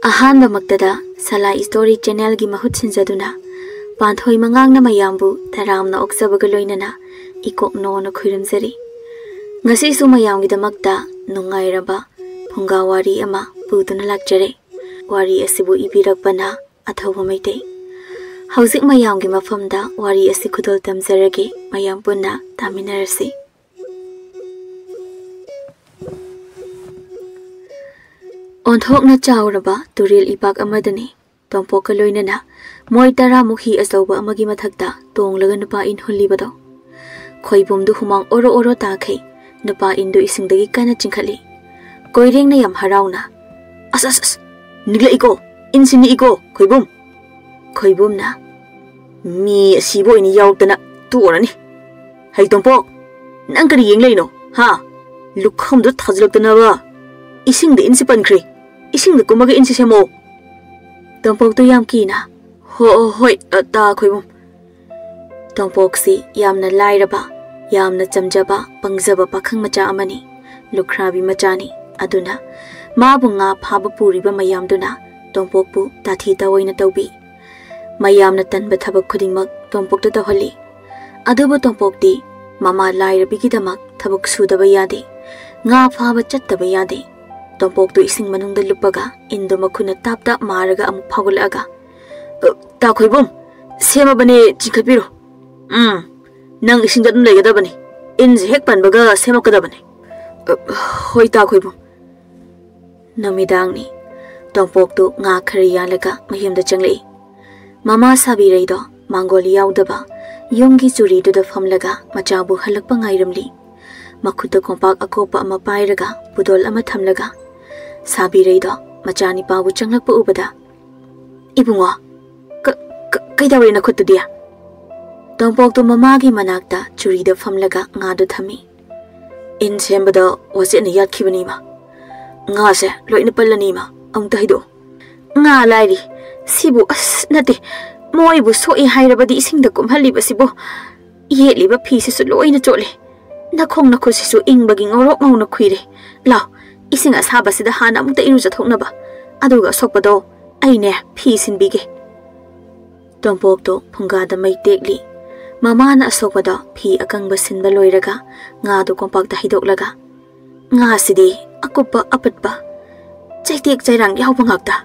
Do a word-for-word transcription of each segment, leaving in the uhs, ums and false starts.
ꯑꯍꯥꯟꯕꯃꯛꯇꯗ ꯁꯂꯥꯏ story ꯆꯦꯅꯦꯜꯒꯤ ꯃꯍꯨꯠ ꯁꯤꯟꯖꯗꯨꯅ ꯄꯥꯟꯊꯣꯏ ꯃꯉꯥꯡꯅ ꯃꯌꯥꯝꯕꯨ ꯇꯔꯥꯝꯅ ꯑꯣꯛꯆꯕꯒ ꯂꯣꯏꯅꯅ ꯏꯀꯣꯛ ꯅꯣꯅ ꯈꯣꯏꯔꯝꯖꯔꯤ꯫ ꯉꯁꯤꯁꯨ ꯃꯌꯥꯝꯒꯤꯗꯃꯛꯇ ꯅꯨꯡꯉꯥꯏꯔꯕ ꯐꯨꯡꯒꯥ ꯋꯥꯔꯤ ꯑꯃ ꯄꯨꯗꯨꯅ ꯂꯥꯛꯆꯔꯦ꯫ ꯋꯥꯔꯤ ꯑꯁꯤꯕꯨ ꯏꯕꯤꯔꯛꯄꯅ ꯑꯊꯧꯕ ꯃꯩꯇꯩ꯫ ꯍꯧꯖꯤꯛ ꯃꯌꯥꯝꯒꯤ ꯃꯐꯝꯗ ꯋꯥꯔꯤ ꯑꯁꯤ ꯈꯨꯗꯣꯜ ꯇꯝꯖꯔꯒꯦ, ꯃꯌꯥꯝ ꯄꯨꯟꯅ ꯇꯥꯃꯤꯟꯅꯔꯁꯤ꯫ ꯑꯣꯟꯊꯣꯛꯅ ꯆꯥꯎꯔꯕ ꯇꯨꯔꯦꯜ ꯏꯄꯥꯛ ꯑꯃꯗꯅꯤ ꯇꯣꯝꯄꯣꯛꯀ ꯂꯣꯏꯅꯅ ꯃꯣꯏ ꯇꯔꯥꯃꯨꯛ ꯍꯤ ꯑꯆꯧꯕ ꯑꯃꯒꯤ ꯃꯊꯛꯇ ꯇꯣꯡꯂꯒ ꯅꯨꯄꯥ ꯏꯟ ꯍꯨꯜꯂꯤꯕꯗꯣ꯫ ꯈꯣꯏꯕꯨꯝꯗꯨ ꯍꯨꯃꯥꯡ ꯑꯣꯔꯣ ꯑꯣꯔꯣ ꯇꯥꯈꯩ ꯅꯨꯄꯥ ꯏꯟꯗꯨ ꯏꯁꯤꯡꯗꯒꯤ ꯀꯟꯅ ꯆꯤꯡꯈꯠꯂꯤ꯫ ꯀꯣꯏꯔꯦꯡꯅ ꯌꯥꯝ ꯍꯔꯥꯎꯅ, "ꯑꯁ ꯑꯁ ꯑꯁ, ꯅꯤꯛꯂꯛꯏꯀꯣ, ꯏꯟꯁꯤ ꯅꯤꯛꯏꯀꯣ, ꯈꯣꯏꯕꯨꯝ!" ꯈꯣꯏꯕꯨꯝꯅ, "ꯃꯤ ꯑꯁꯤꯕ ꯑꯣꯏꯅ ꯌꯥꯎꯔꯛꯇꯅ ꯇꯣꯛꯑꯔꯅꯤ꯫ ꯍꯩ ꯇꯣꯝꯄꯣꯛ, ꯅꯪ ꯀꯔꯤ ꯌꯦꯡ ꯂꯩꯅꯣ, ꯍꯥ? ꯂꯨꯈꯝꯗꯣ ꯊꯥꯖꯤꯜꯂꯛꯇꯅꯕ꯫ ꯏꯁꯤꯡꯗ ꯏꯟꯁꯤ ꯄꯟꯈ꯭ꯔꯦ꯫ ꯏꯁꯤꯡꯗ ꯀꯨꯝꯃꯒ ꯏꯟꯁꯤ ꯁꯦꯝꯃꯛꯑꯣ꯫" ꯇꯣꯝꯄꯣꯛꯇꯨ ꯌꯥꯝ ꯀꯤꯅ, "ꯍꯣ, ꯍꯣ, ꯍꯣꯏ, ꯑ, ꯇꯥ ꯈꯣꯏꯕꯨꯝ꯫" ꯇꯣꯝꯄꯣꯛꯁꯤ ꯌꯥꯝꯅ ꯂꯥꯏꯔꯕ, ꯌꯥꯝꯅ ꯆꯝꯖꯕ, ꯄꯪꯖꯕ ꯄꯥꯈꯪ ꯃꯆꯥ ꯑꯃꯅꯤ꯫ ꯂꯨꯈ꯭ꯔꯥꯕꯤ ꯃꯆꯥꯅꯤ꯫ ꯑꯗꯨꯅ ꯃꯥꯕꯨ ꯉꯥ ꯐꯥꯕ ꯄꯨꯔꯤꯕ ꯃꯌꯥꯝꯗꯨꯅ ꯇꯣꯝꯄꯣꯛꯄꯨ ꯇꯥꯊꯤ ꯇꯥꯑꯣꯏꯅ ꯇꯧꯕꯤ꯫ ꯃꯌꯥꯝꯅ ꯇꯟꯕ ꯊꯕꯛ ꯈꯨꯗꯤꯡꯃꯛ ꯇꯣꯝꯄꯣꯛꯇ ꯇꯧꯍꯜꯂꯤ꯫ ꯑꯗꯨꯕꯨ ꯇꯣꯝꯄꯣꯛꯇꯤ ꯃꯃꯥ ꯂꯥꯏꯔꯕꯤꯒꯤꯗꯃꯛ ꯊꯕꯛ ꯁꯨꯗꯕ ꯌꯥꯗꯦ, ꯉꯥ ꯐꯥꯕ ꯆꯠꯇꯕ ꯌꯥꯗꯦ꯫ ꯇꯣꯝꯄꯣꯛꯇꯨ ꯏꯁꯤꯡ ꯃꯅꯨꯡꯗ ꯂꯨꯞꯄꯒ ꯏꯟꯗꯨ ꯃꯈꯨꯠꯅ ꯇꯥꯞ ꯇꯥꯞ ꯃꯥꯔꯒ ꯑꯃꯨꯛ ꯐꯥꯎꯒꯠꯂꯛꯑꯒ, "ꯑ, ꯇꯥ ꯈꯣꯏꯕꯨꯝ, ꯁꯦꯝꯃꯕꯅꯦ, ꯆꯤꯡꯈꯠꯄꯤꯔꯣ꯫" "ꯎꯝ, ꯅꯪ ꯏꯁꯤꯡꯗ ꯑꯗꯨꯝ ꯂꯩꯒꯗꯕꯅꯤ꯫ ꯏꯟꯁꯦ ꯍꯦꯛ ꯄꯟꯕꯒ ꯁꯦꯝꯃꯛꯀꯗꯕꯅꯤ꯫" "ꯑ, ꯍꯣꯏ, ꯇꯥ ꯈꯣꯏꯕꯨꯝ꯫" ꯅꯨꯃꯤꯗꯥꯡꯅꯤ꯫ ꯇꯣꯝꯄꯣꯛꯇꯨ ꯉꯥ ꯈꯔ ꯌꯥꯜꯂꯒ ꯃꯌꯨꯝꯗ ꯆꯪꯂꯛꯏ꯫ ꯃꯃꯥ ꯁꯥꯕꯤꯔꯩꯗꯣ ꯃꯥꯡꯒꯣꯜ ꯌꯥꯎꯗꯕ ꯌꯨꯝꯒꯤ ꯆꯨꯔꯤꯗꯨꯗ ꯐꯝꯂꯒ ꯃꯆꯥꯕꯨ ꯍꯜꯂꯛꯄ ꯉꯥꯏꯔꯝꯂꯤ꯫ ꯃꯈꯨꯠꯇ ꯀꯣꯝꯄꯥꯛ ꯑꯀꯣꯞꯄ ꯑꯃ ꯄꯥꯏꯔꯒ ꯄꯨꯗꯣꯜ ꯑꯃ ꯊꯝꯂꯒ ꯁꯥꯕꯤꯔꯩꯗꯣ ꯃꯆꯥꯅꯤꯄꯥꯕꯨ ꯆꯪꯂꯛꯄ ꯎꯕꯗ, "ꯏꯕꯨꯡꯉꯣ, ꯀ-, ꯀ-, ꯀꯩꯗꯧꯔꯦ ꯅꯈꯨꯠꯇꯨꯗꯤ?" ꯇꯣꯝꯄꯣꯛꯇꯨ ꯃꯃꯥꯒꯤ ꯃꯅꯥꯛꯇ ꯆꯨꯔꯤꯗ ꯐꯝꯂꯒ ꯉꯥꯗꯨ ꯊꯝꯃꯤ꯫ "ꯏꯟ ꯁꯦꯝꯕꯗ ꯋꯥꯆꯦꯠꯅ ꯌꯥꯠꯈꯤꯕꯅꯤ, ꯏꯃꯥ꯫ ꯉꯥꯁꯦ ꯂꯣꯏꯅ ꯄꯜꯂꯅꯤ, ꯏꯃꯥ꯫ ꯑꯃꯨꯛꯇ ꯍꯩꯗꯣꯛꯑꯣ꯫" "ꯉꯥ ꯂꯥꯏꯔꯤ꯫ ꯁꯤꯕꯨ, ꯑꯁ, ꯅꯠꯇꯦ꯫ ꯃꯣꯏꯕꯨ ꯁꯣꯛꯏ ꯍꯥꯏꯔꯕꯗꯤ ꯏꯁꯤꯡꯗ ꯀꯨꯝꯍꯜꯂꯤꯕꯁꯤꯕꯨ? ꯌꯦꯠꯂꯤꯕ ꯐꯤꯁꯤꯁꯨ ꯂꯣꯏꯅ ꯆꯣꯠꯂꯦ꯫ ꯅꯈꯣꯡ ꯅꯈꯨꯠꯁꯤꯁꯨ ꯏꯪꯕꯒꯤ ꯉꯧꯔꯣꯛ ꯉꯧꯅ ꯈꯨꯏꯔꯦ꯫ ꯂꯥꯎ, ꯏꯁꯤꯡ ꯑꯁꯥꯕꯁꯤꯗ ꯍꯥꯟꯅ ꯑꯃꯨꯛꯇ ꯏꯔꯨꯖꯊꯣꯛꯅꯕ꯫ ꯑꯗꯨꯒ ꯑꯁꯣꯛꯄꯗꯣ ꯑꯩꯅꯦ ꯐꯤ ꯁꯤꯟꯕꯤꯒꯦ꯫ ꯇꯣꯝꯄꯣꯛꯇꯣ ꯐꯨꯡꯒꯥꯗ ꯃꯩ ꯇꯦꯛꯂꯤ꯫ ꯃꯃꯥꯅ ꯑꯁꯣꯛꯄꯗꯣ ꯐꯤ ꯑꯀꯪꯕ ꯁꯤꯟꯕ ꯂꯣꯏꯔꯒ ꯉꯥꯗꯨ ꯀꯣꯝꯄꯥꯛꯇ ꯍꯩꯗꯣꯛꯂꯒ, "ꯉꯥꯁꯤꯗꯤ ꯑꯀꯨꯞꯄ ꯑꯄꯠꯄ, ꯆꯩꯇꯦꯛ ꯆꯩꯔꯥꯡ ꯌꯥꯎꯕ ꯉꯥꯛꯇ꯫"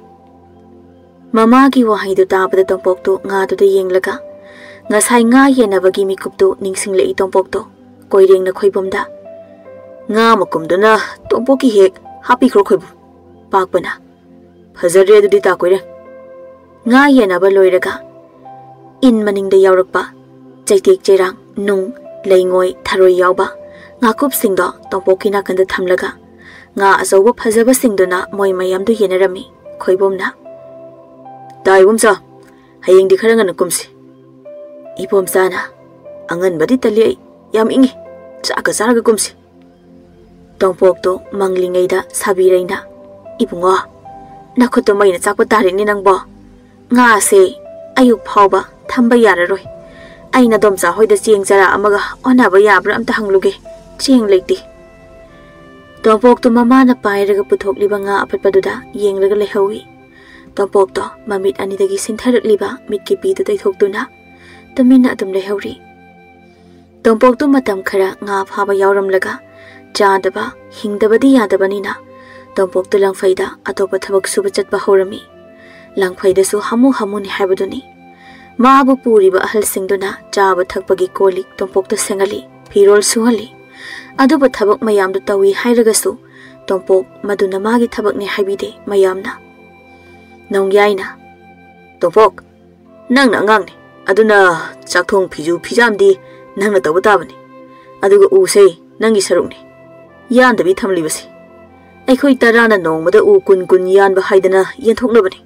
ꯃꯃꯥꯒꯤ ꯋꯥꯍꯩꯗꯨ ꯇꯥꯕꯗ ꯇꯣꯝꯄꯣꯛꯇꯨ ꯉꯥꯗꯨꯗ ꯌꯦꯡꯂꯒ, ꯉꯁꯥꯏ ꯉꯥ ꯌꯦꯟꯅꯕꯒꯤ ꯃꯤꯀꯨꯞꯇꯨ ꯅꯤꯡꯁꯤꯡꯂꯛꯏ ꯇꯣꯝꯄꯣꯛꯇꯣ꯫ ꯀꯣꯏꯔꯦꯡꯅ ꯈꯣꯏꯕꯨꯝꯗ, "ꯉꯥ ꯃꯀꯨꯝꯗꯨꯅ ꯇꯣꯝꯄꯣꯛꯀꯤ ꯍꯦꯛ ꯍꯥꯞꯄꯤꯈ꯭ꯔꯣ ꯈꯣꯏꯕꯨꯝ, ꯄꯥꯛꯄꯅ꯫ ꯐꯖꯔꯦ ꯑꯗꯨꯗꯤ ꯇꯥ ꯀꯣꯏꯔꯦꯡ꯫" ꯉꯥ ꯌꯦꯟꯅꯕ ꯂꯣꯏꯔꯒ ꯏꯟ ꯃꯅꯤꯡꯗ ꯌꯥꯎꯔꯛꯄ ꯆꯩꯇꯦꯛ ꯆꯩꯔꯥꯡ, ꯅꯨꯡ, ꯂꯩꯉꯣꯏ, ꯊꯔꯣꯏ ꯌꯥꯎꯕ ꯉꯥꯀꯨꯞꯁꯤꯡꯗꯣ ꯇꯣꯝꯄꯣꯛꯀꯤ ꯅꯥꯀꯟꯗ ꯊꯝꯂꯒ ꯉꯥ ꯑꯆꯧꯕ ꯐꯖꯕꯁꯤꯡꯗꯨꯅ ꯃꯣꯏ ꯃꯌꯥꯝꯗꯨ ꯌꯦꯟꯅꯔꯝꯃꯤ꯫ ꯈꯣꯏꯕꯨꯝꯅ, "ꯇꯥ ꯏꯕꯨꯝꯆꯥ, ꯍꯌꯦꯡꯗꯤ ꯈꯔ ꯉꯟꯅ ꯀꯨꯝꯁꯤ꯫ ꯏꯕꯣꯝꯆꯥꯅ, "ꯑꯉꯟꯕꯗꯤ ꯇꯜꯂꯤ ꯑꯩ, ꯌꯥꯝ ꯏꯪꯉꯤ, ꯆꯥꯛꯀ ꯆꯥꯔꯒ ꯀꯨꯝꯁꯤ꯫" ꯇꯣꯝꯄꯣꯛꯇꯣ ꯃꯪꯂꯤꯉꯩꯗ ꯁꯥꯕꯤꯔꯩꯅ, "ꯏꯕꯨꯡꯉꯣ, ꯅꯈꯨꯠꯇꯣ ꯃꯩꯅ ꯆꯥꯛꯄ ꯇꯥꯔꯦꯅꯦ ꯅꯪꯕꯣ꯫ ꯉꯥꯁꯦ ꯑꯌꯨꯛ ꯐꯥꯎꯕ ꯊꯝꯕ ꯌꯥꯔꯔꯣꯏ꯫ ꯑꯩ ꯅꯗꯣꯝꯆꯥ ꯍꯣꯏꯗ ꯆꯦꯡ ꯆꯔꯥ ꯑꯃꯒ ꯑꯣꯟꯅꯕ ꯌꯥꯕ꯭ꯔꯥ ꯑꯝꯇ ꯍꯪꯂꯨꯒꯦ꯫ ꯆꯦꯡ ꯂꯩꯇꯦ꯫" ꯇꯣꯝꯄꯣꯛꯇꯣ ꯃꯃꯥꯅ ꯄꯥꯏꯔꯒ ꯄꯨꯊꯣꯛꯂꯤꯕ ꯉꯥ ꯑꯄꯠꯄꯗꯨꯗ ꯌꯦꯡꯂꯒ ꯂꯩꯍꯧꯏ꯫ ꯇꯣꯝꯄꯣꯛꯇꯣ ꯃꯃꯤꯠ ꯑꯅꯤꯗꯒꯤ ꯁꯤꯟꯊꯔꯛꯂꯤꯕ ꯃꯤꯠꯀꯤ ꯄꯤꯗꯨ ꯇꯩꯊꯣꯛꯇꯨꯅ ꯇꯨꯃꯤꯟꯅ ꯑꯗꯨꯝ ꯂꯩꯍꯧꯔꯤ꯫ ꯇꯣꯝꯄꯣꯛꯇꯨ ꯃꯇꯝ ꯈꯔ ꯉꯥ ꯐꯥꯕ ꯌꯥꯎꯔꯝꯂꯒ ꯆꯥꯗꯕ, ꯍꯤꯡꯗꯕꯗꯤ ꯌꯥꯗꯕꯅꯤꯅ ꯇꯣꯝꯄꯣꯛꯇꯨ ꯂꯪꯐꯩꯗ ꯑꯇꯣꯞꯄ ꯊꯕꯛ ꯁꯨꯕ ꯆꯠꯄ ꯍꯧꯔꯝꯃꯤ꯫ ꯂꯪꯐꯩꯗꯁꯨ ꯍꯥꯃꯨ ꯍꯥꯃꯨꯅꯤ ꯍꯥꯏꯕꯗꯨꯅꯤ꯫ ꯃꯥꯕꯨ ꯄꯨꯔꯤꯕ ꯑꯍꯜꯁꯤꯡꯗꯨꯅ ꯆꯥꯕ ꯊꯛꯄꯒꯤ ꯀꯣꯜ ꯂꯤꯛ ꯇꯣꯝꯄꯣꯛꯇ ꯁꯦꯡꯍꯜꯂꯤ, ꯐꯤꯔꯣꯜ ꯁꯨꯍꯜꯂꯤ꯫ ꯑꯗꯨꯕꯨ ꯊꯕꯛ ꯃꯌꯥꯝꯗꯨ ꯇꯧꯏ ꯍꯥꯏꯔꯒꯁꯨ ꯇꯣꯝꯄꯣꯛ ꯃꯗꯨꯅ ꯃꯥꯒꯤ ꯊꯕꯛꯅꯤ ꯍꯥꯏꯕꯤꯗꯦ ꯃꯌꯥꯝꯅ꯫ ꯅꯣꯡꯌꯥꯏꯅ, "ꯇꯣꯝꯄꯣꯛ, ꯅꯪꯅ ꯑꯉꯥꯡꯅꯤ, ꯑꯗꯨꯅ ꯆꯥꯛꯊꯣꯡ ꯐꯤꯖꯨ ꯐꯤꯖꯥꯝꯗꯤ ꯅꯪꯅ ꯇꯧꯕ ꯇꯥꯕꯅꯤ꯫ ꯑꯗꯨꯒ ꯎꯁꯦ ꯅꯪꯒꯤ ꯁꯔꯨꯛꯅꯤ, ꯌꯥꯟꯗꯕꯤ ꯊꯝꯂꯤꯕꯁꯤ꯫ ꯑꯩꯈꯣꯏ ꯇꯔꯥꯅ ꯅꯣꯡꯃꯗ ꯎ ꯀꯨꯟ ꯀꯨꯟ ꯌꯥꯟꯕ ꯍꯥꯏꯗꯅ ꯌꯦꯟꯊꯣꯛꯅꯕꯅꯤ꯫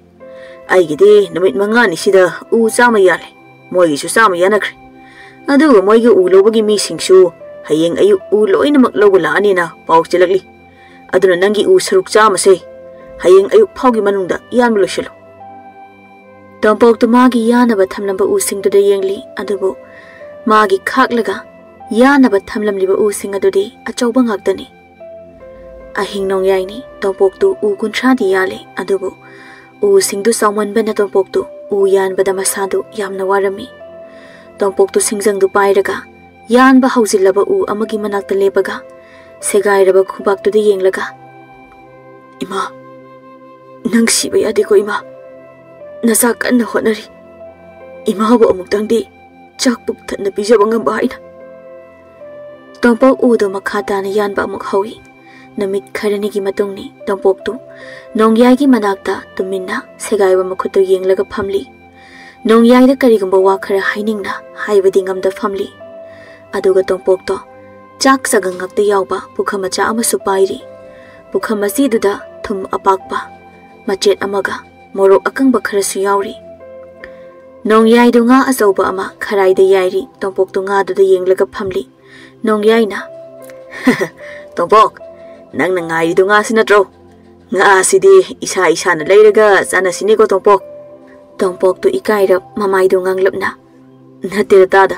ꯑꯩꯒꯤꯗꯤ ꯅꯨꯃꯤꯠ ꯃꯉꯥꯅꯤꯁꯤꯗ ꯎ ꯆꯥꯝꯃ ꯌꯥꯜꯂꯦ, ꯃꯣꯏꯒꯤꯁꯨ ꯆꯥꯝꯃ ꯌꯥꯟꯅꯈ꯭ꯔꯦ꯫ ꯑꯗꯨꯒ ꯃꯣꯏꯒꯤ ꯎ ꯂꯧꯕꯒꯤ ꯃꯤꯁꯤꯡꯁꯨ ꯍꯌꯦꯡ ꯑꯌꯨꯛ ꯎ ꯂꯣꯏꯅꯃꯛ ꯂꯧꯕ ꯂꯥꯛꯑꯅꯤꯅ ꯄꯥꯎ ꯆꯦꯜꯂꯛꯂꯤ꯫ ꯑꯗꯨꯅ ꯅꯪꯒꯤ ꯎ ꯁꯔꯨꯛ ꯆꯥꯝꯃꯁꯦ ꯍꯌꯦꯡ ꯑꯌꯨꯛ ꯐꯥꯎꯒꯤ ꯃꯅꯨꯡꯗ ꯌꯥꯟꯕ ꯂꯣꯏꯁꯤꯜꯂꯨ꯫" ꯇꯣꯝꯄꯣꯛꯇꯨ ꯃꯥꯒꯤ ꯌꯥꯅꯕ ꯊꯝꯂꯝꯕ ꯎꯁꯤꯡꯗꯨꯗ ꯌꯦꯡꯂꯤ, ꯑꯗꯨꯕꯨ ꯃꯥꯒꯤ ꯈꯥꯛꯂꯒ ꯌꯥꯅꯕ ꯊꯝꯂꯝꯂꯤꯕ ꯎꯁꯤꯡ ꯑꯗꯨꯗꯤ ꯑꯆꯧꯕ ꯉꯥꯛꯇꯅꯤ꯫ ꯑꯍꯤꯡ ꯅꯣꯡꯌꯥꯏꯅꯤ꯫ ꯇꯣꯝꯄꯣꯛꯇꯨ ꯎ ꯀꯨꯟꯊ꯭ꯔꯥꯗꯤ ꯌꯥꯜꯂꯦ, ꯑꯗꯨꯕꯨ ꯎꯁꯤꯡꯗꯨ ꯆꯥꯎꯃꯟꯕꯅ ꯇꯣꯝꯄꯣꯛꯇꯨ ꯎ ꯌꯥꯟꯕꯗ ꯃꯁꯥꯗꯨ ꯌꯥꯝꯅ ꯋꯥꯔꯝꯃꯤ꯫ ꯇꯣꯝꯄꯣꯛꯇꯨ ꯁꯤꯡꯖꯪꯗꯨ ꯄꯥꯏꯔꯒ ꯌꯥꯟꯕ ꯍꯧꯖꯤꯜꯂꯕ ꯎ ꯑꯃꯒꯤ ꯃꯅꯥꯛꯇ ꯂꯦꯞꯄꯒ ꯁꯦꯒꯥꯏꯔꯕ ꯈꯨꯕꯥꯛꯇꯨꯗ ꯌꯦꯡꯂꯒ, "ꯏꯃꯥ, ꯅꯪ ꯁꯤꯕ ꯌꯥꯗꯦꯀꯣ ꯏꯃꯥ꯫ ꯅꯆꯥ ꯀꯟꯅ ꯍꯣꯠꯅꯔꯤ꯫ ꯏꯃꯥꯕꯨ ꯑꯃꯨꯛꯇꯪꯗꯤ ꯆꯥꯛ ꯄꯨꯛ ꯊꯟꯅ ꯄꯤꯖꯕ ꯉꯝꯕ ꯍꯥꯏꯅ"꯫ ꯇꯣꯝꯄꯣꯛ ꯎꯗꯨ ꯃꯈꯥ ꯇꯥꯅ ꯌꯥꯟꯕ ꯑꯃꯨꯛ ꯍꯧꯏ꯫ ꯅꯨꯃꯤꯠ ꯈꯔꯅꯤꯒꯤ ꯃꯇꯨꯡꯅꯤ꯫ ꯇꯣꯝꯄꯣꯛꯇꯨ ꯅꯣꯡꯌꯥꯏꯒꯤ ꯃꯅꯥꯛꯇ ꯇꯨꯃꯤꯟꯅ ꯁꯦꯒꯥꯏꯕ ꯃꯈꯨꯠꯇꯨ ꯌꯦꯡꯂꯒ ꯐꯝꯂꯤ꯫ ꯅꯣꯡꯌꯥꯏꯗ ꯀꯔꯤꯒꯨꯝꯕ ꯋꯥ ꯈꯔ ꯍꯥꯏꯅꯤꯡꯅ ꯍꯥꯏꯕꯗꯤ ꯉꯝꯗ ꯐꯝꯂꯤ꯫ ꯑꯗꯨꯒ ꯇꯣꯝꯄꯣꯛꯇꯣ ꯆꯥꯛ ꯆꯒꯪ ꯉꯥꯛꯇ ꯌꯥꯎꯕ ꯄꯨꯈꯝ ꯃꯆꯥ ꯑꯃꯁꯨ ꯄꯥꯏꯔꯤ꯫ ꯄꯨꯈꯝ ꯑꯁꯤꯗꯨꯗ ꯊꯨꯝ ꯑꯄꯥꯛꯄ ꯃꯆꯦꯠ ꯑꯃꯒ ꯃꯣꯔꯣꯛ ꯑꯀꯪꯕ ꯈꯔꯁꯨ ꯌꯥꯎꯔꯤ꯫ ꯅꯣꯡꯌꯥꯏꯗꯨ ꯉꯥ ꯑꯆꯧꯕ ꯑꯃ ꯈꯔꯥꯏꯗ ꯌꯥꯏꯔꯤ꯫ ꯇꯣꯝꯄꯣꯛꯇꯨ ꯉꯥꯗꯨꯗ ꯌꯦꯡꯂꯒ ꯐꯝꯂꯤ꯫ ꯅꯣꯡꯌꯥꯏꯅ, "ꯇꯣꯝꯄꯣꯛ, ꯅꯪꯅ ꯉꯥꯏꯔꯤꯗꯨ ꯉꯥꯁꯤ ꯅꯠꯇ꯭ꯔꯣ? ꯉꯥꯁꯤꯗꯤ ꯏꯁꯥ ꯏꯁꯥꯅ ꯂꯩꯔꯒ ꯆꯥꯅꯁꯤꯅꯦꯀꯣ ꯇꯣꯝꯄꯣꯛ"꯫ ꯇꯣꯝꯄꯣꯛꯇꯨ ꯏꯀꯥꯏꯔꯞ ꯃꯃꯥꯏꯗꯨ ꯉꯥꯡꯂꯞꯅ, "ꯅꯠꯇꯦꯗ ꯇꯥꯗ,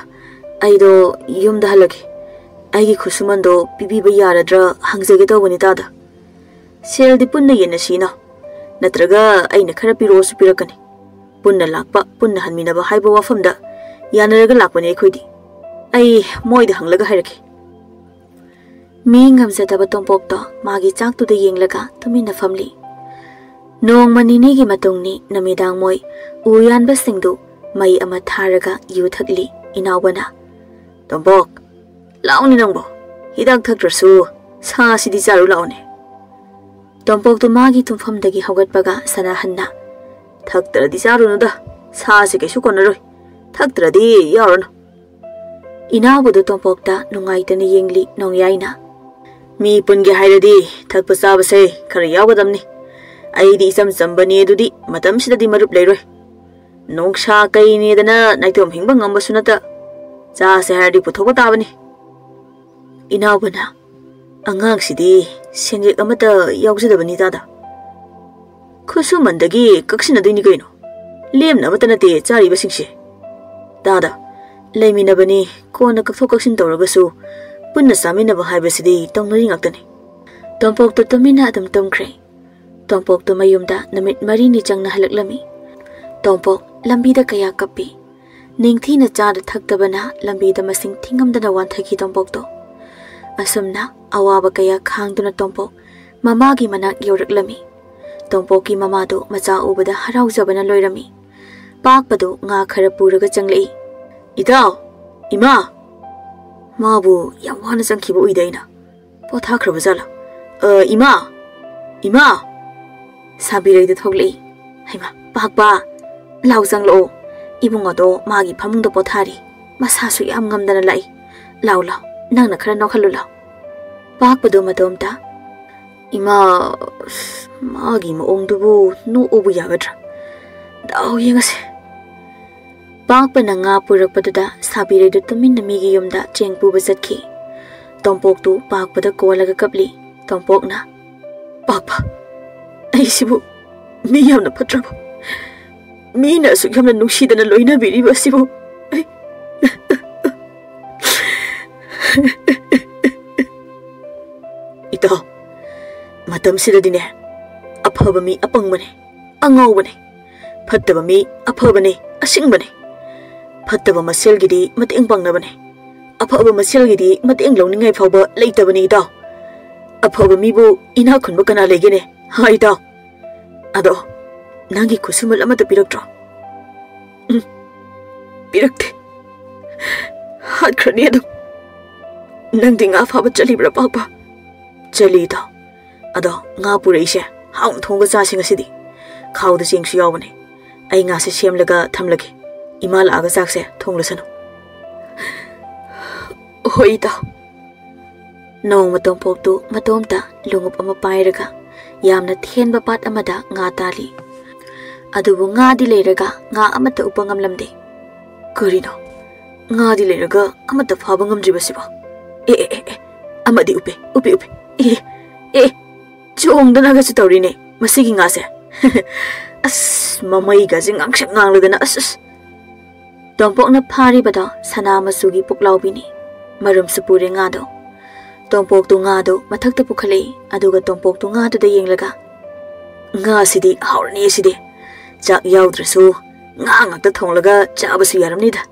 ꯑꯩꯗꯣ ꯌꯨꯝꯗ ꯍꯜꯂꯒꯦ꯫ ꯑꯩꯒꯤ ꯈꯨꯠꯁꯨꯃꯟꯗꯣ ꯄꯤꯕꯤꯕ ꯌꯥꯔꯗ꯭ꯔꯥ ꯍꯪꯖꯒꯦ ꯇꯧꯕꯅꯤ ꯇꯥꯗ꯫ ꯁꯦꯜꯗꯤ ꯄꯨꯟꯅ ꯌꯦꯟꯅꯁꯤꯅ, ꯅꯠꯇ꯭ꯔꯒ ꯑꯩꯅ ꯈꯔ ꯄꯤꯔꯛꯑꯣꯁꯨ ꯄꯤꯔꯛꯀꯅꯤ꯫ ꯄꯨꯟꯅ ꯂꯥꯛꯄ, ꯄꯨꯟꯅ ꯍꯟꯃꯤꯟꯅꯕ ꯍꯥꯏꯕ ꯋꯥꯐꯝꯗ ꯌꯥꯅꯔꯒ ꯂꯥꯛꯄꯅꯦ ꯑꯩꯈꯣꯏꯗꯤ꯫ ꯑꯩ ꯃꯣꯏꯗ ꯍꯪꯂꯒ ꯍꯥꯏꯔꯛꯀꯦ"꯫ ꯃꯤ ꯉꯝꯖꯗꯕ ꯇꯣꯝꯄꯣꯛꯇꯣ ꯃꯥꯒꯤ ꯆꯥꯛꯇꯨꯗ ꯌꯦꯡꯂꯒ ꯇꯨꯃꯤꯟꯅ ꯐꯝꯂꯤ꯫ ꯅꯣꯡꯃ ꯅꯤꯅꯤꯒꯤ ꯃꯇꯨꯡꯅꯤ꯫ ꯅꯨꯃꯤꯗꯥꯡ ꯃꯣꯏ ꯎ ꯌꯥꯟꯕꯁꯤꯡꯗꯨ ꯃꯩ ꯑꯃ ꯊꯥꯔꯒ ꯌꯨ ꯊꯛꯂꯤ꯫ ꯏꯅꯥꯎꯕꯅ, "ꯇꯣꯝꯄꯣꯛ, ꯂꯥꯛꯎꯅꯦ ꯅꯪꯕꯣ꯫ ꯍꯤꯗꯥꯛ ꯊꯛꯇ꯭ꯔꯁꯨ ꯁꯥꯁꯤꯗꯤ ꯆꯥꯔꯨ ꯂꯥꯛꯎꯅꯦ"꯫ ꯇꯣꯝꯄꯣꯛꯇꯨ ꯃꯥꯒꯤ ꯇꯨꯝꯐꯝꯗꯒꯤ ꯍꯧꯒꯠꯄꯒ ꯁꯅꯥꯍꯟꯅ, "ꯊꯛꯇ꯭ꯔꯗꯤ ꯆꯥꯔꯨꯅꯨꯗ, ꯁꯥꯁꯤ ꯀꯩꯁꯨ ꯀꯣꯟꯅꯔꯣꯏ꯫ ꯊꯛꯇ꯭ꯔꯗꯤ ꯌꯥꯎꯔꯅꯨ"꯫ ꯏꯅꯥꯎꯕꯗꯨ ꯇꯣꯝꯄꯣꯛꯇ ꯅꯨꯡꯉꯥꯏꯇꯅ ꯌꯦꯡꯂꯤ꯫ ꯅꯣꯡꯌꯥꯏꯅ, "ꯃꯤ ꯄꯨꯟꯒꯦ ꯍꯥꯏꯔꯗꯤ ꯊꯛꯄ ꯆꯥꯕꯁꯦ ꯈꯔ ꯌꯥꯎꯒꯗꯕꯅꯤ꯫ ꯑꯩꯗꯤ ꯏꯆꯝ ꯆꯝꯕꯅꯦ ꯑꯗꯨꯗꯤ ꯃꯇꯝꯁꯤꯗꯗꯤ ꯃꯔꯨꯞ ꯂꯩꯔꯣꯏ꯫ ꯅꯨꯡꯁꯥ ꯀꯩꯅꯦꯗꯅ ꯅꯥꯏꯇꯣꯝ ꯍꯤꯡꯕ ꯉꯝꯕꯁꯨ ꯅꯠꯇ꯫ ꯆꯥꯁꯦ ꯍꯥꯏꯔꯗꯤ ꯄꯨꯊꯣꯛꯄ ꯇꯥꯕꯅꯤ"꯫ ꯏꯅꯥꯎꯕꯅ, "ꯑꯉꯥꯡꯁꯤꯗꯤ ꯁꯦꯟꯌꯦꯛ ꯑꯃꯠꯇ ꯌꯥꯎꯖꯗꯕꯅꯤ ꯇꯥꯗ꯫ ꯈꯨꯠꯁꯨꯃꯟꯗꯒꯤ ꯀꯛꯁꯤꯟꯅꯗꯣꯏꯅꯤ ꯀꯩꯅꯣ꯫ ꯂꯦꯝꯅ ꯑꯃꯠꯇ ꯅꯠꯇꯦ ꯆꯥꯔꯤꯕꯁꯤꯡꯁꯦ꯫ ꯇꯥꯗ, ꯂꯩꯃꯤꯟꯅꯕꯅꯤ, ꯀꯣꯟꯅ ꯀꯛꯊꯣꯛ ꯀꯛꯁꯤꯟ ꯇꯧꯔꯒꯁꯨ ꯄꯨꯟꯅ ꯆꯥꯃꯤꯟꯅꯕ ꯍꯥꯏꯕꯁꯤꯗꯤ ꯇꯧꯅꯔꯤ ꯉꯥꯛꯇꯅꯤ"꯫ ꯇꯣꯝꯄꯣꯛꯇꯨ ꯇꯨꯃꯤꯟꯅ ꯑꯗꯨꯝ ꯇꯨꯝꯈ꯭ꯔꯦ꯫ ꯇꯣꯝꯄꯣꯛꯇꯨ ꯃꯌꯨꯝꯗ ꯅꯨꯃꯤꯠ ꯃꯔꯤꯅꯤ ꯆꯪꯅ ꯍꯜꯂꯛꯂꯝꯃꯤ꯫ ꯇꯣꯝꯄꯣꯛ ꯂꯝꯕꯤꯗ ꯀꯌꯥ ꯀꯞꯄꯤ꯫ ꯅꯤꯡꯊꯤꯅ ꯆꯥꯗ ꯊꯛꯇꯕꯅ ꯂꯝꯕꯤꯗ ꯃꯁꯤꯡ ꯊꯤꯉꯝꯗꯅ ꯋꯥꯟꯊꯈꯤ ꯇꯣꯝꯄꯣꯛꯇꯣ꯫ ꯑꯁꯨꯝꯅ ꯑꯋꯥꯕ ꯀꯌꯥ ꯈꯥꯡꯗꯨꯅ ꯇꯣꯝꯄꯣꯛ ꯃꯃꯥꯒꯤ ꯃꯅꯥꯛ ꯌꯧꯔꯛꯂꯝꯃꯤ꯫ ꯇꯣꯝꯄꯣꯛꯀꯤ ꯃꯃꯥꯗꯨ ꯃꯆꯥ ꯎꯕꯗ ꯍꯔꯥꯎꯖꯕꯅ ꯂꯣꯏꯔꯝꯃꯤ꯫ ꯄꯥꯛꯄꯗꯨ ꯉꯥ ꯈꯔ ꯄꯨꯔꯒ ꯆꯪꯂꯛꯏ꯫ "ꯏꯇꯥꯎ! ꯏꯃꯥ!" ꯃꯥꯕꯨ ꯌꯥꯝ ꯋꯥꯅ ꯆꯪꯈꯤꯕ ꯎꯏꯗ ꯑꯩꯅ꯫ ꯄꯣꯊꯥꯈ꯭ꯔꯕ ꯖꯥꯠꯂꯥ? "ꯑ, ꯏꯃꯥ! ꯏꯃꯥ!" ꯁꯥꯕꯤꯔꯩꯗ ꯊꯣꯛꯂꯛꯏ꯫ "ꯍꯩꯃꯥ, ꯄꯥꯛꯄ! ꯂꯥꯎ ꯆꯪꯂꯛꯑꯣ꯫ ꯏꯕꯨꯡ ꯑꯗꯣ ꯃꯥꯒꯤ ꯐꯃꯨꯡꯗ ꯄꯣꯊꯥꯔꯤ꯫ ꯃꯁꯥꯁꯨ ꯌꯥꯝ ꯉꯝꯗꯅ ꯂꯥꯛꯏ꯫ ꯂꯥꯎ, ꯂꯥꯎ, ꯅꯪꯅ ꯈꯔ ꯅꯣꯛꯍꯜꯂꯨ ꯂꯥꯎ꯫" ꯄꯥꯛꯄꯗꯣ ꯃꯇꯣꯝꯇ, "ꯏꯃꯥ, ꯑꯁ, ꯃꯥꯒꯤ ꯃꯑꯣꯡꯗꯨꯕꯨ ꯅꯣꯛꯎꯕꯨ ꯌꯥꯒꯗ꯭ꯔꯥ? ꯗꯥꯎ ꯌꯦꯡꯉꯁꯦ꯫" ꯄꯥꯛꯄꯅ ꯉꯥ ꯄꯨꯔꯛꯄꯗꯨꯗ ꯁꯥꯕꯤꯔꯩꯗꯨ ꯇꯨꯃꯤꯟꯅ ꯃꯤꯒꯤ ꯌꯨꯝꯗ ꯆꯦꯡ ꯄꯨꯕ ꯆꯠꯈꯤ꯫ ꯇꯣꯝꯄꯣꯛꯇꯨ ꯄꯥꯛꯄꯗ ꯀꯣꯜꯂꯒ ꯀꯞꯂꯤ꯫ ꯇꯣꯝꯄꯣꯛꯅ, "ꯄꯥꯛꯄ, ꯑꯩꯁꯤꯕꯨ ꯃꯤ ꯌꯥꯝꯅ ꯐꯠꯇ꯭ꯔꯕ? ꯃꯤꯅ ꯑꯁꯨꯛ ꯌꯥꯝꯅ ꯅꯨꯡꯁꯤꯗꯅ ꯂꯣꯏꯅꯕꯤꯔꯤꯕ ꯑꯁꯤꯕꯨ ꯑꯩ" "ꯏꯇꯥꯎ, ꯃꯇꯝꯁꯤꯗꯗꯤꯅꯦ, ꯑꯐꯕ ꯃꯤ ꯑꯄꯪꯕꯅꯦ, ꯑꯉꯥꯎꯕꯅꯦ꯫ ꯐꯠꯇꯕ ꯃꯤ ꯑꯐꯕꯅꯦ, ꯑꯁꯤꯡꯕꯅꯦ꯫ ꯐꯠꯇꯕ ꯃꯁꯦꯜꯒꯤꯗꯤ ꯃꯇꯦꯡ ꯄꯥꯡꯅꯕꯅꯦ꯫ ꯑꯐꯕ ꯃꯁꯦꯜꯒꯤꯗꯤ ꯃꯇꯦꯡ ꯂꯧꯅꯤꯡꯉꯥꯏ ꯐꯥꯎꯕ ꯂꯩꯇꯕꯅꯤ ꯏꯇꯥꯎ꯫ ꯑꯐꯕ ꯃꯤꯕꯨ ꯏꯅꯥꯛ ꯈꯨꯟꯕ ꯀꯅꯥ ꯂꯩꯒꯦꯅꯦ? ꯍꯥ, ꯏꯇꯥꯎ? ꯑꯗꯣ, ꯅꯪꯒꯤ ꯈꯨꯠꯁꯨꯃꯜ ꯑꯃꯠꯇ ꯄꯤꯔꯛꯇ꯭ꯔꯣ?" "ꯎꯝ, ꯄꯤꯔꯛꯇꯦ꯫ ꯍꯥꯠꯈ꯭ꯔꯅꯤ ꯑꯗꯨꯝ꯫ ꯅꯪꯗꯤ ꯉꯥ ꯐꯥꯕ ꯆꯠꯂꯤꯕ꯭ꯔꯥ, ꯄꯥꯛꯄ?" "ꯆꯠꯂꯤ, ꯏꯇꯥꯎ꯫ ꯑꯗꯣ, ꯉꯥ ꯄꯨꯔꯛꯏꯁꯦ ꯍꯥꯎꯅ ꯊꯣꯡꯉꯒ ꯆꯥꯁꯤ ꯉꯁꯤꯗꯤ꯫ ꯈꯥꯎꯗ ꯆꯦꯡꯁꯨ ꯌꯥꯎꯕꯅꯦ꯫ ꯑꯩ ꯉꯥꯁꯦ ꯁꯦꯝꯂꯒ ꯊꯝꯂꯒꯦ꯫ ꯏꯃꯥ ꯂꯥꯛꯑꯒ ꯆꯥꯛꯁꯦ ꯊꯣꯡꯂꯁꯅꯨ꯫" "ꯍꯣꯏ, ꯏꯇꯥꯎ꯫" ꯅꯣꯡꯃ ꯇꯣꯝꯄꯣꯛꯇꯨ ꯃꯇꯣꯝꯇ ꯂꯣꯡꯎꯞ ꯑꯃ ꯄꯥꯏꯔꯒ ꯌꯥꯝꯅ ꯊꯦꯟꯕ ꯄꯥꯠ ꯑꯃꯗ ꯉꯥ ꯇꯥꯜꯂꯤ꯫ ꯑꯗꯨꯕꯨ ꯉꯥꯗꯤ ꯂꯩꯔꯒ ꯉꯥ ꯑꯃꯠꯇ ꯎꯞꯄ ꯉꯝꯂꯝꯗꯦ꯫ "ꯀꯔꯤꯅꯣ? ꯉꯥꯗꯤ ꯂꯩꯔꯒ ꯑꯃꯠꯇ ꯐꯥꯕ ꯉꯝꯗ꯭ꯔꯤꯕꯁꯤꯕꯣ? ꯑꯦ, ꯑꯦ, ꯑꯦ, ꯑꯦ, ꯑꯃꯗꯤ ꯎꯞꯄꯦ, ꯎꯞꯄꯦ, ꯎꯞꯄꯦ꯫ ꯑꯦ, ꯑꯦ, ꯆꯣꯡꯗꯅꯒꯁꯨ ꯇꯧꯔꯤꯅꯦ ꯃꯁꯤꯒꯤ ꯉꯥꯁꯦ꯫ ꯑꯁ, ꯃꯃꯩꯒꯁꯦ ꯉꯥꯡꯁꯛ ꯉꯥꯡꯂꯗꯅ, ꯑꯁ, ꯑꯁ꯫" ꯇꯣꯝꯄꯣꯛꯅ ꯐꯥꯔꯤꯕꯗꯣ ꯁꯅꯥ ꯃꯆꯨꯒꯤ ꯄꯨꯛꯂꯥꯎꯕꯤꯅꯤ꯫ ꯃꯔꯨꯝꯁꯨ ꯄꯨꯔꯦ ꯉꯥꯗꯣ꯫ ꯇꯣꯝꯄꯣꯛꯇꯨ ꯉꯥꯗꯨ ꯃꯊꯛꯇ ꯄꯨꯈꯠꯂꯛꯏ꯫ ꯑꯗꯨꯒ ꯇꯣꯝꯄꯣꯛꯇꯨ ꯉꯥꯗꯨꯗ ꯌꯦꯡꯂꯒ, "ꯉꯥꯁꯤꯗꯤ ꯍꯥꯎꯔꯅꯤ ꯁꯤꯗꯤ꯫ ꯆꯥꯛ ꯌꯥꯎꯗ꯭ꯔꯁꯨ ꯉꯥ ꯉꯥꯛꯇ ꯊꯣꯡꯂꯒ ꯆꯥꯕꯁꯨ ꯌꯥꯔꯝꯅꯤꯗ꯫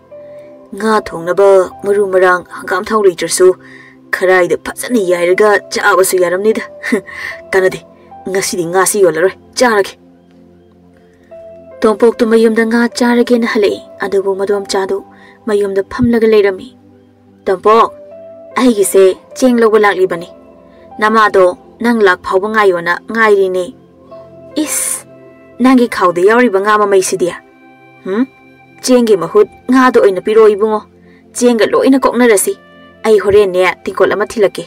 ꯉꯥ ꯊꯣꯡꯅꯕ ꯃꯔꯨ ꯃꯔꯥꯡ ꯍꯪꯒꯥꯝ ꯊꯥꯎ ꯂꯩꯇ꯭ꯔꯁꯨ ꯈꯔꯥꯏꯗ ꯐꯖꯅ ꯌꯥꯏꯔꯒ ꯆꯥꯕꯁꯨ ꯌꯥꯔꯝꯅꯤꯗ꯫ ꯀꯥꯟꯅꯗꯦ, ꯉꯁꯤꯗꯤ ꯉꯥꯁꯤ ꯌꯣꯜꯂꯔꯣꯏ, ꯆꯥꯔꯒꯦ꯫" ꯇꯣꯝꯄꯣꯛꯇꯨ ꯃꯌꯨꯝꯗ ꯉꯥ ꯆꯥꯔꯒꯦꯅ ꯍꯜꯂꯛꯏ꯫ ꯑꯗꯨꯕꯨ ꯃꯗꯣꯝꯆꯥꯗꯨ ꯃꯌꯨꯝꯗ ꯐꯝꯂꯒ ꯂꯩꯔꯝꯃꯤ꯫ "ꯇꯣꯝꯄꯣꯛ, ꯑꯩꯒꯤꯁꯦ ꯆꯦꯡ ꯂꯧꯕ ꯂꯥꯛꯂꯤꯕꯅꯤ꯫ ꯅꯃꯥꯗꯣ ꯅꯪ ꯂꯥꯛ ꯐꯥꯎꯕ ꯉꯥꯏꯌꯣꯅ ꯉꯥꯏꯔꯤꯅꯦ꯫" "ꯏꯁ, ꯅꯪꯒꯤ ꯈꯥꯎꯗ ꯌꯥꯎꯔꯤꯕ ꯉꯥ ꯃꯃꯩꯁꯤꯗꯤ? ꯍꯨꯝ? ꯆꯦꯡꯒꯤ ꯃꯍꯨꯠ ꯉꯥꯗ ꯑꯣꯏꯅ ꯄꯤꯔꯛꯑꯣ ꯏꯕꯨꯡꯉꯣ꯫ ꯆꯦꯡꯒ ꯂꯣꯏꯅ ꯀꯣꯛꯅꯔꯁꯤ꯫ ꯑꯩ ꯍꯣꯔꯦꯟꯅꯦ ꯇꯦꯡꯀꯣꯠ ꯑꯃ ꯊꯤꯜꯂꯛꯀꯦ꯫"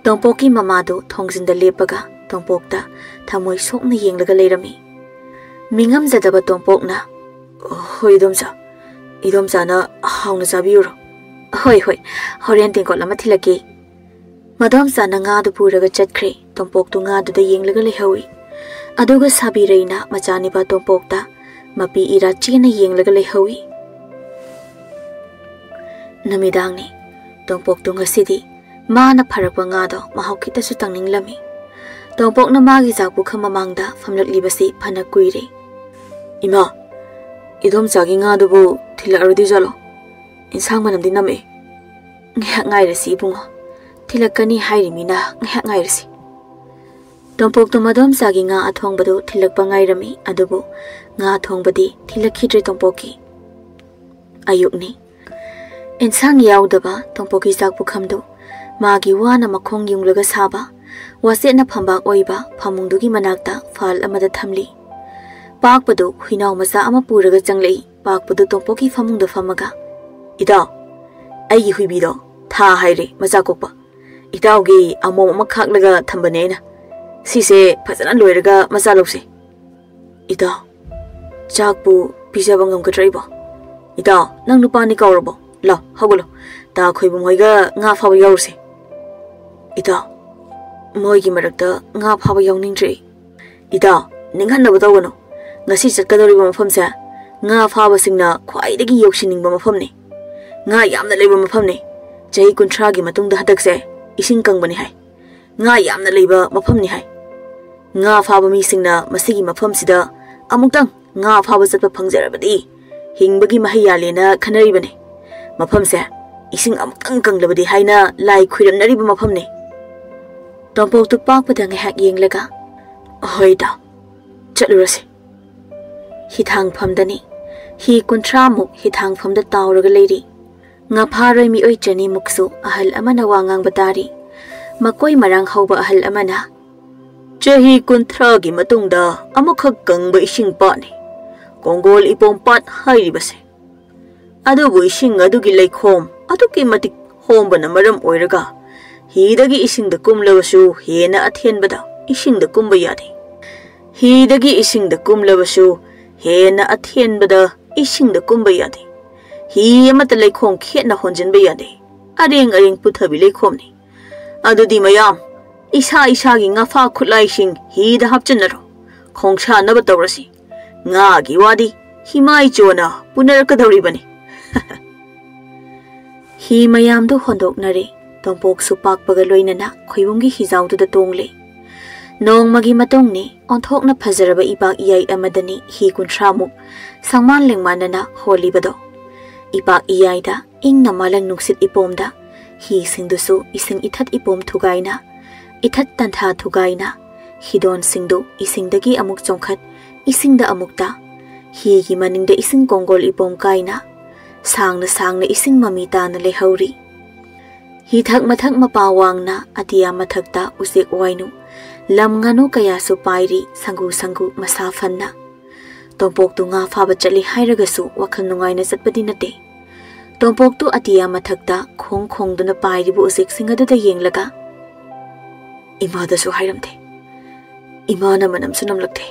ꯇꯣꯝꯄꯣꯛꯀꯤ ꯃꯃꯥꯗꯨ ꯊꯣꯡꯖꯤꯟꯗ ꯂꯦꯞꯄꯒ ꯇꯣꯝꯄꯣꯛꯇ ꯊꯃꯣꯏ ꯁꯣꯛꯅ ꯌꯦꯡꯂꯒ ꯂꯩꯔꯝꯃꯤ꯫ ꯃꯤꯉꯝꯖꯗꯕ ꯇꯣꯝꯄꯣꯛꯅ, "ꯍꯣꯏ ꯏꯗꯣꯝꯆꯥ, ꯏꯗꯣꯝꯆꯥꯅ ꯍꯥꯎꯅ ꯆꯥꯕꯤꯌꯨꯔꯣ꯫" "ꯍꯣꯏ, ꯍꯣꯏ, ꯍꯣꯔꯦꯟ ꯇꯦꯡꯀꯣꯠ ꯑꯃ ꯊꯤꯜꯂꯛꯀꯦ꯫" ꯃꯗꯣꯝꯆꯥꯅ ꯉꯥꯗꯨ ꯄꯨꯔꯒ ꯆꯠꯈ꯭ꯔꯦ꯫ ꯇꯣꯝꯄꯣꯛꯇꯨ ꯉꯥꯗꯨꯗ ꯌꯦꯡꯂꯒ ꯂꯩꯍꯧꯏ꯫ ꯑꯗꯨꯒ ꯁꯥꯕꯤꯔꯩꯅ ꯃꯆꯥꯅꯤꯄꯥ ꯇꯣꯝꯄꯣꯛꯇ ꯃꯄꯤ ꯏꯔꯥ ꯆꯦꯟꯅ ꯌꯦꯡꯂꯒ ꯂꯩꯍꯧꯏ꯫ ꯅꯨꯃꯤꯗꯥꯡꯅꯤ꯫ ꯇꯣꯝꯄꯣꯛꯇꯨ ꯉꯁꯤꯗꯤ ꯃꯥꯅ ꯐꯥꯔꯛꯄ ꯉꯥꯗꯣ ꯃꯍꯥꯎ ꯈꯤꯇꯁꯨ ꯇꯪꯅꯤꯡꯂꯝꯃꯤ꯫ ꯇꯣꯝꯄꯣꯛꯅ ꯃꯥꯒꯤ ꯆꯥꯛ ꯄꯨꯈꯝ ꯃꯃꯥꯡꯗ ꯐꯝꯂꯛꯂꯤꯕꯁꯤ ꯐꯅ ꯀꯨꯏꯔꯦ꯫ "ꯏꯃꯥ, ꯏꯗꯣꯝꯆꯥꯒꯤ ꯉꯥꯗꯨꯕꯨ ꯊꯤꯜꯂꯛꯑꯔꯣꯏꯗꯣꯏꯖꯥꯠꯂꯣ? ꯏꯟꯁꯥꯡ ꯃꯅꯝꯗꯤ ꯅꯝꯃꯛꯑꯦ꯫" "ꯉꯥꯏꯍꯥꯛ ꯉꯥꯏꯔꯁꯤ ꯏꯕꯨꯡꯉꯣ, ꯊꯤꯜꯂꯛꯀꯅꯤ ꯍꯥꯏꯔꯤꯃꯤꯅ ꯉꯥꯏꯍꯥꯛ ꯉꯥꯏꯔꯁꯤ꯫" ꯇꯣꯝꯄꯣꯛꯇꯣ ꯃꯗꯣꯝꯆꯥꯒꯤ ꯉꯥ ꯑꯊꯣꯡꯕꯗꯨ ꯊꯤꯜꯂꯛꯄ ꯉꯥꯏꯔꯝꯃꯤ, ꯑꯗꯨꯕꯨ ꯉꯥ ꯑꯊꯣꯡꯕꯗꯤ ꯊꯤꯜꯂꯛꯈꯤꯗ꯭ꯔꯦ ꯇꯣꯝꯄꯣꯛꯀꯤ꯫ ꯑꯌꯨꯛꯅꯤ꯫ ꯏꯟꯁꯥꯡ ꯌꯥꯎꯗꯕ ꯇꯣꯝꯄꯣꯛꯀꯤ ꯆꯥꯛ ꯄꯨꯈꯝꯗꯨ ꯃꯥꯒꯤ ꯋꯥꯅ ꯃꯈꯣꯡ ꯌꯨꯡꯂꯒ ꯁꯥꯕ, ꯋꯥꯆꯦꯠꯅ ꯐꯝꯕꯥꯛ ꯑꯣꯏꯕ ꯐꯃꯨꯡꯗꯨꯒꯤ ꯃꯅꯥꯛꯇ ꯐꯥꯜ ꯑꯃꯗ ꯊꯝꯂꯤ꯫ ꯄꯥꯛꯄꯗꯨ ꯍꯨꯏꯅꯥꯎ ꯃꯆꯥ ꯑꯃ ꯄꯨꯔꯒ ꯆꯪꯂꯛꯏ꯫ ꯄꯥꯛꯄꯗꯨ ꯇꯣꯝꯄꯣꯛꯀꯤ ꯐꯃꯨꯡꯗ ꯐꯝꯃꯒ, "ꯏꯇꯥꯎ, ꯑꯩꯒꯤ ꯍꯨꯏꯕꯤꯗꯣ ꯊꯥ ꯍꯥꯏꯔꯦ ꯃꯆꯥ ꯀꯣꯛꯄ꯫ ꯏꯇꯥꯎꯒꯤ ꯑꯃꯣꯝ ꯑꯃ ꯈꯥꯛꯂꯒ ꯊꯝꯕꯅꯦ ꯑꯩꯅ꯫ ꯁꯤꯁꯦ ꯐꯖꯅ ꯂꯣꯏꯔꯒ ꯃꯆꯥ ꯂꯧꯁꯦ꯫" "ꯏꯇꯥꯎ, ꯆꯥꯛꯄꯨ ꯄꯤꯖꯕ ꯉꯝꯒꯗ꯭ꯔꯥ ꯑꯩꯕꯣ?" "ꯏꯇꯥꯎ, ꯅꯪ ꯅꯨꯄꯥꯅꯤ ꯀꯥꯎꯔꯕꯣ? ꯂꯥꯎ, ꯍꯧꯒꯠꯂꯣ꯫ ꯇꯥ ꯈꯣꯏꯕꯨꯝ ꯍꯣꯏꯒ ꯉꯥ ꯐꯥꯕ ꯌꯥꯎꯔꯨꯁꯦ꯫" "ꯏꯇꯥꯎ, ꯃꯣꯏꯒꯤ ꯃꯔꯛꯇ ꯉꯥ ꯐꯥꯕ ꯌꯥꯎꯅꯤꯡꯗ꯭ꯔꯦ ꯑꯩ꯫" "ꯏꯇꯥꯎ, ꯅꯤꯡꯍꯟꯅꯕ ꯇꯧꯒꯅꯨ꯫ ꯉꯁꯤ ꯆꯠꯀꯗꯧꯔꯤꯕ ꯃꯐꯝꯁꯦ ꯉꯥ ꯐꯥꯕꯁꯤꯡꯅ ꯈ꯭ꯋꯥꯏꯗꯒꯤ ꯌꯧꯁꯤꯟꯅꯤꯡꯕ ꯃꯐꯝꯅꯤ꯫ ꯉꯥ ꯌꯥꯝꯅ ꯂꯩꯕ ꯃꯐꯝꯅꯤ꯫ ꯆꯍꯤ ꯀꯨꯟꯊ꯭ꯔꯥꯒꯤ ꯃꯇꯨꯡꯗ ꯍꯟꯗꯛꯁꯦ ꯏꯁꯤꯡ ꯀꯪꯕꯅꯤ ꯍꯥꯏ꯫ ꯉꯥ ꯌꯥꯝꯅ ꯂꯩꯕ ꯃꯐꯝꯅꯤ ꯍꯥꯏ꯫ ꯉꯥ ꯐꯥꯕ ꯃꯤꯁꯤꯡꯅ ꯃꯁꯤꯒꯤ ꯃꯐꯝꯁꯤꯗ ꯑꯃꯨꯛꯇꯪ ꯉꯥ ꯐꯥꯕ ꯆꯠꯄ ꯐꯪꯖꯔꯕꯗꯤ ꯍꯤꯡꯕꯒꯤ ꯃꯍꯩ ꯌꯥꯜꯂꯦꯅ ꯈꯟꯅꯔꯤꯕꯅꯤ꯫ ꯃꯐꯝꯁꯦ ꯏꯁꯤꯡ ꯑꯃꯨꯛꯇꯪ ꯀꯪꯂꯕꯗꯤ ꯍꯥꯏꯅ ꯂꯥꯏ ꯈꯨꯔꯝꯅꯔꯤꯕ ꯃꯐꯝꯅꯤ꯫ ꯇꯣꯝꯄꯣꯛꯇꯨ ꯄꯥꯛꯄꯗ ꯉꯥꯏꯍꯥꯛ ꯌꯦꯡꯂꯒ, "ꯍꯣꯏꯗ, ꯆꯠꯂꯨꯔꯁꯤ꯫" ꯍꯤꯊꯥꯡꯐꯝꯗꯅꯤ꯫ ꯍꯤ ꯀꯨꯟꯊ꯭ꯔꯥꯃꯨꯛ ꯍꯤꯊꯥꯡꯐꯝꯗ ꯇꯥꯎꯔꯒ ꯂꯩꯔꯤ꯫ ꯉꯥꯐꯥꯔꯣꯏ ꯃꯤꯑꯣꯏ ꯆꯅꯤꯃꯨꯛꯁꯨ ꯑꯍꯜ ꯑꯃꯅ ꯋꯥ ꯉꯥꯡꯕ ꯇꯥꯔꯤ꯫ ꯃꯀꯣꯏ ꯃꯔꯥꯡ ꯍꯧꯕ ꯑꯍꯜ ꯑꯃꯅ, "ꯆꯍꯤ ꯀꯨꯟꯊ꯭ꯔꯥꯒꯤ ꯃꯇꯨꯡꯗ ꯑꯃꯨꯛꯈꯛ ꯀꯪꯕ ꯏꯁꯤꯡ ꯄꯥꯠꯅꯤ ꯀꯣꯡꯒꯣꯜ ꯏꯄꯣꯝ ꯄꯥꯠ ꯍꯥꯏꯔꯤꯕꯁꯦ꯫ ꯑꯗꯨꯕꯨ ꯏꯁꯤꯡ ꯑꯗꯨꯒꯤ ꯂꯩꯈꯣꯝ ꯑꯗꯨꯛꯀꯤ ꯃꯇꯤꯛ ꯍꯣꯝꯕꯅ ꯃꯔꯝ ꯑꯣꯏꯔꯒ ꯍꯤꯗꯒꯤ ꯏꯁꯤꯡꯗ ꯀꯨꯝꯂꯕꯁꯨ ꯍꯦꯟꯅ ꯑꯊꯦꯟꯕꯗ ꯏꯁꯤꯡꯗ ꯀꯨꯝꯕ ꯌꯥꯗꯦ꯫ ꯍꯤꯗꯒꯤ ꯏꯁꯤꯡꯗ ꯀꯨꯝꯂꯕꯁꯨ ꯍꯦꯟꯅ ꯑꯊꯦꯟꯕꯗ ꯏꯁꯤꯡꯗ ꯀꯨꯝꯕ ꯌꯥꯗꯦ꯫ ꯍꯤ ꯑꯃꯠꯇ ꯂꯩꯈꯣꯝ ꯈꯦꯠꯅ ꯍꯣꯟꯖꯤꯟꯕ ꯌꯥꯗꯦ꯫ ꯑꯔꯦꯡ ꯑꯔꯦꯡ ꯄꯨꯊꯕꯤ ꯂꯩꯈꯣꯝꯅꯤ꯫ ꯑꯗꯨꯗꯤ ꯃꯌꯥꯝ, ꯏꯁꯥ ꯏꯁꯥꯒꯤ ꯉꯥꯐꯥ ꯈꯨꯠꯂꯥꯏꯁꯤꯡ ꯍꯤꯗ ꯍꯥꯞꯆꯤꯟꯅꯔꯣ꯫ ꯈꯣꯡꯁꯥꯟꯅꯕ ꯇꯧꯔꯁꯤ꯫ ꯉꯥꯒꯤ ꯋꯥꯗꯤ ꯍꯤꯃꯥꯏ ꯆꯣꯅ ꯄꯨꯅꯔꯛꯀꯗꯧꯔꯤꯕꯅꯤ꯫" ꯍꯤ ꯃꯌꯥꯝꯗꯨ ꯍꯣꯟꯗꯣꯛꯅꯔꯦ꯫ ꯇꯣꯝꯄꯣꯛꯁꯨ ꯄꯥꯛꯄꯒ ꯂꯣꯏꯅꯅ ꯈꯣꯏꯕꯨꯝꯒꯤ ꯍꯤꯖꯥꯎꯗꯨꯗ ꯇꯣꯡꯂꯦ꯫ ꯅꯣꯡꯃꯒꯤ ꯃꯇꯨꯡꯅꯤ, ꯑꯣꯟꯊꯣꯛꯅ ꯐꯖꯔꯕ ꯏꯄꯥꯛ ꯏꯌꯥꯏ ꯑꯃꯗꯅꯤ ꯍꯤ ꯀꯨꯟꯊ꯭ꯔꯥꯃꯨꯛ ꯁꯪꯃꯥꯟ ꯂꯦꯡꯃꯥꯟꯅꯅ ꯍꯣꯜꯂꯤꯕꯗꯣ꯫ ꯏꯄꯥꯛ ꯏꯌꯥꯏꯗ ꯏꯪꯅ ꯃꯥꯂꯪ ꯅꯨꯡꯁꯤꯠ ꯏꯄꯣꯝꯗ ꯍꯤꯁꯤꯡꯗꯨꯁꯨ ꯏꯁꯤꯡ ꯏꯊꯠ ꯏꯄꯣꯝ ꯊꯨꯒꯥꯏꯅ, ꯏꯊꯠ ꯇꯟꯊꯥ ꯊꯨꯒꯥꯏꯅ, ꯍꯤꯗꯣꯟꯁꯤꯡꯗꯨ ꯏꯁꯤꯡꯗꯒꯤ ꯑꯃꯨꯛ ꯆꯣꯡꯈꯠ, ꯏꯁꯤꯡꯗ ꯑꯃꯨꯛ ꯇꯥ, ꯍꯤꯒꯤ ꯃꯅꯤꯡꯗ ꯏꯁꯤꯡ ꯀꯣꯡꯒꯣꯜ ꯏꯄꯣꯝ ꯀꯥꯏꯅ, ꯁꯥꯡꯅ ꯁꯥꯡꯅ ꯏꯁꯤꯡ ꯃꯃꯤ ꯇꯥꯅ ꯂꯩꯍꯧꯔꯤ꯫ ꯍꯤꯊꯛ ꯃꯊꯛ ꯃꯄꯥ ꯋꯥꯡꯅ, ꯑꯇꯤꯌꯥ ꯃꯊꯛꯇ ꯎꯆꯦꯛ ꯋꯥꯏꯅꯨ, ꯂꯝ ꯉꯥꯅꯨ ꯀꯌꯥꯁꯨ ꯄꯥꯏꯔꯤ, ꯁꯪꯒꯨ ꯁꯪꯒꯨ ꯃꯁꯥ ꯐꯟꯅ꯫ ꯇꯣꯝꯄꯣꯛꯇꯨ ꯉꯥ ꯐꯥꯕ ꯆꯠꯂꯤ ꯍꯥꯏꯔꯒꯁꯨ ꯋꯥꯈꯜ ꯅꯨꯡꯉꯥꯏꯅ ꯆꯠꯄꯗꯤ ꯅꯠꯇꯦ꯫ ꯇꯣꯝꯄꯣꯛꯇꯨ ꯑꯇꯤꯌꯥ ꯃꯊꯛꯇ ꯈꯣꯡ ꯈꯣꯡꯗꯨꯅ ꯄꯥꯏꯔꯤꯕ ꯎꯆꯦꯛꯁꯤꯡ ꯑꯗꯨꯗ ꯌꯦꯡꯂꯒ, "ꯏꯃꯥꯗꯁꯨ ꯍꯥꯏꯔꯝꯗꯦ꯫ ꯏꯃꯥꯅ ꯃꯅꯝꯁꯨ ꯅꯝꯂꯛꯇꯦ꯫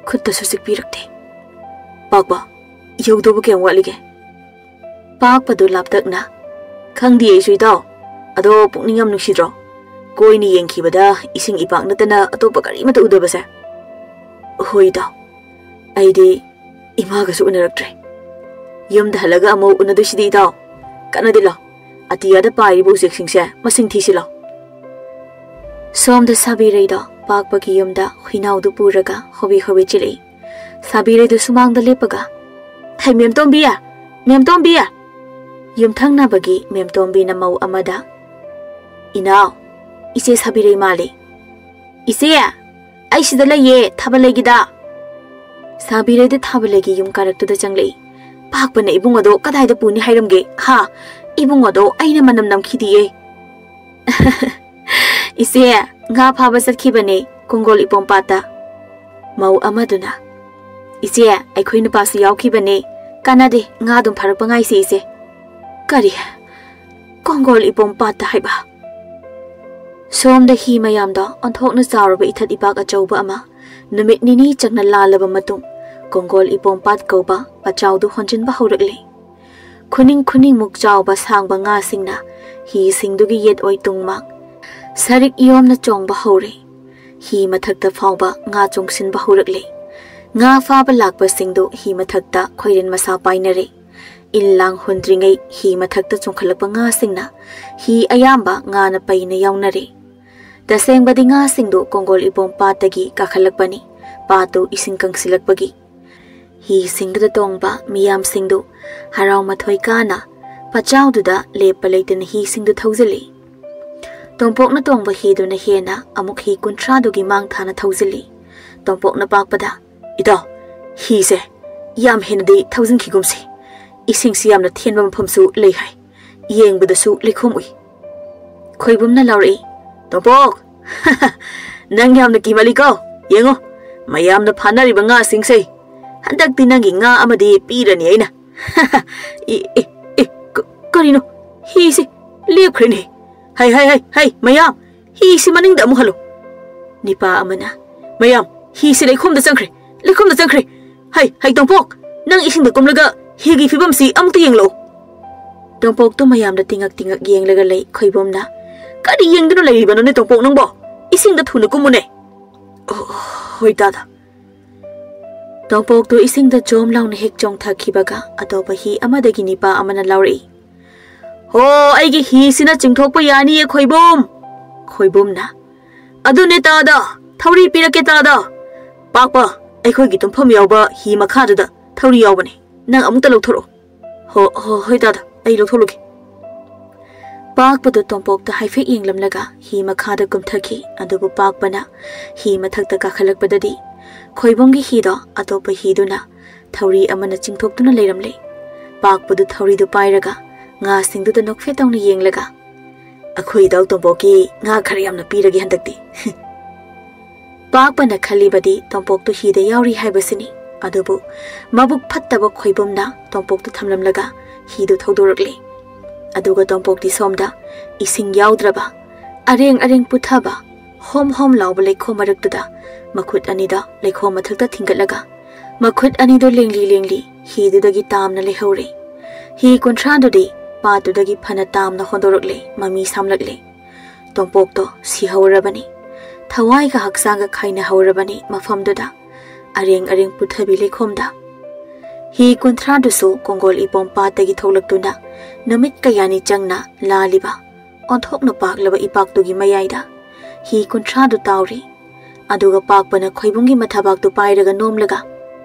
ꯈꯨꯠꯇꯁꯨ ꯆꯤꯛꯄꯤꯔꯛꯇꯦ꯫ ꯄꯥꯛꯄ, ꯌꯧꯗꯧꯕ ꯀꯌꯥꯝ ꯋꯥꯠꯂꯤꯒꯦ?" ꯄꯥꯛꯄꯗꯨ ꯂꯥꯞꯇꯛꯅ, "ꯈꯪꯗꯦ ꯑꯩꯁꯨ ꯏꯇꯥꯎ꯫ ꯑꯗꯣ ꯄꯨꯛꯅꯤꯡ ꯌꯥꯝ ꯅꯨꯡꯁꯤꯗ꯭ꯔꯣ? ꯀꯣꯏꯅ ꯌꯦꯡꯈꯤꯕꯗ ꯏꯁꯤꯡ ꯏꯄꯥꯛ ꯅꯠꯇꯅ ꯑꯇꯣꯞꯄ ꯀꯔꯤꯃꯠꯇ ꯎꯗꯕꯁꯦ꯫" "ꯍꯣꯏ ꯏꯇꯥꯎ, ꯑꯩꯗꯤ ꯏꯃꯥꯒꯁꯨ ꯎꯅꯔꯛꯇ꯭ꯔꯦ꯫ ꯌꯨꯝꯗ ꯍꯜꯂꯒ ꯑꯃꯨꯛ ꯎꯅꯗꯣꯏꯁꯤꯗꯤ ꯏꯇꯥꯎ꯫ ꯀꯥꯟꯅꯗꯦ ꯂꯥꯎ, ꯑꯇꯤꯌꯥꯗ ꯄꯥꯏꯔꯤꯕ ꯎꯆꯦꯛꯁꯤꯡꯁꯦ ꯃꯁꯤꯡ ꯊꯤꯁꯤꯜꯂꯣ꯫ ꯁꯣꯝꯗ ꯁꯥꯕꯤꯔꯩꯗꯣ ꯄꯥꯛꯄꯒꯤ ꯌꯨꯝꯗ ꯍꯨꯏꯅꯥꯎꯗꯨ ꯄꯨꯔꯒ ꯍꯣꯕꯤ ꯍꯣꯕꯤ ꯆꯦꯜꯂꯛꯏ꯫ ꯁꯥꯕꯤꯔꯩꯗꯨ ꯁꯨꯃꯥꯡꯗ ꯂꯦꯞꯄꯒ, "ꯍꯩ, ꯃꯦꯝꯇꯣꯝꯕꯤ! ꯃꯦꯝꯇꯣꯝꯕꯤ!" ꯌꯨꯝꯊꯪꯅꯕꯒꯤ ꯃꯦꯝꯇꯣꯝꯕꯤꯅ ꯃꯧ ꯑꯃꯗ, "ꯏꯅꯥꯎ, ꯏꯆꯦ ꯁꯥꯕꯤꯔꯩ ꯃꯥꯜꯂꯤ꯫ ꯏꯆꯦ, ꯑꯩ ꯁꯤꯗ ꯂꯩꯌꯦ, ꯊꯥꯕꯜ ꯂꯩꯒꯤꯗ꯫" ꯁꯥꯕꯤꯔꯩꯗ ꯊꯥꯕꯜ ꯂꯩꯒꯤ ꯌꯨꯝ ꯀꯥꯔꯛꯇꯨꯗ ꯆꯪꯂꯛꯏ꯫ ꯄꯥꯛꯄꯅ ꯏꯕꯨꯡ ꯑꯗꯣ ꯀꯗꯥꯏꯗ ꯄꯨꯅꯤ ꯍꯥꯏꯔꯝꯒꯦ? ꯍꯥ? ꯏꯕꯨꯡ ꯑꯗꯣ ꯑꯩꯅ ꯃꯅꯝ ꯅꯝꯈꯤꯗꯤꯌꯦ꯫ "ꯏꯆꯦ, ꯉꯥ ꯐꯥꯕ ꯆꯠꯈꯤꯕꯅꯦ ꯀꯣꯡꯒꯣꯜ ꯏꯄꯣꯝ ꯄꯥꯠꯇ꯫" ꯃꯧ ꯑꯃꯗꯨꯅ, "ꯏꯆꯦ, ꯑꯩꯈꯣꯏ ꯅꯨꯄꯥꯁꯨ ꯌꯥꯎꯈꯤꯕꯅꯦ꯫ ꯀꯥꯟꯅꯗꯦ, ꯉꯥ ꯑꯗꯨꯝ ꯐꯥꯔꯛꯄ ꯉꯥꯏꯁꯤ ꯏꯆꯦ꯫" "ꯀꯔꯤ? ꯀꯣꯡꯒꯣꯜ ꯏꯄꯣꯝ ꯄꯥꯠꯇ ꯍꯥꯏꯕ?" ꯁꯣꯝꯗ ꯍꯤ ꯃꯌꯥꯝꯗꯣ ꯑꯣꯟꯊꯣꯛꯅ ꯆꯥꯎꯔꯕ ꯏꯊꯠ ꯏꯄꯥꯛ ꯑꯆꯧꯕ ꯑꯃ ꯅꯨꯃꯤꯠ ꯅꯤꯅꯤ ꯆꯪꯅ ꯂꯥꯜꯂꯕ ꯃꯇꯨꯡ ꯀꯣꯡꯒꯣꯜ ꯏꯄꯣꯝ ꯄꯥꯠ ꯀꯧꯕ ꯄꯥꯆꯥꯎꯗꯨ ꯍꯣꯟꯖꯤꯟꯕ ꯍꯧꯔꯛꯂꯦ꯫ ꯈꯨꯅꯤꯡ ꯈꯨꯅꯤꯡꯃꯨꯛ ꯆꯥꯎꯕ ꯁꯥꯡꯕ ꯉꯥꯁꯤꯡꯅ ꯍꯤꯁꯤꯡꯗꯨꯒꯤ ꯌꯦꯠ ꯑꯣꯏ ꯇꯨꯡꯃꯥꯡ ꯁꯔꯤꯛ ꯌꯣꯝꯅ ꯆꯣꯡꯕ ꯍꯧꯔꯦ꯫ ꯍꯤ ꯃꯊꯛꯇ ꯐꯥꯎꯕ ꯉꯥ ꯆꯣꯡꯁꯤꯟꯕ ꯍꯧꯔꯛꯂꯦ꯫ ꯉꯥ ꯐꯥꯕ ꯂꯥꯛꯄꯁꯤꯡꯗꯨ ꯍꯤ ꯃꯊꯛꯇ ꯈꯣꯏꯔꯦꯟ ꯃꯁꯥ ꯄꯥꯏꯅꯔꯦ꯫ ꯏꯟ ꯂꯥꯡ ꯍꯨꯟꯗ꯭ꯔꯤꯉꯩ ꯍꯤ ꯃꯊꯛꯇ ꯆꯣꯡꯈꯠꯂꯛꯄ ꯉꯥꯁꯤꯡꯅ ꯍꯤ ꯑꯌꯥꯝꯕ ꯉꯥꯅ ꯄꯩꯅ ꯌꯥꯎꯅꯔꯦ꯫ ꯇꯁꯦꯡꯕꯗꯤ ꯉꯥꯁꯤꯡꯗꯨ ꯀꯣꯡꯒꯣꯜ ꯏꯄꯣꯝ ꯄꯥꯠꯇꯒꯤ ꯀꯥꯈꯠꯂꯛꯄꯅꯤ, ꯄꯥꯠꯇꯨ ꯏꯁꯤꯡ ꯀꯪꯁꯤꯜꯂꯛꯄꯒꯤ꯫ ꯍꯤꯁꯤꯡꯗꯨꯗ ꯇꯣꯡꯕ ꯃꯤꯌꯥꯝꯁꯤꯡꯗꯨ ꯍꯔꯥꯎ ꯃꯊꯣꯏ ꯀꯥꯅ ꯄꯥꯆꯥꯎꯗꯨꯗ ꯂꯦꯞꯄ ꯂꯩꯇꯅ ꯍꯤꯁꯤꯡꯗꯨ ꯊꯧꯖꯤꯜꯂꯤ꯫ ꯇꯣꯝꯄꯣꯛꯅ ꯇꯣꯡꯕ ꯍꯤꯗꯨꯅ ꯍꯦꯟꯅ ꯑꯃꯨꯛ ꯍꯤ ꯀꯨꯟꯊ꯭ꯔꯥꯗꯨꯒꯤ ꯃꯥꯡ ꯊꯥꯅ ꯊꯧꯖꯤꯜꯂꯤ꯫ ꯇꯣꯝꯄꯣꯛꯅ ꯄꯥꯛꯄꯗ, "ꯏꯇꯥꯎ, ꯍꯤꯁꯦ ꯌꯥꯝ ꯍꯦꯟꯅꯗꯤ ꯊꯧꯖꯤꯟꯈꯤꯒꯨꯝꯁꯤ꯫ ꯏꯁꯤꯡꯁꯤ ꯌꯥꯝꯅ ꯊꯦꯟꯕ ꯃꯐꯝꯁꯨ ꯂꯩ ꯍꯥꯏ꯫ ꯌꯦꯡꯕꯗꯁꯨ ꯂꯩꯈꯣꯝ ꯎꯏ꯫" ꯈꯣꯏꯕꯨꯝꯅ ꯂꯥꯎꯔꯛꯏ, "ꯇꯣꯝꯄꯣꯛ, ꯅꯪ ꯌꯥꯝꯅ ꯀꯤꯃꯜꯂꯤꯀꯣ꯫ ꯌꯦꯡꯉꯣ, ꯃꯌꯥꯝꯅ ꯐꯥꯅꯔꯤꯕ ꯉꯥꯁꯤꯡꯁꯦ꯫ ꯍꯟꯗꯛꯇꯤ ꯅꯪꯒꯤ ꯉꯥ ꯑꯃꯗꯤ ꯄꯤꯔꯅꯤ ꯑꯩꯅ꯫" "ꯏ, ꯏ, ꯏ, ꯀ-, ꯀꯔꯤꯅꯣ? ꯍꯤꯁꯤ ꯂꯦꯞꯈ꯭ꯔꯦꯅꯦ꯫ ꯍꯩ, ꯍꯩ, ꯍꯩ, ꯍꯩ, ꯃꯌꯥꯝ, ꯍꯤꯁꯤ ꯃꯅꯤꯡꯗ ꯑꯃꯨꯛ ꯍꯜꯂꯨ꯫" ꯅꯤꯄꯥ ꯑꯃꯅ, "ꯃꯌꯥꯝ, ꯍꯤꯁꯤ ꯂꯩꯈꯣꯝꯗ ꯆꯪꯈ꯭ꯔꯦ, ꯂꯩꯈꯣꯝꯗ ꯆꯪꯈ꯭ꯔꯦ꯫ ꯍꯩ, ꯍꯩ, ꯇꯣꯝꯄꯣꯛ, ꯅꯪ ꯏꯁꯤꯡꯗ ꯀꯨꯝꯂꯒ ꯍꯤꯒꯤ ꯐꯤꯕꯝꯁꯤ ꯑꯃꯨꯛꯇ ꯌꯦꯡꯂꯛꯎ꯫" ꯇꯣꯝꯄꯣꯛꯇꯣ ꯃꯌꯥꯝꯗ ꯇꯤꯡꯉꯛ ꯇꯤꯡꯉꯛ ꯌꯦꯡꯂꯒ ꯂꯩ꯫ ꯈꯣꯏꯕꯨꯝꯅ, "ꯀꯔꯤ ꯌꯦꯡꯗꯨꯅ ꯂꯩꯔꯤꯕꯅꯣꯅꯦ ꯇꯣꯝꯄꯣꯛ ꯅꯪꯕꯣ? ꯏꯁꯤꯡꯗ ꯊꯨꯅ ꯀꯨꯝꯃꯨꯅꯦ꯫" "ꯑꯣ, ꯍꯣꯏ ꯗꯥꯗꯥ꯫" ꯇꯣꯝꯄꯣꯛꯇꯨ ꯏꯁꯤꯡꯗ ꯖꯣꯝ ꯂꯥꯎꯅ ꯍꯦꯛ ꯆꯣꯡꯊꯈꯤꯕꯒ ꯑꯇꯣꯞꯄ ꯍꯤ ꯑꯃꯗꯒꯤ ꯅꯤꯄꯥ ꯑꯃꯅ ꯂꯥꯎꯔꯛꯏ, "ꯍꯣ, ꯑꯩꯒꯤ ꯍꯤꯁꯤꯅ ꯆꯤꯡꯊꯣꯛꯄ ꯌꯥꯅꯤꯌꯦ, ꯈꯣꯏꯕꯨꯝ!" ꯈꯣꯏꯕꯨꯝꯅ, "ꯑꯗꯨꯅꯦ ꯇꯥꯗ, ꯊꯧꯔꯤ ꯄꯤꯔꯛꯀꯦ ꯇꯥꯗ꯫ ꯄꯥꯛꯄ, ꯑꯩꯈꯣꯏꯒꯤ ꯇꯨꯝꯐꯝ ꯌꯥꯎꯕ ꯍꯤ ꯃꯈꯥꯗꯨꯗ ꯊꯧꯔꯤ ꯌꯥꯎꯕꯅꯦ, ꯅꯪ ꯑꯃꯨꯛꯇ ꯂꯧꯊꯣꯔꯛꯑꯣ꯫" "ꯍꯣ, ꯍꯣ, ꯍꯣꯏ ꯇꯥꯗ, ꯑꯩ ꯂꯧꯊꯣꯛꯂꯒꯦ꯫" ꯄꯥꯛꯄꯗꯨ ꯇꯣꯝꯄꯣꯛꯇ ꯍꯥꯏꯐꯦꯠ ꯌꯦꯡꯂꯝꯂꯒ ꯍꯤ ꯃꯈꯥꯗ ꯀꯨꯝꯊꯈꯤ꯫ ꯑꯗꯨꯕꯨ ꯄꯥꯛꯄꯅ ꯍꯤ ꯃꯊꯛꯇ ꯀꯥꯈꯠꯂꯛꯄꯗꯗꯤ ꯈꯣꯏꯕꯨꯝꯒꯤ ꯍꯤꯗꯣ ꯑꯇꯣꯞꯄ ꯍꯤꯗꯨꯅ ꯊꯧꯔꯤ ꯑꯃꯅ ꯆꯤꯡꯊꯣꯛꯇꯨꯅ ꯂꯩꯔꯝꯂꯦ꯫ ꯄꯥꯛꯄꯗꯨ ꯊꯧꯔꯤꯗꯨ ꯄꯥꯏꯔꯒ ꯉꯥꯁꯤꯡꯗꯨꯗ ꯅꯣꯛꯐꯦꯠ ꯇꯧꯅ ꯌꯦꯡꯂꯒ, "ꯑꯩꯈꯣꯏ ꯏꯇꯥꯎ ꯇꯣꯝꯄꯣꯛꯀꯤ ꯉꯥ ꯈꯔ ꯌꯥꯝꯅ ꯄꯤꯔꯒꯦ ꯍꯟꯗꯛꯇꯤ꯫" ꯄꯥꯛꯄꯅ ꯈꯜꯂꯤꯕꯗꯤ ꯇꯣꯝꯄꯣꯛꯇꯨ ꯍꯤꯗ ꯌꯥꯎꯔꯤ ꯍꯥꯏꯕꯁꯤꯅꯤ꯫ ꯑꯗꯨꯕꯨ ꯃꯕꯨꯛ ꯐꯠꯇꯕ ꯈꯣꯏꯕꯨꯝꯅ ꯇꯣꯝꯄꯣꯛꯇꯨ ꯊꯝꯂꯝꯂꯒ ꯍꯤꯗꯨ ꯊꯧꯗꯣꯔꯛꯂꯦ꯫ ꯑꯗꯨꯒ ꯇꯣꯝꯄꯣꯛꯇꯤ ꯁꯣꯝꯗ ꯏꯁꯤꯡ ꯌꯥꯎꯗ꯭ꯔꯕ, ꯑꯔꯦꯡ ꯑꯔꯦꯡ ꯄꯨꯊꯕ, ꯍꯣꯝ ꯍꯣꯝ ꯂꯥꯎꯕ ꯂꯩꯈꯣꯝ ꯃꯔꯛꯇꯨꯗ ꯃꯈꯨꯠ ꯑꯅꯤꯗ ꯂꯩꯈꯣꯝ ꯃꯊꯛꯇ ꯊꯤꯡꯒꯠꯂꯒ ꯃꯈꯨꯠ ꯑꯅꯤꯗꯨ ꯂꯦꯡꯂꯤ ꯂꯦꯡꯂꯤ ꯍꯤꯗꯨꯗꯒꯤ ꯇꯥꯝꯅ ꯂꯩꯍꯧꯔꯦ꯫ ꯍꯤ ꯀꯨꯟꯊ꯭ꯔꯥꯗꯨꯗꯤ ꯄꯥꯠꯇꯨꯗꯒꯤ ꯐꯅ ꯇꯥꯝꯅ ꯍꯣꯟꯗꯣꯔꯛꯂꯦ, ꯃꯃꯤ ꯁꯥꯝꯂꯛꯂꯦ꯫ ꯇꯣꯝꯄꯣꯛꯇꯣ ꯁꯤꯍꯧꯔꯕꯅꯤ꯫ ꯊꯋꯥꯏꯒ ꯍꯛꯆꯥꯡꯒ ꯈꯥꯏꯅꯍꯧꯔꯕꯅꯤ ꯃꯐꯝꯗꯨꯗ, ꯑꯔꯦꯡ ꯑꯔꯦꯡ ꯄꯨꯊꯕꯤ ꯂꯩꯈꯣꯝꯗ꯫ ꯍꯤ ꯀꯨꯟꯊ꯭ꯔꯥꯗꯨꯁꯨ ꯀꯣꯡꯒꯣꯜ ꯏꯄꯣꯝ ꯄꯥꯠꯇꯒꯤ ꯊꯣꯛꯂꯛꯇꯨꯅ ꯅꯨꯃꯤꯠ ꯀꯌꯥꯅꯤ ꯆꯪꯅ ꯂꯥꯜꯂꯤꯕ ꯑꯣꯟꯊꯣꯛꯅ ꯄꯥꯛꯂꯕ ꯏꯄꯥꯛꯇꯨꯒꯤ ꯃꯌꯥꯏꯗ ꯍꯤ ꯀꯨꯟꯊ꯭ꯔꯥꯗꯨ ꯇꯥꯎꯔꯤ꯫ ꯑꯗꯨꯒ ꯄꯥꯛꯄꯅ ꯈꯣꯏꯕꯨꯝꯒꯤ ꯃꯊꯕꯥꯛꯇꯨ ꯄꯥꯏꯔꯒ ꯅꯣꯝꯂꯒ,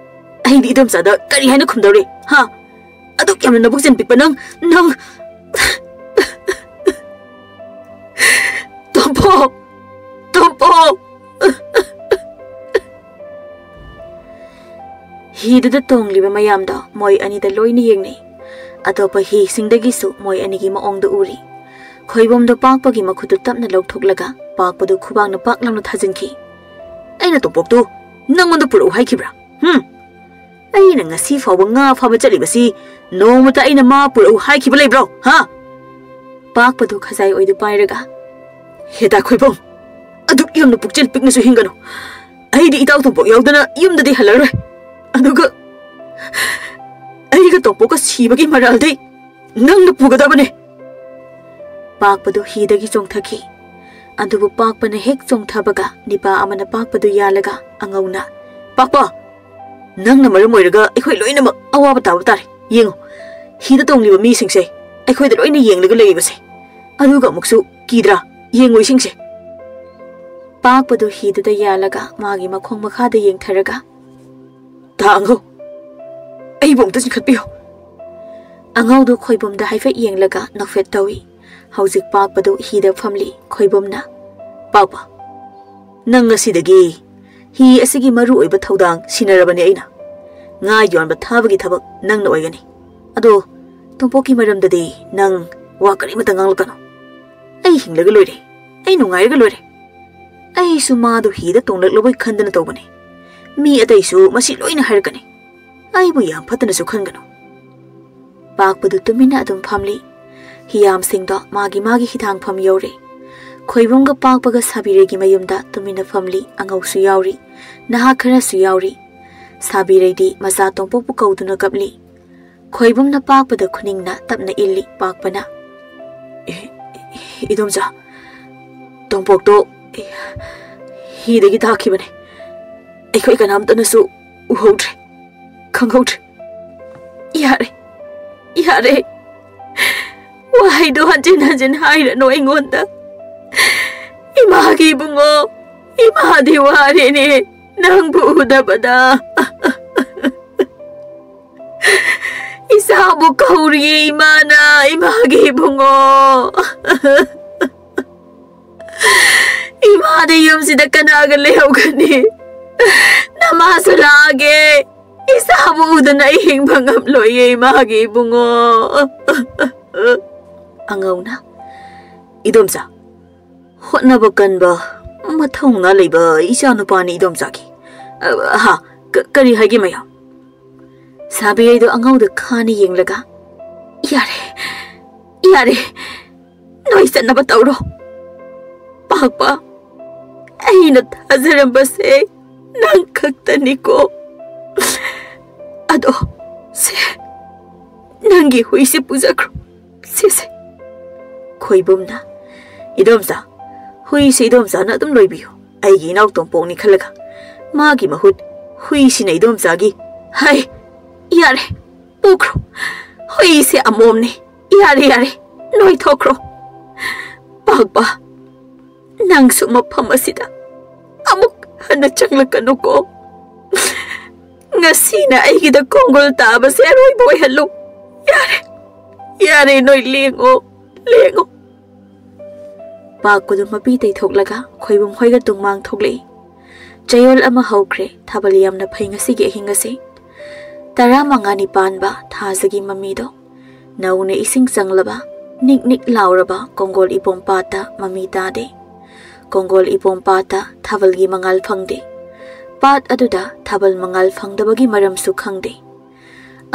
"ꯑꯩꯗꯤ ꯏꯗꯣꯝꯆꯥꯗ ꯀꯔꯤ ꯍꯥꯏꯅ ꯈꯨꯝꯗꯧꯔꯤ, ꯍꯥ? ꯑꯗꯨꯛ ꯌꯥꯝꯅ ꯅꯕꯨꯛꯆꯦꯜ ꯄꯤꯛꯄ ꯅꯪ, ꯅꯪ!" "ꯇꯣꯝꯄꯣꯛ! ꯇꯣꯝꯄꯣꯛ!" ꯍꯤꯗꯨꯗ ꯇꯣꯡꯂꯤꯕ ꯃꯌꯥꯝꯗꯣ ꯃꯣꯏ ꯑꯅꯤꯗ ꯂꯣꯏꯅ ꯌꯦꯡꯅꯩ꯫ ꯑꯇꯣꯞꯄ ꯍꯤꯁꯤꯡꯗꯒꯤꯁꯨ ꯃꯣꯏ ꯑꯅꯤꯒꯤ ꯃꯑꯣꯡꯗꯨ ꯎꯔꯤ꯫ ꯈꯣꯏꯕꯨꯝꯗꯣ ꯄꯥꯛꯄꯒꯤ ꯃꯈꯨꯠꯇꯨ ꯇꯞꯅ ꯂꯧꯊꯣꯛꯂꯒ ꯄꯥꯛꯄꯗꯨ ꯈꯨꯕꯥꯛꯅ ꯄꯥꯛ ꯂꯥꯎꯅ ꯊꯥꯖꯤꯟꯈꯤ꯫ "ꯑꯩꯅ ꯇꯣꯝꯄꯣꯛꯇꯨ ꯅꯪꯉꯣꯟꯗ ꯄꯨꯔꯛꯎ ꯍꯥꯏꯈꯤꯕ꯭ꯔꯥ? ꯍꯨꯝ? ꯑꯩꯅ ꯉꯁꯤ ꯐꯥꯎꯕ ꯉꯥ ꯐꯥꯕ ꯆꯠꯂꯤꯕꯁꯤ ꯅꯣꯡꯃꯇ ꯑꯩꯅ ꯃꯥ ꯄꯨꯔꯛꯎ ꯍꯥꯏꯈꯤꯕ ꯂꯩꯕ꯭ꯔꯣ, ꯍꯥ?" ꯄꯥꯛꯄꯗꯨ ꯈꯖꯥꯏ ꯑꯣꯏꯗꯨ ꯄꯥꯏꯔꯒ, "ꯍꯦꯗꯥ ꯈꯣꯏꯕꯨꯝ, ꯑꯗꯨꯛ ꯌꯥꯝꯅ ꯄꯨꯛꯆꯦꯜ ꯄꯤꯛꯅꯁꯨ ꯍꯤꯡꯒꯅꯨ꯫ ꯑꯩꯗꯤ ꯏꯇꯥꯎ ꯇꯣꯝꯄꯣꯛ ꯌꯥꯎꯗꯅ ꯌꯨꯝꯗꯗꯤ ꯍꯜꯂꯔꯣꯏ꯫ ꯑꯗꯨꯒ ꯑꯩꯒ ꯇꯣꯝꯄꯣꯛꯀ ꯁꯤꯕꯒꯤ ꯃꯔꯥꯜꯗꯤ ꯅꯪꯅ ꯄꯨꯒꯗꯕꯅꯦ꯫" ꯄꯥꯛꯄꯗꯨ ꯍꯤꯗꯒꯤ ꯆꯣꯡꯊꯈꯤ꯫ ꯑꯗꯨꯕꯨ ꯄꯥꯛꯄꯅ ꯍꯦꯛ ꯆꯣꯡꯊꯕꯒ ꯅꯤꯄꯥ ꯑꯃꯅ ꯄꯥꯛꯄꯗꯨ ꯌꯥꯜꯂꯒ ꯑꯉꯧꯅ, "ꯄꯥꯛꯄ, ꯅꯪꯅ ꯃꯔꯝ ꯑꯣꯏꯔꯒ ꯑꯩꯈꯣꯏ ꯂꯣꯏꯅꯃꯛ ꯑꯋꯥꯕ ꯇꯥꯕ ꯇꯥꯔꯦ꯫ ꯌꯦꯡꯉꯨ, ꯍꯤꯗ ꯇꯣꯡꯂꯤꯕ ꯃꯤꯁꯤꯡꯁꯦ ꯑꯩꯈꯣꯏꯗ ꯂꯣꯏꯅ ꯌꯦꯡꯂꯒ ꯂꯩꯔꯤꯕꯁꯦ꯫ ꯑꯗꯨꯒ ꯑꯃꯨꯛꯁꯨ ꯀꯤꯗ꯭ꯔꯥ ꯌꯦꯡꯉꯨꯏꯁꯤꯡꯁꯦ?" ꯄꯥꯛꯄꯗꯨ ꯍꯤꯗꯨꯗ ꯌꯥꯜꯂꯒ ꯃꯥꯒꯤ ꯃꯈꯣꯡ ꯃꯈꯥꯗ ꯌꯦꯡꯊꯔꯒ, "ꯇꯥ ꯑꯉꯧ, ꯑꯩꯕꯨ ꯑꯃꯨꯛꯇ ꯆꯤꯡꯈꯠꯄꯤꯌꯨ꯫" ꯑꯉꯧꯗꯨ ꯈꯣꯏꯕꯨꯝꯗ ꯍꯥꯏꯐꯦꯠ ꯌꯦꯡꯂꯒ ꯅꯣꯛꯐꯦꯠ ꯇꯧꯏ꯫ ꯍꯧꯖꯤꯛ ꯄꯥꯛꯄꯗꯨ ꯍꯤꯗ ꯐꯝꯂꯤ꯫ ꯈꯣꯏꯕꯨꯝꯅ, "ꯄꯥꯛꯄ, ꯅꯪ ꯉꯁꯤꯗꯒꯤ ꯍꯤ ꯑꯁꯤꯒꯤ ꯃꯔꯨ ꯑꯣꯏꯕ ꯊꯧꯗꯥꯡ ꯁꯤꯟꯅꯔꯕꯅꯤ ꯑꯩꯅ꯫ ꯉꯥ ꯌꯣꯟꯕ ꯊꯥꯕꯒꯤ ꯊꯕꯛ ꯅꯪꯅ ꯑꯣꯏꯒꯅꯤ꯫ ꯑꯗꯣ ꯇꯣꯝꯄꯣꯛꯀꯤ ꯃꯔꯝꯗꯗꯤ ꯅꯪ ꯋꯥ ꯀꯔꯤꯃꯇ ꯉꯥꯡꯂꯛꯀꯅꯨ꯫ ꯑꯩ ꯍꯤꯡꯂꯒ ꯂꯣꯏꯔꯦ, ꯑꯩ ꯅꯨꯡꯉꯥꯏꯔꯒ ꯂꯣꯏꯔꯦ꯫ ꯑꯩꯁꯨ ꯃꯥꯗꯣ ꯍꯤꯗ ꯇꯣꯡꯂꯛꯂꯕꯣꯏ ꯈꯟꯗꯅ ꯇꯧꯕꯅꯤ꯫ ꯃꯤ ꯑꯇꯩꯁꯨ ꯃꯁꯤ ꯂꯣꯏꯅ ꯍꯥꯏꯔꯛꯀꯅꯤ꯫ ꯑꯩꯕꯨ ꯌꯥꯝ ꯐꯠꯇꯅꯁꯨ ꯈꯟꯒꯅꯨ꯫" ꯄꯥꯛꯄꯗꯨ ꯇꯨꯃꯤꯟꯅ ꯑꯗꯨꯝ ꯐꯝꯂꯤ꯫ ꯍꯤꯌꯥꯝꯁꯤꯡꯗꯣ ꯃꯥꯒꯤ ꯃꯥꯒꯤ ꯍꯤꯊꯥꯡꯐꯝ ꯌꯧꯔꯦ꯫ ꯈꯣꯏꯕꯨꯝꯒ ꯄꯥꯛꯄꯒ ꯁꯥꯕꯤꯔꯩꯒꯤ ꯃꯌꯨꯝꯗ ꯇꯨꯃꯤꯟꯅ ꯐꯝꯂꯤ꯫ ꯑꯉꯧꯁꯨ ꯌꯥꯎꯔꯤ, ꯅꯍꯥ ꯈꯔꯁꯨ ꯌꯥꯎꯔꯤ꯫ ꯁꯥꯕꯤꯔꯩꯗꯤ ꯃꯆꯥ ꯇꯣꯝꯄꯣꯛꯄꯨ ꯀꯧꯗꯨꯅ ꯀꯞꯂꯤ꯫ ꯈꯣꯏꯕꯨꯝꯅ ꯄꯥꯛꯄꯗ ꯈꯨꯅꯤꯡꯅ ꯇꯞꯅ ꯏꯜꯂꯤ꯫ ꯄꯥꯛꯄꯅ, "ꯏ-, ꯏ-, ꯏꯗꯣꯝꯆꯥ, ꯇꯣꯝꯄꯣꯛꯇꯣ ꯍꯤꯗꯒꯤ ꯇꯥꯈꯤꯕꯅꯦ꯫ ꯑꯩꯈꯣꯏ ꯀꯅꯥꯝꯇꯅꯁꯨ ꯎꯍꯧꯗ꯭ꯔꯦ, ꯈꯪꯍꯧꯗ꯭ꯔꯦ꯫" "ꯌꯥꯔꯦ, ꯌꯥꯔꯦ꯫ ꯋꯥꯍꯩꯗꯣ ꯍꯟꯖꯤꯟ ꯍꯟꯖꯤꯟ ꯍꯥꯏꯔꯅꯨ ꯑꯩꯉꯣꯟꯗ꯫ ꯏꯃꯥꯒꯤ ꯏꯕꯨꯡꯉꯣ, ꯏꯃꯥꯗꯤ ꯋꯥꯔꯦꯅꯦ ꯅꯪꯕꯨ ꯎꯗꯕꯗ꯫ ꯏꯆꯥꯕꯨ ꯀꯧꯔꯤꯌꯦ ꯏꯃꯥꯅ, ꯏꯃꯥꯒꯤ ꯏꯕꯨꯡꯉꯣ꯫ ꯏꯃꯥꯗꯤ ꯌꯨꯝꯁꯤꯗ ꯀꯅꯥꯒ ꯂꯩꯍꯧꯒꯅꯤ? ꯅꯃꯥꯁꯨ ꯂꯥꯛꯑꯒꯦ꯫ ꯏꯆꯥꯕꯨ ꯎꯗꯅ ꯑꯩ ꯍꯤꯡꯕ ꯉꯝꯂꯣꯏꯌꯦ, ꯏꯃꯥꯒꯤ ꯏꯕꯨꯡꯉꯣ꯫" ꯑꯉꯧꯅ, "ꯏꯗꯣꯝꯆꯥ, ꯍꯣꯠꯅꯕ ꯀꯟꯕ, ꯃꯊꯧꯅꯥ ꯂꯩꯕ ꯏꯆꯥ ꯅꯨꯄꯥꯅꯤ ꯏꯗꯣꯝꯆꯥꯒꯤ꯫ ꯑ, ꯍꯥ, ꯀ-, ꯀꯔꯤ ꯍꯥꯏꯒꯦ ꯃꯌꯥꯝ?" ꯁꯥꯕꯤꯔꯩꯗꯣ ꯑꯉꯧꯗ ꯈꯥꯅ ꯌꯦꯡꯂꯒ, "ꯌꯥꯔꯦ, ꯌꯥꯔꯦ, ꯅꯣꯏ ꯆꯠꯅꯕ ꯇꯧꯔꯣ꯫ ꯄꯥꯛꯄ, ꯑꯩꯅ ꯊꯥꯖꯔꯝꯕꯁꯦ ꯅꯪ ꯈꯛꯇꯅꯤꯀꯣ꯫ ꯑꯗꯣ, ꯁꯦ, ꯅꯪꯒꯤ ꯍꯨꯏꯁꯦ ꯄꯨꯖꯈ꯭ꯔꯣ꯫ ꯁꯦ, ꯁꯦ꯫" ꯈꯣꯏꯕꯨꯝꯅ, "ꯏꯗꯣꯝꯆꯥ, ꯍꯨꯏꯁꯦ ꯏꯗꯣꯝꯆꯥꯅ ꯑꯗꯨꯝ ꯂꯣꯏꯕꯤꯌꯨ꯫ ꯑꯩꯒꯤ ꯏꯅꯥꯎ ꯇꯣꯝꯄꯣꯛꯅꯤ ꯈꯜꯂꯒ ꯃꯥꯒꯤ ꯃꯍꯨꯠ ꯍꯨꯏꯁꯤꯅ ꯏꯗꯣꯝꯆꯥꯒꯤ꯫" "ꯍꯩ, ꯌꯥꯔꯦ, ꯄꯨꯈ꯭ꯔꯣ꯫ ꯍꯨꯏꯁꯦ ꯑꯃꯣꯝꯅꯤ, ꯌꯥꯔꯦ, ꯌꯥꯔꯦ, ꯅꯣꯏ ꯊꯣꯛꯈ꯭ꯔꯣ꯫ ꯄꯥꯛꯄ, ꯅꯪꯁꯨ ꯃꯐꯝ ꯑꯁꯤꯗ ꯑꯃꯨꯛ ꯍꯟꯅ ꯆꯪꯂꯛꯀꯅꯨꯀꯣ꯫ ꯉꯁꯤꯅ ꯑꯩꯒꯤꯗ ꯀꯣꯡꯒꯣꯜ ꯇꯥꯕꯁꯦ ꯑꯔꯣꯏꯕ ꯑꯣꯏꯍꯜꯂꯨ꯫ ꯌꯥꯔꯦ, ꯌꯥꯔꯦ, ꯅꯣꯏ ꯂꯦꯡꯉꯣ, ꯂꯦꯡꯉꯣ꯫ ꯄꯥꯛꯄꯗꯨ ꯃꯄꯤ ꯇꯩꯊꯣꯛꯂꯒ ꯈꯣꯏꯕꯨꯝ ꯍꯣꯏꯒ ꯇꯨꯡꯃꯥꯡ ꯊꯣꯛꯂꯛꯏ꯫ ꯆꯌꯣꯜ ꯑꯃ ꯍꯧꯈ꯭ꯔꯦ꯫ ꯊꯥꯕꯜ ꯌꯥꯝꯅ ꯐꯩ ꯉꯁꯤꯒꯤ ꯑꯍꯤꯡ ꯑꯁꯤ꯫ ꯇꯔꯥꯃꯉꯥꯅꯤ ꯄꯥꯟꯕ ꯊꯥꯖꯒꯤ ꯃꯃꯤꯗꯣ ꯅꯧꯅ ꯏꯁꯤꯡ ꯆꯪꯂꯕ, ꯅꯤꯛ ꯅꯤꯛ ꯂꯥꯎꯔꯕ ꯀꯣꯡꯒꯣꯜ ꯏꯄꯣꯝ ꯄꯥꯠꯇ ꯃꯃꯤ ꯇꯥꯗꯦ꯫ ꯀꯣꯡꯒꯣꯜ ꯏꯄꯣꯝ ꯄꯥꯠꯇ ꯊꯥꯕꯜꯒꯤ ꯃꯉꯥꯜ ꯐꯪꯗꯦ꯫ ꯄꯥꯠ ꯑꯗꯨꯗ ꯊꯥꯕꯜ ꯃꯉꯥꯜ ꯐꯪꯗꯕꯒꯤ ꯃꯔꯝꯁꯨ ꯈꯪꯗꯦ꯫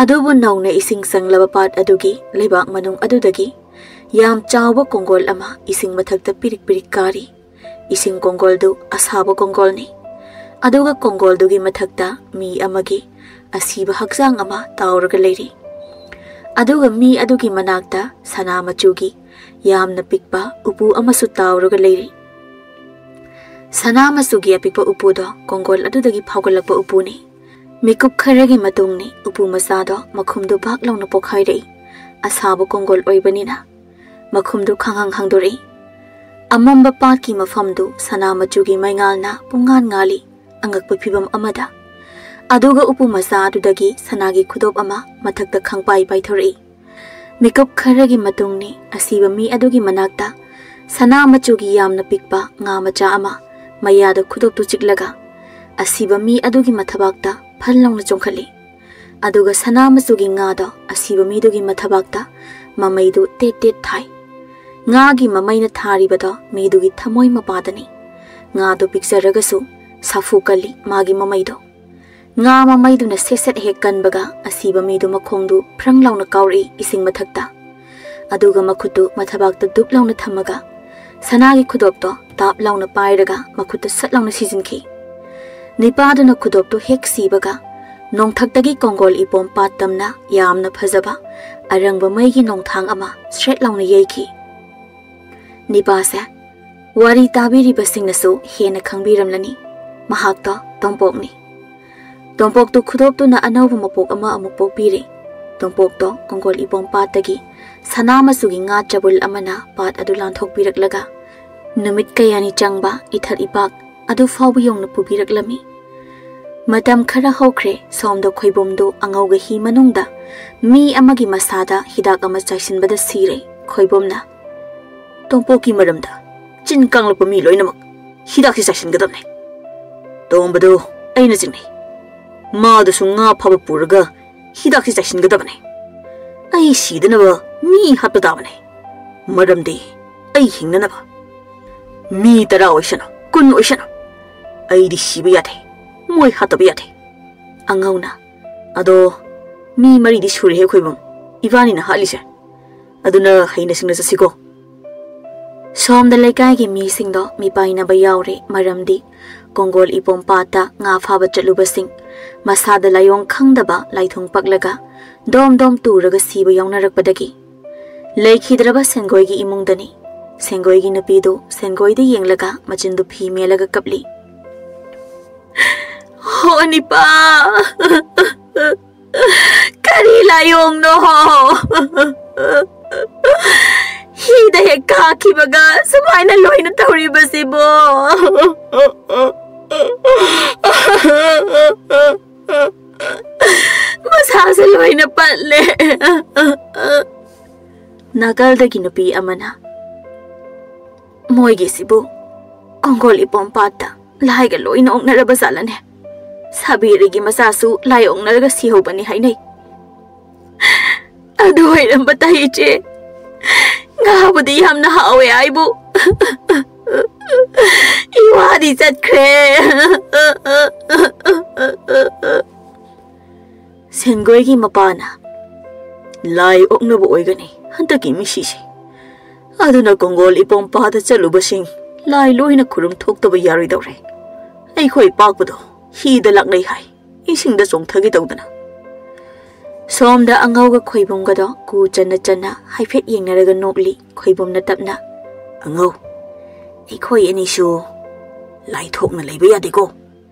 ꯑꯗꯨꯕꯨ ꯅꯧꯅ ꯏꯁꯤꯡ ꯆꯪꯂꯕ ꯄꯥꯠ ꯑꯗꯨꯒꯤ ꯂꯩꯕꯥꯛ ꯃꯅꯨꯡ ꯑꯗꯨꯗꯒꯤ ꯌꯥꯝ ꯆꯥꯎꯕ ꯀꯣꯡꯒꯣꯜ ꯑꯃ ꯏꯁꯤꯡ ꯃꯊꯛꯇ ꯄꯤꯔꯤꯛ ꯄꯤꯔꯤꯛ ꯀꯥꯔꯤ꯫ ꯏꯁꯤꯡ ꯀꯣꯡꯒꯣꯜꯗꯨ ꯑꯁꯥꯕ ꯀꯣꯡꯒꯣꯜꯅꯤ꯫ ꯑꯗꯨꯒ ꯀꯣꯡꯒꯣꯜꯗꯨꯒꯤ ꯃꯊꯛꯇ ꯃꯤ ꯑꯃꯒꯤ ꯑꯁꯤꯕ ꯍꯛꯆꯥꯡ ꯑꯃ ꯇꯥꯎꯔꯒ ꯂꯩꯔꯤ꯫ ꯑꯗꯨꯒ ꯃꯤ ꯑꯗꯨꯒꯤ ꯃꯅꯥꯛꯇ ꯁꯅꯥ ꯃꯆꯨꯒꯤ ꯌꯥꯝꯅ ꯄꯤꯛꯄ ꯎꯄꯨ ꯑꯃꯁꯨ ꯇꯥꯎꯔꯒ ꯂꯩꯔꯤ꯫ ꯁꯅꯥ ꯃꯆꯨꯒꯤ ꯑꯄꯤꯛꯄ ꯎꯄꯨꯗꯣ ꯀꯣꯡꯒꯣꯜ ꯑꯗꯨꯗꯒꯤ ꯐꯥꯎꯒꯠꯂꯛꯄ ꯎꯄꯨꯅꯤ꯫ ꯃꯤꯀꯨꯞ ꯈꯔꯒꯤ ꯃꯇꯨꯡꯅꯤ ꯎꯄꯨ ꯃꯆꯥꯗꯣ ꯃꯈꯨꯝꯗꯨ ꯚꯥꯛ ꯂꯥꯎꯅ ꯄꯣꯈꯥꯏꯔꯛꯏ꯫ ꯑꯁꯥꯕ ꯀꯣꯡꯒꯣꯜ ꯑꯣꯏꯕꯅꯤꯅ ꯃꯈꯨꯝꯗꯨ ꯈꯪꯍꯥꯡ ꯍꯥꯡꯗꯣꯔꯛꯏ꯫ ꯑꯃꯝꯕ ꯄꯥꯠꯀꯤ ꯃꯐꯝꯗꯨ ꯁꯅꯥ ꯃꯆꯨꯒꯤ ꯃꯩꯉꯥꯜꯅ ꯄꯨꯡꯉꯥꯟ ꯉꯥꯜꯂꯤ꯫ ꯑꯉꯛꯄ ꯐꯤꯚꯝ ꯑꯃꯗ꯫ ꯑꯗꯨꯒ ꯎꯄꯨ ꯃꯆꯥ ꯑꯗꯨꯗꯒꯤ ꯁꯅꯥꯒꯤ ꯈꯨꯗꯣꯞ ꯑꯃ ꯃꯊꯛꯇ ꯈꯪꯄꯥꯏ ꯄꯥꯏꯊꯣꯔꯛꯏ꯫ ꯃꯤꯀꯨꯞ ꯈꯔꯒꯤ ꯃꯇꯨꯡꯅꯤ ꯑꯁꯤꯕ ꯃꯤ ꯑꯗꯨꯒꯤ ꯃꯅꯥꯛꯇ ꯁꯅꯥ ꯃꯆꯨꯒꯤ ꯌꯥꯝꯅ ꯄꯤꯛꯄ ꯉꯥ ꯃꯆꯥ ꯑꯃ ꯃꯌꯥꯗ ꯈꯨꯗꯣꯞꯇꯨ ꯆꯤꯛꯂꯒ ꯑꯁꯤꯕ ꯃꯤ ꯑꯗꯨꯒꯤ ꯃꯊꯕꯥꯛꯇ ꯐꯟ ꯂꯥꯎꯅ ꯆꯣꯡꯈꯠꯂꯤ꯫ ꯑꯗꯨꯒ ꯁꯅꯥ ꯃꯆꯨꯒꯤ ꯉꯥꯗꯣ ꯑꯁꯤꯕ ꯃꯤꯗꯨꯒꯤ ꯃꯊꯕꯥꯛꯇ ꯃꯃꯩꯗꯨ ꯇꯦꯠ ꯇꯦꯠ ꯊꯥꯏ꯫ ꯉꯥꯒꯤ ꯃꯃꯩꯅ ꯊꯥꯔꯤꯕꯗꯣ ꯃꯤꯗꯨꯒꯤ ꯊꯃꯣꯏ ꯃꯄꯥꯗꯅꯤ꯫ ꯉꯥꯗꯨ ꯄꯤꯛꯆꯔꯒꯁꯨ ꯁꯥꯐꯨ ꯀꯜꯂꯤ ꯃꯥꯒꯤ ꯃꯃꯩꯗꯣ꯫ ꯉꯥ ꯃꯃꯩꯗꯨꯅ ꯁꯦꯠ ꯁꯦꯠ ꯍꯦꯛ ꯀꯟꯕꯒ ꯑꯁꯤꯕ ꯃꯤꯗꯨ ꯃꯈꯣꯡꯗꯨ ꯐ꯭ꯔꯪ ꯂꯥꯎꯅ ꯀꯥꯎꯔꯛꯏ ꯏꯁꯤꯡ ꯃꯊꯛꯇ꯫ ꯑꯗꯨꯒ ꯃꯈꯨꯠꯇꯨ ꯃꯊꯕꯥꯛꯇ ꯗꯨꯞ ꯂꯥꯎꯅ ꯊꯝꯃꯒ ꯁꯅꯥꯒꯤ ꯈꯨꯗꯣꯞꯇꯣ ꯇꯥꯞ ꯂꯥꯎꯅ ꯄꯥꯏꯔꯒ ꯃꯈꯨꯠꯇ ꯁꯠ ꯂꯥꯎꯅ ꯁꯤꯖꯤꯟꯈꯤ꯫ ꯅꯤꯄꯥꯗꯨꯅ ꯈꯨꯗꯣꯞꯇꯨ ꯍꯦꯛ ꯁꯤꯕꯒ ꯅꯣꯡꯊꯛꯇꯒꯤ ꯀꯣꯡꯒꯣꯜ ꯏꯄꯣꯝ ꯄꯥꯠꯇꯝꯅ ꯌꯥꯝꯅ ꯐꯖꯕ ꯑꯔꯪꯕ ꯃꯩꯒꯤ ꯅꯣꯡꯊꯥꯡ ꯑꯃ ꯁ꯭ꯔꯦꯠ ꯂꯥꯎꯅ ꯌꯩꯈꯤ꯫ ꯅꯤꯄꯥꯁꯦ ꯋꯥꯔꯤ ꯇꯥꯕꯤꯔꯤꯕꯁꯤꯡꯅꯁꯨ ꯍꯦꯟꯅ ꯈꯪꯕꯤꯔꯝꯂꯅꯤ꯫ ꯃꯍꯥꯛꯇꯣ ꯇꯣꯝꯄꯣꯛꯅꯤ꯫ ꯇꯣꯝꯄꯣꯛꯇꯨ ꯈꯨꯗꯣꯞꯇꯨꯅ ꯑꯅꯧꯕ ꯃꯄꯣꯛ ꯑꯃ ꯑꯃꯨꯛ ꯄꯣꯛꯄꯤꯔꯦ꯫ ꯇꯣꯝꯄꯣꯛꯇꯣ ꯀꯣꯡꯒꯣꯜ ꯏꯄꯣꯝ ꯄꯥꯠꯇꯒꯤ ꯁꯅꯥ ꯃꯆꯨꯒꯤ ꯉꯥ ꯆꯕꯨꯜ ꯑꯃꯅ ꯄꯥꯠ ꯑꯗꯨ ꯂꯥꯟꯊꯣꯛꯄꯤꯔꯛꯂꯒ ꯅꯨꯃꯤꯠ ꯀꯌꯥꯅꯤ ꯆꯪꯕ ꯏꯊꯠ ꯏꯄꯥꯛ ꯑꯗꯨ ꯐꯥꯎꯕ ꯌꯧꯅ ꯄꯨꯕꯤꯔꯛꯂꯝꯃꯤ꯫ ꯃꯇꯝ ꯈꯔ ꯍꯧꯈ꯭ꯔꯦ꯫ ꯁꯣꯝꯗ ꯈꯣꯏꯕꯨꯝꯗꯨ ꯑꯉꯧꯒ ꯍꯤ ꯃꯅꯨꯡꯗ ꯃꯤ ꯑꯃꯒꯤ ꯃꯁꯥꯗ ꯍꯤꯗꯥꯛ ꯑꯃ ꯆꯥꯏꯁꯤꯟꯕꯗ ꯁꯤꯔꯦ꯫ ꯈꯣꯏꯕꯨꯝꯅ, "ꯇꯣꯝꯄꯣꯛꯀꯤ ꯃꯔꯝꯗ ꯆꯤꯟ ꯀꯥꯡꯂꯛꯄ ꯃꯤ ꯂꯣꯏꯅꯃꯛ ꯍꯤꯗꯥꯛꯁꯤ ꯆꯥꯏꯁꯤꯟꯒꯗꯕꯅꯤ꯫ ꯇꯣꯝꯕꯗꯨ ꯑꯩꯅ ꯆꯤꯡꯅꯩ꯫ ꯃꯥꯗꯨꯁꯨ ꯉꯥ ꯐꯥꯕ ꯄꯨꯔꯒ ꯍꯤꯗꯥꯛꯁꯤ ꯆꯥꯏꯁꯤꯟꯒꯗꯕꯅꯤ꯫ ꯑꯩ ꯁꯤꯗꯅꯕ ꯃꯤ ꯍꯥꯠꯄ ꯇꯥꯕꯅꯤ꯫ ꯃꯔꯝꯗꯤ ꯑꯩ ꯍꯤꯡꯅꯅꯕ꯫ ꯃꯤ ꯇꯔꯥ ꯑꯣꯏꯁꯅꯨ, ꯀꯨꯟ ꯑꯣꯏꯁꯅꯨ, ꯑꯩꯗꯤ ꯁꯤꯕ ꯌꯥꯗꯦ꯫ ꯃꯣꯏ ꯍꯥꯠꯇꯕ ꯌꯥꯗꯦ꯫" ꯑꯉꯧꯅ, "ꯑꯗꯣ ꯃꯤ ꯃꯔꯤꯗꯤ ꯁꯨꯔꯦꯍꯦ ꯈꯣꯏꯕꯨꯝ, ꯏꯕꯥꯅꯤꯅ ꯍꯥꯠꯂꯤꯁꯦ꯫ ꯑꯗꯨꯅ ꯍꯩꯅ ꯁꯤꯡꯅ ꯆꯠꯁꯤꯀꯣ꯫" ꯁꯣꯝꯗ ꯂꯩꯀꯥꯏꯒꯤ ꯃꯤꯁꯤꯡꯗꯣ ꯃꯤꯄꯥꯏꯅꯕ ꯌꯥꯎꯔꯦ꯫ ꯃꯔꯝꯗꯤ ꯀꯣꯡꯒꯣꯜ ꯏꯄꯣꯝ ꯄꯥꯠꯇ ꯉꯥ ꯐꯥꯕ ꯆꯠꯂꯨꯕꯁꯤꯡ ꯃꯁꯥꯗ ꯂꯥꯏꯑꯣꯡ ꯈꯪꯗꯕ ꯂꯥꯏꯊꯨꯡ ꯄꯛꯂꯒ ꯗꯣꯝ ꯗꯣꯝ ꯇꯨꯔꯒ ꯁꯤꯕ ꯌꯥꯎꯅꯔꯛꯄꯗꯒꯤ ꯂꯩꯈꯤꯗ꯭ꯔꯕ ꯁꯦꯟꯒꯣꯏꯒꯤ ꯏꯃꯨꯡꯗꯅꯤ꯫ ꯁꯦꯟꯒꯣꯏꯒꯤ ꯅꯨꯄꯤꯗꯨ ꯁꯦꯟꯒꯣꯏꯗ ꯌꯦꯡꯂꯒ ꯃꯆꯤꯟꯗꯨ ꯐꯤ ꯃꯦꯜꯂꯒ ꯀꯞꯂꯤ꯫ "ꯍꯣ ꯅꯤꯄꯥ, ꯀꯔꯤ ꯂꯥꯏꯑꯣꯡꯅꯣ? ꯍꯤꯗ ꯍꯦꯛ ꯀꯥꯈꯤꯕꯒ ꯁꯨꯃꯥꯏꯅ ꯂꯣꯏꯅ ꯇꯧꯔꯤꯕꯁꯤꯕꯣ? ꯃꯁꯥꯁꯦ ꯂꯣꯏꯅ ꯄꯠꯂꯦ꯫" ꯅꯥꯀꯜꯗꯒꯤ ꯅꯨꯄꯤ ꯑꯃꯅ, "ꯃꯣꯏꯒꯤꯁꯤꯕꯨ ꯀꯣꯡꯒꯣꯜ ꯏꯄꯣꯝ ꯄꯥꯠꯇ ꯂꯥꯏꯒ ꯂꯣꯏꯅ ꯑꯣꯛꯅꯔꯕ ꯖꯥꯠꯂꯅꯦ? ꯁꯥꯕꯤꯔꯤꯒꯤ ꯃꯆꯥꯁꯨ ꯂꯥꯏ ꯑꯣꯛꯅꯔꯒ ꯁꯤꯍꯧꯕꯅꯤ ꯍꯥꯏꯅꯩ꯫" "ꯑꯗꯨ ꯑꯣꯏꯔꯝꯕ ꯇꯥꯏ ꯏꯆꯦ꯫ ꯉꯥꯕꯨꯗꯤ ꯌꯥꯝꯅ ꯍꯥꯎꯋꯦ ꯍꯥꯏꯕꯨ ꯏꯋꯥꯗꯤ ꯆꯠꯈ꯭ꯔꯦ꯫" ꯁꯦꯟꯒꯣꯏꯒꯤ ꯃꯄꯥꯅ, "ꯂꯥꯏ ꯑꯣꯛꯅꯕ ꯑꯣꯏꯒꯅꯤ ꯍꯟꯗꯛꯀꯤ ꯃꯤꯁꯤꯁꯦ꯫ ꯑꯗꯨꯅ ꯀꯣꯡꯒꯣꯜ ꯏꯄꯣꯝ ꯄꯥꯠꯇ ꯆꯠꯂꯨꯕꯁꯤꯡ ꯂꯥꯏ ꯂꯣꯏꯅ ꯈꯨꯔꯨꯝ ꯊꯣꯛꯇꯕ ꯌꯥꯔꯣꯏꯗꯧꯔꯦ꯫ ꯑꯩꯈꯣꯏ ꯄꯥꯛꯄꯗꯣ ꯍꯤꯗ ꯂꯥꯛꯅꯩ ꯍꯥꯏ, ꯏꯁꯤꯡꯗ ꯆꯣꯡꯊꯒꯦ ꯇꯧꯗꯅ꯫" ꯁꯣꯝꯗ ꯑꯉꯧꯒ ꯈꯣꯏꯕꯨꯝꯒꯗꯣ ꯀꯨ ꯆꯟꯅ ꯆꯟꯅ ꯍꯥꯏꯐꯦꯠ ꯌꯦꯡꯅꯔꯒ ꯅꯣꯛꯂꯤ꯫ ꯈꯣꯏꯕꯨꯝꯅ ꯇꯞꯅ, "ꯑꯉꯧ, ꯑꯩꯈꯣꯏ ꯑꯅꯤꯁꯨ ꯂꯥꯏ ꯊꯣꯛꯅ ꯂꯩꯕ ꯌꯥꯗꯦꯀꯣ꯫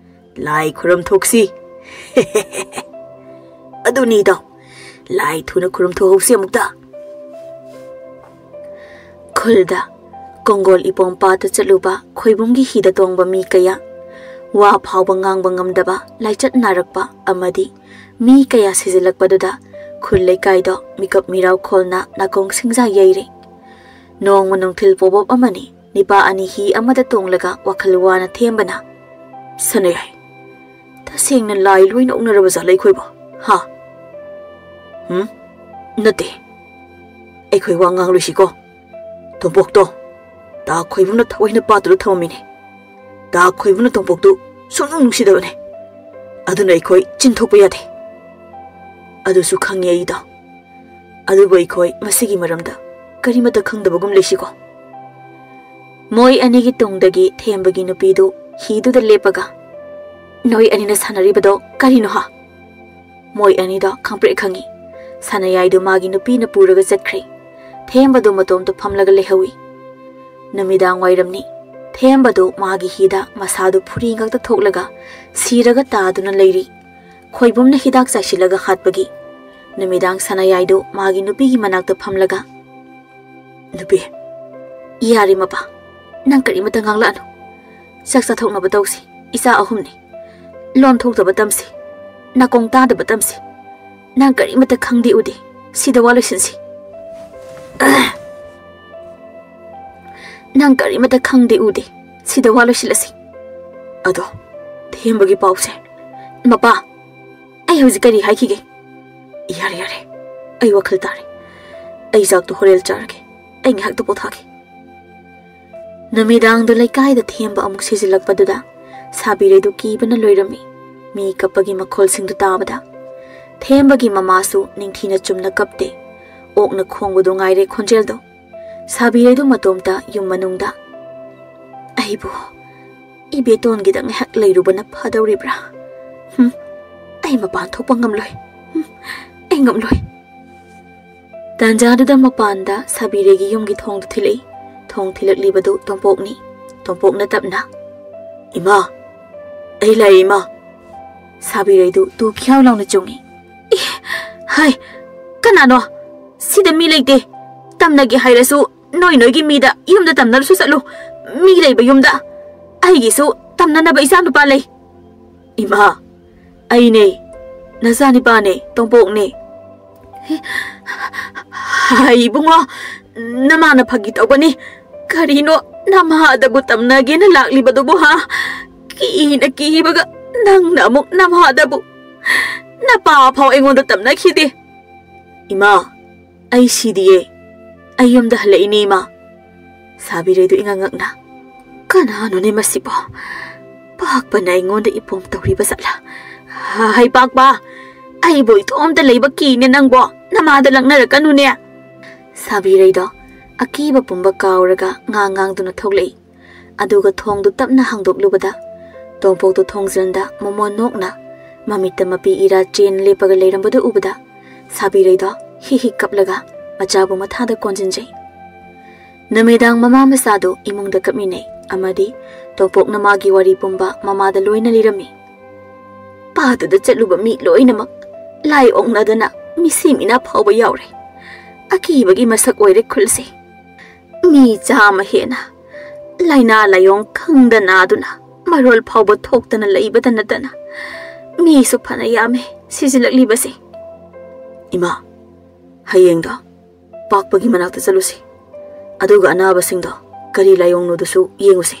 ꯂꯥꯏ ꯈꯨꯔꯝ ꯊꯣꯛꯁꯤ꯫" "ꯑꯗꯨꯅꯤ ꯏꯇꯥꯎ, ꯂꯥꯏ ꯊꯨꯅ ꯈꯨꯔꯨꯝ ꯊꯣꯛꯍꯧꯁꯤ ꯑꯃꯨꯛꯇ꯫ ꯈꯨꯜꯗ ꯀꯣꯡꯒꯣꯜ ꯏꯄꯣꯝ ꯄꯥꯠꯇ ꯆꯠꯂꯨꯕ ꯈꯣꯏꯕꯨꯝꯒꯤ ꯍꯤꯗ ꯇꯣꯡꯕ ꯃꯤ ꯀꯌꯥ, ꯋꯥ ꯐꯥꯎꯕ ꯉꯥꯡꯕ ꯉꯝꯗꯕ ꯂꯥꯏꯆꯠ ꯅꯥꯔꯛꯄ ꯑꯃꯗꯤ ꯃꯤ ꯀꯌꯥ ꯁꯤꯖꯤꯜꯂꯛꯄꯗꯨꯗ ꯈꯨꯜ ꯂꯩꯀꯥꯏꯗꯣ ꯃꯤꯀꯞ ꯃꯤꯔꯥꯎ ꯈꯣꯜꯅ ꯅꯥꯀꯣꯡ ꯁꯤꯡꯖꯥ ꯌꯩꯔꯦ꯫ ꯅꯣꯡꯃ ꯅꯨꯡꯊꯤꯜ ꯄꯣꯕꯣꯞ ꯑꯃꯅꯤ ꯅꯤꯄꯥ ꯑꯅꯤ ꯍꯤ ꯑꯃꯗ ꯇꯣꯡꯂꯒ ꯋꯥꯈꯜ ꯋꯥꯅ ꯊꯦꯝꯕꯅ, "ꯁꯅꯥꯌꯥꯏ, ꯇꯁꯦꯡꯅ ꯂꯥꯏ ꯂꯣꯏꯅ ꯑꯣꯛꯅꯔꯕ ꯖꯥꯠꯂ ꯑꯩꯈꯣꯏꯕꯣ? ꯍꯥ? ꯍꯨꯝ? ꯅꯠꯇꯦ꯫ ꯑꯩꯈꯣꯏ ꯋꯥ ꯉꯥꯡꯂꯣꯏꯁꯤꯀꯣ꯫ ꯇꯣꯝꯄꯣꯛꯇꯣ ꯇꯥ ꯈꯣꯏꯕꯨꯝꯅ ꯊꯑꯣꯏꯅ ꯄꯥꯠꯇꯨꯗ ꯊꯝꯃꯝꯃꯤꯅꯦ꯫ ꯇꯥ ꯈꯣꯏꯕꯨꯝꯅ ꯇꯣꯝꯄꯣꯛꯇꯨ ꯁꯨꯡꯅꯨꯡ ꯅꯨꯡꯁꯤꯗꯕꯅꯦ꯫ ꯑꯗꯨꯅ ꯑꯩꯈꯣꯏ ꯆꯤꯟꯊꯣꯛꯄ ꯌꯥꯗꯦ꯫ ꯑꯗꯨꯁꯨ ꯈꯪꯉꯦ ꯑꯩꯗꯣ꯫ ꯑꯗꯨꯕꯨ ꯑꯩꯈꯣꯏ ꯃꯁꯤꯒꯤ ꯃꯔꯝꯗ ꯀꯔꯤꯃꯠꯇ ꯈꯪꯗꯕꯒꯨꯝ ꯂꯩꯁꯤꯀꯣ?" ꯃꯣꯏ ꯑꯅꯤꯒꯤ ꯇꯨꯡꯗꯒꯤ ꯊꯦꯝꯕꯒꯤ ꯅꯨꯄꯤꯗꯨ ꯍꯤꯗꯨꯗ ꯂꯦꯞꯄꯒ, "ꯅꯣꯏ ꯑꯅꯤꯅ ꯁꯥꯟꯅꯔꯤꯕꯗꯣ ꯀꯔꯤꯅꯣ ꯍꯥ?" ꯃꯣꯏ ꯑꯅꯤꯗꯣ ꯈꯪꯄ꯭ꯔꯦꯛ ꯈꯪꯉꯤ꯫ ꯁꯅꯥꯌꯥꯏꯗꯨ ꯃꯥꯒꯤ ꯅꯨꯄꯤꯅ ꯄꯨꯔꯒ ꯆꯠꯈ꯭ꯔꯦ꯫ ꯊꯦꯝꯕꯗꯨ ꯃꯇꯣꯝꯇ ꯐꯝꯂꯒ ꯂꯩꯍꯧꯏ꯫ ꯅꯨꯃꯤꯗꯥꯡ ꯋꯥꯏꯔꯝꯅꯤ꯫ ꯊꯦꯝꯕꯗꯨ ꯃꯥꯒꯤ ꯍꯤꯗ ꯃꯁꯥꯗꯨ ꯐꯨꯔꯤ ꯉꯥꯛꯇ ꯊꯣꯛꯂꯒ ꯁꯤꯔꯒ ꯇꯥꯗꯨꯅ ꯂꯩꯔꯤ꯫ ꯈꯣꯏꯕꯨꯝꯅ ꯍꯤꯗꯥꯛ ꯆꯥꯏꯁꯤꯜꯂꯒ ꯍꯥꯠꯄꯒꯤ꯫ ꯅꯨꯃꯤꯗꯥꯡ ꯁꯅꯥꯌꯥꯏꯗꯨ ꯃꯥꯒꯤ ꯅꯨꯄꯤꯒꯤ ꯃꯅꯥꯛꯇ ꯐꯝꯂꯒ, "ꯅꯨꯄꯤ, ꯌꯥꯔꯦ ꯃꯄꯥ, ꯅꯪ ꯀꯔꯤꯃꯠꯇ ꯉꯥꯡꯂꯛꯑꯅꯨ꯫ ꯆꯥꯛ ꯆꯥꯊꯣꯛꯅꯕ ꯇꯧꯁꯤ, ꯏꯆꯥ ꯑꯍꯨꯝꯅꯤ꯫ ꯂꯣꯟ ꯊꯣꯛꯇꯕ ꯇꯝꯁꯤ, ꯅꯥꯀꯣꯡ ꯇꯥꯗꯕ ꯇꯝꯁꯤ꯫ ꯅꯪ ꯀꯔꯤꯃꯠꯇ ꯈꯪꯗꯦ ꯎꯗꯦ, ꯁꯤꯗ ꯋꯥ ꯂꯣꯏꯁꯤꯟꯁꯤ꯫ ꯅꯪ ꯀꯔꯤꯃꯠꯇ ꯈꯪꯗꯦ ꯎꯗꯦ, ꯁꯤꯗ ꯋꯥ ꯂꯣꯏꯁꯤꯜꯂꯁꯤ꯫ ꯑꯗꯣ, ꯊꯦꯝꯕꯒꯤ ꯄꯥꯎꯁꯦ꯫ ꯃꯄꯥ, ꯑꯩ ꯍꯧꯖꯤꯛ ꯀꯔꯤ ꯍꯥꯏꯈꯤꯒꯦ?" "ꯌꯥꯔꯦ, ꯌꯥꯔꯦ, ꯑꯩ ꯋꯥꯈꯜ ꯇꯥꯔꯦ꯫ ꯑꯩ ꯆꯥꯛꯇꯣ ꯍꯣꯔꯦꯟ ꯆꯥꯔꯒꯦ꯫ ꯑꯩ ꯉꯥꯏꯍꯥꯛꯇ ꯄꯣꯊꯥꯒꯦ꯫" ꯅꯨꯃꯤꯗꯥꯡꯗꯨ ꯂꯩꯀꯥꯏꯗ ꯊꯦꯝꯕ ꯑꯃꯨꯛ ꯁꯤꯖꯤꯜꯂꯛꯄꯗꯨꯗ ꯁꯥꯕꯤꯔꯩꯗꯨ ꯀꯤꯕꯅ ꯂꯣꯏꯔꯝꯃꯤ꯫ ꯃꯤ ꯀꯞꯄꯒꯤ ꯃꯈꯣꯜꯁꯤꯡꯗꯨ ꯇꯥꯕꯗ ꯊꯦꯝꯕꯒꯤ ꯃꯃꯥꯁꯨ ꯅꯤꯡꯊꯤꯅ ꯆꯨꯝꯅ ꯀꯞꯇꯦ꯫ ꯑꯣꯛꯅ ꯈꯣꯡꯕꯗꯨ ꯉꯥꯏꯔꯦ ꯈꯣꯟꯖꯦꯜꯗꯣ꯫ ꯁꯥꯕꯤꯔꯩꯗꯨ ꯃꯇꯣꯝꯇ ꯌꯨꯝ ꯃꯅꯨꯡꯗ, "ꯑꯩꯕꯨ ꯏꯕꯦꯇꯣꯟꯒꯤꯗ ꯉꯥꯏꯍꯥꯛ ꯂꯩꯔꯨꯕꯅ ꯐꯗꯧꯔꯤꯕ꯭ꯔꯥ? ꯍꯨꯝ, ꯑꯩ ꯃꯄꯥꯟ ꯊꯣꯛꯄ ꯉꯝꯂꯣꯏ꯫ ꯍꯨꯝ, ꯑꯩ ꯉꯝꯂꯣꯏ꯫" ꯇꯥꯟꯖꯥꯗꯨꯗ ꯃꯄꯥꯟꯗ ꯁꯥꯕꯤꯔꯩꯒꯤ ꯌꯨꯝꯒꯤ ꯊꯣꯡꯗꯨ ꯊꯤꯜꯂꯛꯏ꯫ ꯊꯣꯡ ꯊꯤꯜꯂꯛꯂꯤꯕꯗꯨ ꯇꯣꯝꯄꯣꯛꯅꯤ꯫ ꯇꯣꯝꯄꯣꯛꯅ ꯇꯞꯅ, "ꯏꯃꯥ, ꯑꯩ ꯂꯥꯛꯑꯦ, ꯏꯃꯥ꯫" ꯁꯥꯕꯤꯔꯩꯗꯨ ꯇꯨ ꯈ꯭ꯌꯥꯎ ꯂꯥꯎꯅ ꯆꯣꯡꯉꯤ꯫ "ꯑꯦ, ꯍꯥꯏ, ꯀꯅꯥꯅꯣ? ꯁꯤꯗ ꯃꯤ ꯂꯩꯇꯦ꯫ ꯇꯝꯅꯒꯦ ꯍꯥꯏꯔꯁꯨ ꯅꯣꯏ ꯅꯣꯏꯒꯤ ꯃꯤꯗ, ꯌꯨꯝꯗ ꯇꯝꯅꯔꯁꯨ ꯆꯠꯂꯨ꯫ ꯃꯤ ꯂꯩꯕ ꯌꯨꯝꯗ꯫ ꯑꯩꯒꯤꯁꯨ ꯇꯝꯅꯅꯕ ꯏꯆꯥ ꯅꯨꯄꯥ ꯂꯩ꯫ ꯏꯃꯥ, ꯑꯩꯅꯦ, ꯅꯆꯥꯅꯤꯄꯥꯅꯦ, ꯇꯣꯝꯄꯣꯛꯅꯦ꯫ ꯍꯥꯏ ꯏꯕꯨꯡꯉꯣ, ꯅꯃꯥꯅ ꯐꯥꯒꯤ ꯇꯧꯕꯅꯤ꯫ ꯀꯔꯤꯅꯣ ꯅꯃꯥꯗꯕꯨ ꯇꯝꯅꯒꯦꯅ ꯂꯥꯛꯂꯤꯕꯗꯨꯕꯨ, ꯍꯥ? ꯀꯤꯅ ꯀꯤꯕꯒ ꯅꯪꯅ ꯑꯃꯨꯛ ꯅꯃꯥꯗꯕꯨ꯫ ꯅꯄꯥ ꯐꯥꯎ ꯑꯩꯉꯣꯟꯗ ꯇꯝꯅꯈꯤꯗꯦ꯫ ꯏꯃꯥ, ꯑꯩ ꯁꯤꯗꯤꯌꯦ꯫ ꯑꯩ ꯌꯨꯝꯗ ꯍꯜꯂꯛꯏꯅꯦ, ꯏꯃꯥ꯫ ꯁꯥꯕꯤꯔꯩꯗꯨ ꯏꯉꯛ ꯉꯛꯅ, "ꯀꯅꯥꯅꯣꯅꯦ ꯃꯁꯤꯕꯣ? ꯄꯥꯛꯄꯅ ꯑꯩꯉꯣꯟꯗ ꯏꯄꯣꯝ ꯇꯧꯔꯤꯕ ꯖꯥꯠꯂꯥ? ꯍꯩ ꯄꯥꯛꯄ, ꯑꯩꯕꯨ ꯏꯇꯣꯝꯇ ꯂꯩꯕ ꯀꯤꯅꯦ ꯅꯪꯕꯣ꯫ ꯅꯃꯥꯗ ꯂꯛꯅꯔꯛꯀꯅꯨꯅꯦ꯫" ꯁꯥꯕꯤꯔꯩꯗꯣ ꯑꯀꯤꯕ ꯄꯨꯝꯕ ꯀꯥꯎꯔꯒ ꯉꯥꯡ ꯉꯥꯡꯗꯨꯅ ꯊꯣꯛꯂꯛꯏ꯫ ꯑꯗꯨꯒ ꯊꯣꯡꯗꯨ ꯇꯞꯅ ꯍꯥꯡꯗꯣꯛꯂꯨꯕꯗ, ꯇꯣꯝꯄꯣꯛꯇꯨ ꯊꯣꯡꯖꯤꯟꯗ ꯃꯃꯣꯟ ꯅꯣꯛꯅ ꯃꯃꯤꯠꯇ ꯃꯄꯤ ꯏꯔꯥ ꯆꯦꯟ ꯂꯦꯞꯄꯒ ꯂꯩꯔꯝꯕꯗꯨ ꯎꯕꯗ, ꯁꯥꯕꯤꯔꯩꯗꯣ ꯍꯤ ꯍꯤ ꯀꯞꯂꯒ ꯃꯆꯥꯕꯨ ꯃꯊꯥꯗ ꯀꯣꯟꯁꯤꯟꯖꯩ꯫ ꯅꯨꯃꯤꯗꯥꯡ ꯃꯃꯥ ꯃꯆꯥꯗꯨ ꯏꯃꯨꯡꯗ ꯀꯞꯃꯤꯟꯅꯩ ꯑꯃꯗꯤ ꯇꯣꯝꯄꯣꯛꯅ ꯃꯥꯒꯤ ꯋꯥꯔꯤ ꯄꯨꯝꯕ ꯃꯃꯥꯗ ꯂꯣꯏꯅ ꯂꯤꯔꯝꯃꯤ꯫ ꯄꯥꯗꯨꯗ ꯆꯠꯂꯨꯕ ꯃꯤ ꯂꯣꯏꯅꯃꯛ ꯂꯥꯏ ꯑꯣꯛꯅꯗꯅ ꯃꯤꯁꯤ ꯃꯤꯅꯥ ꯐꯥꯎꯕ ꯌꯥꯎꯔꯦ꯫ ꯑꯀꯤꯕꯒꯤ ꯃꯁꯛ ꯑꯣꯏꯔꯦ ꯈꯨꯜꯁꯦ꯫ ꯃꯤ ꯆꯥꯝꯃ ꯍꯦꯟꯅ ꯂꯥꯏꯅꯥ ꯂꯥꯏꯌꯣꯡ ꯈꯪꯗ ꯅꯥꯗꯨꯅ ꯃꯔꯣꯜ ꯐꯥꯎꯕ ꯊꯣꯛꯇꯅ ꯂꯩꯕꯗ ꯅꯠꯇꯅ ꯃꯤꯁꯨ ꯐꯅ ꯌꯥꯝꯃꯦ ꯁꯤꯖꯤꯜꯂꯛꯂꯤꯕꯁꯦ꯫ ꯏꯃꯥ, ꯍꯌꯦꯡꯗꯣ ꯄꯥꯛꯄꯒꯤ ꯃꯅꯥꯛꯇ ꯆꯠꯂꯨꯁꯤ꯫ ꯑꯗꯨꯒ ꯑꯅꯥꯕꯁꯤꯡꯗꯣ ꯀꯔꯤ ꯂꯥꯏꯑꯣꯡꯅꯣꯗꯨꯁꯨ ꯌꯦꯡꯉꯨꯁꯤ꯫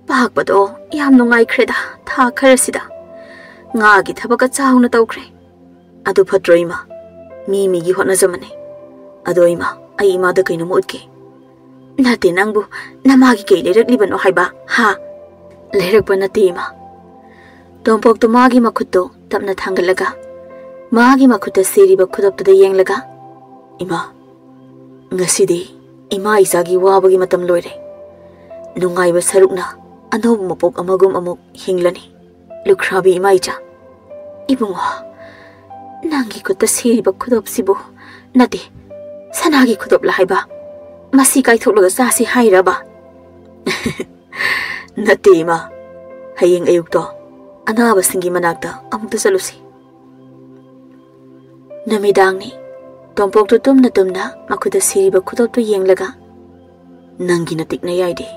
ꯄꯥꯛꯄꯗꯣ ꯌꯥꯝ ꯅꯨꯡꯉꯥꯏꯈ꯭ꯔꯦꯗ, ꯊꯥ ꯈꯔꯁꯤꯗ꯫ ꯉꯥꯒꯤ ꯊꯕꯛꯀ ꯆꯥꯎꯅ ꯇꯧꯈ꯭ꯔꯦ꯫ ꯑꯗꯨ ꯐꯠꯇ꯭ꯔꯣ ꯏꯃꯥ? ꯃꯤ ꯃꯤꯒꯤ ꯍꯣꯠꯅꯖꯃꯅꯦ꯫ ꯑꯗꯣ ꯏꯃꯥ, ꯑꯩ ꯏꯃꯥꯗ ꯀꯩꯅꯣꯝꯃ ꯎꯠꯀꯦ꯫ ꯅꯠꯇꯦ, ꯅꯪꯕꯨ ꯅꯃꯥꯒꯤ ꯀꯩ ꯂꯩꯔꯛꯂꯤꯕꯅꯣ ꯍꯥꯏꯕ, ꯍꯥ? ꯂꯩꯔꯛꯄ ꯅꯠꯇꯦ ꯏꯃꯥ꯫ ꯇꯣꯝꯄꯣꯛꯇꯣ ꯃꯥꯒꯤ ꯃꯈꯨꯠꯇꯣ ꯇꯞꯅ ꯊꯥꯡꯒꯠꯂꯒ ꯃꯥꯒꯤ ꯃꯈꯨꯠꯇ ꯁꯤꯔꯤꯕ ꯈꯨꯗꯣꯞꯇꯨꯗ ꯌꯦꯡꯂꯒ, "ꯏꯃꯥ, ꯉꯁꯤꯗꯤ ꯏꯃꯥ ꯏꯆꯥꯒꯤ ꯋꯥꯕꯒꯤ ꯃꯇꯝ ꯂꯣꯏꯔꯦ꯫ ꯅꯨꯡꯉꯥꯏꯕ ꯁꯔꯨꯛꯅ ꯑꯅꯧꯕ ꯃꯄꯣꯛ ꯑꯃꯒꯨꯝ ꯑꯃꯨꯛ ꯍꯤꯡꯂꯅꯤ꯫ ꯂꯨꯈ꯭ꯔꯥꯕꯤ ꯏꯃꯥ ꯏꯆꯥ꯫" "ꯏꯕꯨꯡꯉꯣ, ꯅꯪꯒꯤ ꯈꯨꯠꯇ ꯁꯤꯔꯤꯕ ꯈꯨꯗꯣꯞꯁꯤꯕꯨ, ꯅꯠꯇꯦ, ꯁꯅꯥꯒꯤ ꯈꯨꯗꯣꯞꯂ ꯍꯥꯏꯕ? ꯃꯁꯤ ꯀꯥꯏꯊꯣꯛꯂꯒ ꯆꯥꯁꯤ ꯍꯥꯏꯔꯕ?" "ꯅꯠꯇꯦ ꯏꯃꯥ, ꯍꯌꯦꯡ ꯑꯌꯨꯛꯇꯣ ꯑꯅꯥꯕꯁꯤꯡꯒꯤ ꯃꯅꯥꯛꯇ ꯑꯃꯨꯛꯇ ꯆꯠꯂꯨꯁꯤ꯫" ꯅꯨꯃꯤꯗꯥꯡꯅꯤ꯫ ꯇꯣꯝꯄꯣꯛꯇꯨ ꯇꯨꯝꯅ ꯇꯨꯝꯅ ꯃꯈꯨꯠꯇ ꯁꯤꯔꯤꯕ ꯈꯨꯗꯣꯞꯇꯨ ꯌꯦꯡꯂꯒ, "ꯅꯪꯒꯤ ꯅꯇꯤꯛ ꯅꯌꯥꯏꯗꯤ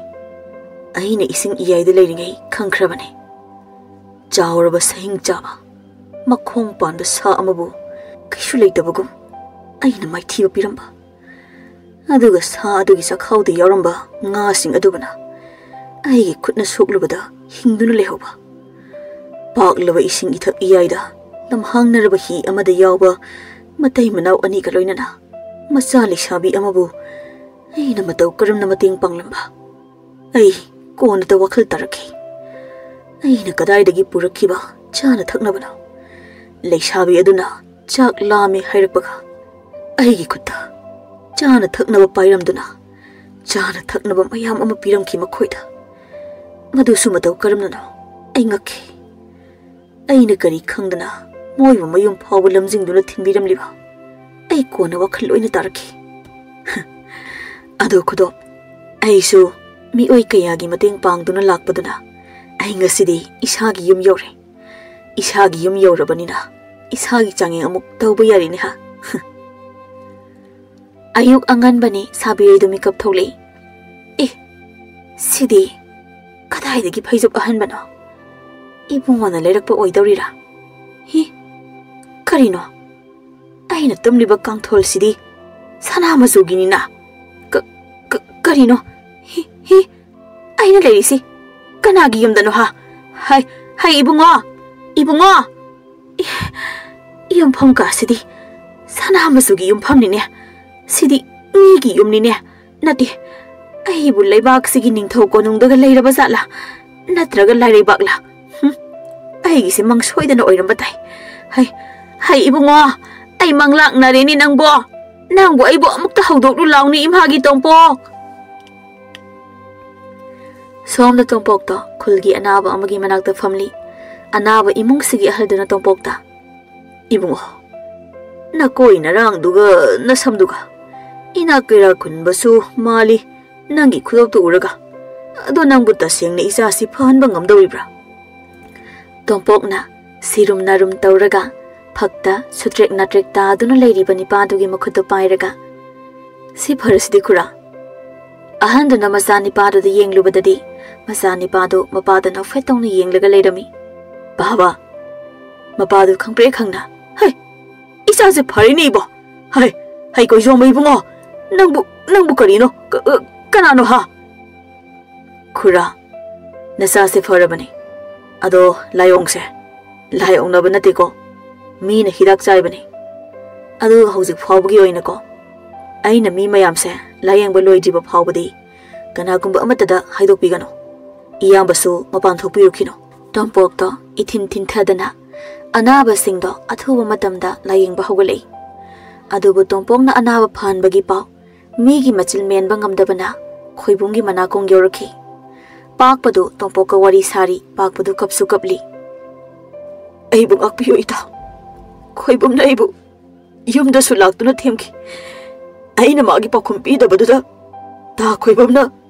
ꯑꯩꯅ ꯏꯁꯤꯡ ꯏꯌꯥꯏꯗ ꯂꯩꯔꯤꯉꯩ ꯈꯪꯈ꯭ꯔꯕꯅꯤ꯫ ꯆꯥꯎꯔꯕ ꯁꯍꯤꯡ ꯆꯥꯕ, ꯃꯈꯣꯡ ꯄꯥꯟꯕ ꯁꯥ ꯑꯃꯕꯨ ꯀꯩꯁꯨ ꯂꯩꯇꯕꯒꯨꯝ ꯑꯩꯅ ꯃꯥꯏꯊꯤꯕ ꯄꯤꯔꯝꯕ꯫ ꯑꯗꯨꯒ ꯁꯥ ꯑꯗꯨꯒꯤ ꯆꯥꯛꯈꯥꯎꯗ ꯌꯥꯎꯔꯝꯕ ꯉꯥꯁꯤꯡ ꯑꯗꯨꯕꯨꯅ ꯑꯩꯒꯤ ꯈꯨꯠꯅ ꯁꯣꯛꯂꯨꯕꯗ ꯍꯤꯡꯗꯨꯅ ꯂꯩꯍꯧꯕ꯫ ꯄꯥꯛꯂꯕ ꯏꯁꯤꯡ ꯏꯊꯛ ꯏꯌꯥꯏꯗ ꯂꯝꯍꯥꯡꯅꯔꯕ ꯍꯤ ꯑꯃꯗ ꯌꯥꯎꯕ ꯃꯇꯩ ꯃꯅꯥꯎ ꯑꯅꯤꯒ ꯂꯣꯏꯅꯅ ꯃꯆꯥ ꯂꯩꯁꯥꯕꯤ ꯑꯃꯕꯨ ꯑꯩꯅ ꯃꯇꯧ ꯀꯔꯝꯅ ꯃꯇꯦꯡ ꯄꯥꯡꯂꯝꯕ? ꯑꯩ ꯀꯣꯟꯅꯇ ꯋꯥꯈꯜ ꯇꯥꯔꯛꯈꯤ꯫ ꯑꯩꯅ ꯀꯗꯥꯏꯗꯒꯤ ꯄꯨꯔꯛꯈꯤꯕ ꯆꯥꯅ ꯊꯛꯅꯕꯅꯣ? ꯂꯩꯁꯥꯕꯤ ꯑꯗꯨꯅ ꯆꯥꯛ ꯂꯥꯝꯃꯦ ꯍꯥꯏꯔꯛꯄꯒ ꯑꯩꯒꯤ ꯈꯨꯠꯇ ꯆꯥꯅ ꯊꯛꯅꯕ ꯄꯥꯏꯔꯝꯗꯨꯅ ꯆꯥꯅ ꯊꯛꯅꯕ ꯃꯌꯥꯝ ꯑꯃ ꯄꯤꯔꯝꯈꯤ ꯃꯈꯣꯏꯗ꯫ ꯃꯗꯨꯁꯨ ꯃꯇꯧ ꯀꯔꯝꯅꯅꯣ? ꯑꯩ ꯉꯛꯈꯤ꯫ ꯑꯩꯅ ꯀꯔꯤ ꯈꯪꯗꯅ ꯃꯣꯏꯕꯨ ꯃꯌꯨꯝ ꯐꯥꯎꯕ ꯂꯝꯖꯤꯡꯗꯨꯅ ꯊꯤꯟꯕꯤꯔꯝꯂꯤꯕ? ꯑꯩ ꯀꯣꯟꯅ ꯋꯥꯈꯜ ꯂꯣꯏꯅ ꯇꯥꯔꯛꯈꯤ꯫ ꯑꯗꯣ ꯈꯨꯗꯣꯞ, ꯑꯩꯁꯨ ꯃꯤꯑꯣꯏ ꯀꯌꯥꯒꯤ ꯃꯇꯦꯡ ꯄꯥꯡꯗꯨꯅ ꯂꯥꯛꯄꯗꯨꯅ ꯑꯩ ꯉꯁꯤꯗꯤ ꯏꯁꯥꯒꯤ ꯌꯨꯝ ꯌꯧꯔꯦ꯫ ꯏꯁꯥꯒꯤ ꯌꯨꯝ ꯌꯧꯔꯕꯅꯤꯅ ꯏꯁꯥꯒꯤ ꯆꯥꯡꯌꯦꯡ ꯑꯃꯨꯛ ꯇꯧꯕ ꯌꯥꯔꯦꯅꯦ ꯍꯥ?" ꯑꯌꯨꯛ ꯑꯉꯟꯕꯅꯤ, ꯁꯥꯕꯤꯔꯩꯗꯨ ꯃꯤꯀꯞ ꯊꯣꯛꯂꯛꯏ꯫ "ꯑꯦ, ꯁꯤꯗꯤ ꯀꯗꯥꯏꯗꯒꯤ ꯐꯩꯖꯨꯞ ꯑꯍꯟꯕꯅꯣ? ꯏꯕꯨꯡꯉꯣꯅ ꯂꯩꯔꯛꯄ ꯑꯣꯏꯗꯧꯔꯤꯔꯥ? ꯍꯤ, ꯀꯔꯤꯅꯣ? ꯑꯩꯅ ꯇꯨꯝꯂꯤꯕ ꯀꯥꯡꯊꯣꯜꯁꯤꯗꯤ ꯁꯅꯥ ꯃꯆꯨꯒꯤꯅꯤꯅ꯫ ꯀ-, ꯀ-, ꯀꯔꯤꯅꯣ? ꯍꯤ, ꯍꯤ, ꯑꯩꯅ ꯂꯩꯔꯤꯁꯤ ꯀꯅꯥꯒꯤ ꯌꯨꯝꯗꯅꯣ ꯍꯥ? ꯍꯥꯏ, ꯍꯥꯏ, ꯏꯕꯨꯡꯉꯣ! ꯏꯕꯨꯡꯉꯣ!" ꯏ-, ꯌꯨꯝꯐꯝ ꯀꯥꯁꯤꯗꯤ ꯁꯅꯥ ꯃꯆꯨꯒꯤ ꯌꯨꯝꯐꯝꯅꯤꯅꯦ꯫ ꯁꯤꯗꯤ ꯃꯤꯒꯤ ꯌꯨꯝꯅꯤꯅꯦ꯫ ꯅꯠꯇꯦ, ꯑꯩꯕꯨ ꯂꯩꯕꯥꯛꯁꯤꯒꯤ ꯅꯤꯡꯊꯧ ꯀꯣꯅꯨꯡꯗꯒ ꯂꯩꯔꯕ ꯖꯥꯠꯂꯥ? ꯅꯠꯇ꯭ꯔꯒ ꯂꯥꯏꯔꯩꯕꯥꯛꯂꯥ? ꯍꯨꯝ, ꯑꯩꯒꯤꯁꯦ ꯃꯪ ꯁꯣꯏꯗꯅ ꯑꯣꯏꯔꯝꯕ ꯇꯥꯏ꯫ ꯍꯩ, ꯍꯩ, ꯏꯕꯨꯡꯉꯣ, ꯑꯩ ꯃꯪ ꯂꯥꯛꯅꯔꯦꯅꯦ ꯅꯪꯕꯣ꯫ ꯅꯪꯕꯨ ꯑꯩꯕꯨ ꯑꯃꯨꯛꯇ ꯍꯧꯗꯣꯛꯂꯨ ꯂꯥꯎꯅꯦ, ꯏꯃꯥꯒꯤ ꯇꯣꯝꯄꯣꯛ꯫ ꯁꯣꯝꯗ ꯇꯣꯝꯄꯣꯛꯇꯣ ꯈꯨꯜꯒꯤ ꯑꯅꯥꯕ ꯑꯃꯒꯤ ꯃꯅꯥꯛꯇ ꯐꯝꯂꯤ꯫ ꯑꯅꯥꯕ ꯏꯃꯨꯡꯁꯤꯒꯤ ꯑꯍꯜꯗꯨꯅ ꯇꯣꯝꯄꯣꯛꯇ, "ꯏꯕꯨꯡꯉꯣ, ꯅꯀꯣꯏ ꯅꯔꯥꯡꯗꯨꯒ ꯅꯁꯝꯗꯨꯒ ꯏꯅꯥꯛ ꯀꯩꯔꯥꯛ ꯈꯨꯟꯕꯁꯨ ꯃꯥꯜꯂꯤ ꯅꯪꯒꯤ ꯈꯨꯗꯣꯞꯇꯨ ꯎꯔꯒ꯫ ꯑꯗꯣ ꯅꯪꯕꯨ ꯇꯁꯦꯡꯅ ꯏꯆꯥꯁꯤ ꯐꯍꯟꯕ ꯉꯝꯗꯧꯔꯤꯕ꯭ꯔꯥ?" ꯇꯣꯝꯄꯣꯛꯅ ꯁꯤꯔꯨꯝ ꯅꯥꯔꯨꯝ ꯇꯧꯔꯒ ꯐꯛꯇ ꯁꯨꯇ꯭ꯔꯦꯛ ꯅꯥꯇ꯭ꯔꯦꯛ ꯇꯥꯗꯨꯅ ꯂꯩꯔꯤꯕ ꯅꯤꯄꯥꯗꯨꯒꯤ ꯃꯈꯨꯠꯇꯨ ꯄꯥꯏꯔꯒ, "ꯁꯤ ꯐꯔꯁꯤꯗꯤ ꯈꯨꯔꯥ?" ꯑꯍꯟꯗꯨꯅ ꯃꯆꯥꯅꯤꯄꯥꯗꯨꯗ ꯌꯦꯡꯂꯨꯕꯗꯗꯤ, ꯃꯆꯥꯅꯤꯄꯥꯗꯨ ꯃꯄꯥꯗ ꯅꯣꯛꯐꯦꯠ ꯇꯧꯅ ꯌꯦꯡꯂꯒ ꯂꯩꯔꯝꯃꯤ꯫ "ꯕꯥꯕꯥ!" ꯃꯄꯥꯗꯨ ꯈꯪꯄ꯭ꯔꯦꯛ ꯈꯪꯅ, "ꯍꯩ, ꯏꯆꯥꯁꯦ ꯐꯔꯤꯅꯦ ꯏꯕꯣ! ꯍꯩ, ꯍꯩ ꯀꯣꯏꯖꯣꯝꯕ ꯏꯕꯨꯡꯉꯣ! ꯅꯪꯕꯨ, ꯅꯪꯕꯨ ꯀꯔꯤꯅꯣ? ꯀ-, ꯀ-, ꯀꯅꯥꯅꯣ ꯍꯥ?" "ꯈꯨꯔꯥ, ꯅꯆꯥꯁꯦ ꯐꯔꯕꯅꯤ꯫ ꯑꯗꯣ ꯂꯥꯏꯑꯣꯡꯁꯦ, ꯂꯥꯏꯑꯣꯡꯅꯕ ꯅꯠꯇꯦꯀꯣ, ꯃꯤꯅ ꯍꯤꯗꯥꯛ ꯆꯥꯏꯕꯅꯤ꯫ ꯑꯗꯨ ꯍꯧꯖꯤꯛ ꯐꯥꯎꯕꯒꯤ ꯑꯣꯏꯅꯀꯣ, ꯑꯩꯅ ꯃꯤ ꯃꯌꯥꯝꯁꯦ ꯂꯥꯌꯦꯡꯕ ꯂꯣꯏꯗ꯭ꯔꯤꯕ ꯐꯥꯎꯕꯗꯤ ꯀꯅꯥꯒꯨꯝꯕ ꯑꯃꯠꯇꯗ ꯍꯥꯏꯗꯣꯛꯄꯤꯒꯅꯨ꯫ ꯏꯌꯥꯝꯕꯁꯨ ꯃꯄꯥꯟ ꯊꯣꯛꯄꯤꯔꯨꯈꯤꯅꯨ꯫" ꯇꯣꯝꯄꯣꯛꯇꯣ ꯏꯊꯤꯟ ꯊꯤꯟꯊꯗꯅ ꯑꯅꯥꯕꯁꯤꯡꯗꯣ ꯑꯊꯨꯕ ꯃꯇꯝꯗ ꯂꯥꯌꯦꯡꯕ ꯍꯧꯒꯠꯂꯛꯏ꯫ ꯑꯗꯨꯕꯨ ꯇꯣꯝꯄꯣꯛꯅ ꯑꯅꯥꯕ ꯐꯍꯟꯕꯒꯤ ꯄꯥꯎ ꯃꯤꯒꯤ ꯃꯆꯤꯜ ꯃꯦꯟꯕ ꯉꯝꯗꯕꯅ ꯈꯣꯏꯕꯨꯝꯒꯤ ꯃꯅꯥꯀꯣꯡ ꯌꯧꯔꯛꯈꯤ꯫ ꯄꯥꯛꯄꯗꯨ ꯇꯣꯝꯄꯣꯛꯀ ꯋꯥꯔꯤ ꯁꯥꯔꯤ, ꯄꯥꯛꯄꯗꯨ ꯀꯞꯁꯨ ꯀꯞꯂꯤ꯫ "ꯑꯩꯕꯨ ꯉꯥꯛꯄꯤꯌꯨ ꯏꯇꯥꯎ, ꯈꯣꯏꯕꯨꯝꯅ ꯑꯩꯕꯨ ꯌꯨꯝꯗꯁꯨ ꯂꯥꯛꯇꯨꯅ ꯊꯦꯝꯈꯤ꯫ ꯑꯩꯅ ꯃꯥꯒꯤ ꯄꯥꯎꯈꯨꯝ ꯄꯤꯗꯕꯗꯨꯗ ꯇꯥ ꯈꯣꯏꯕꯝꯅ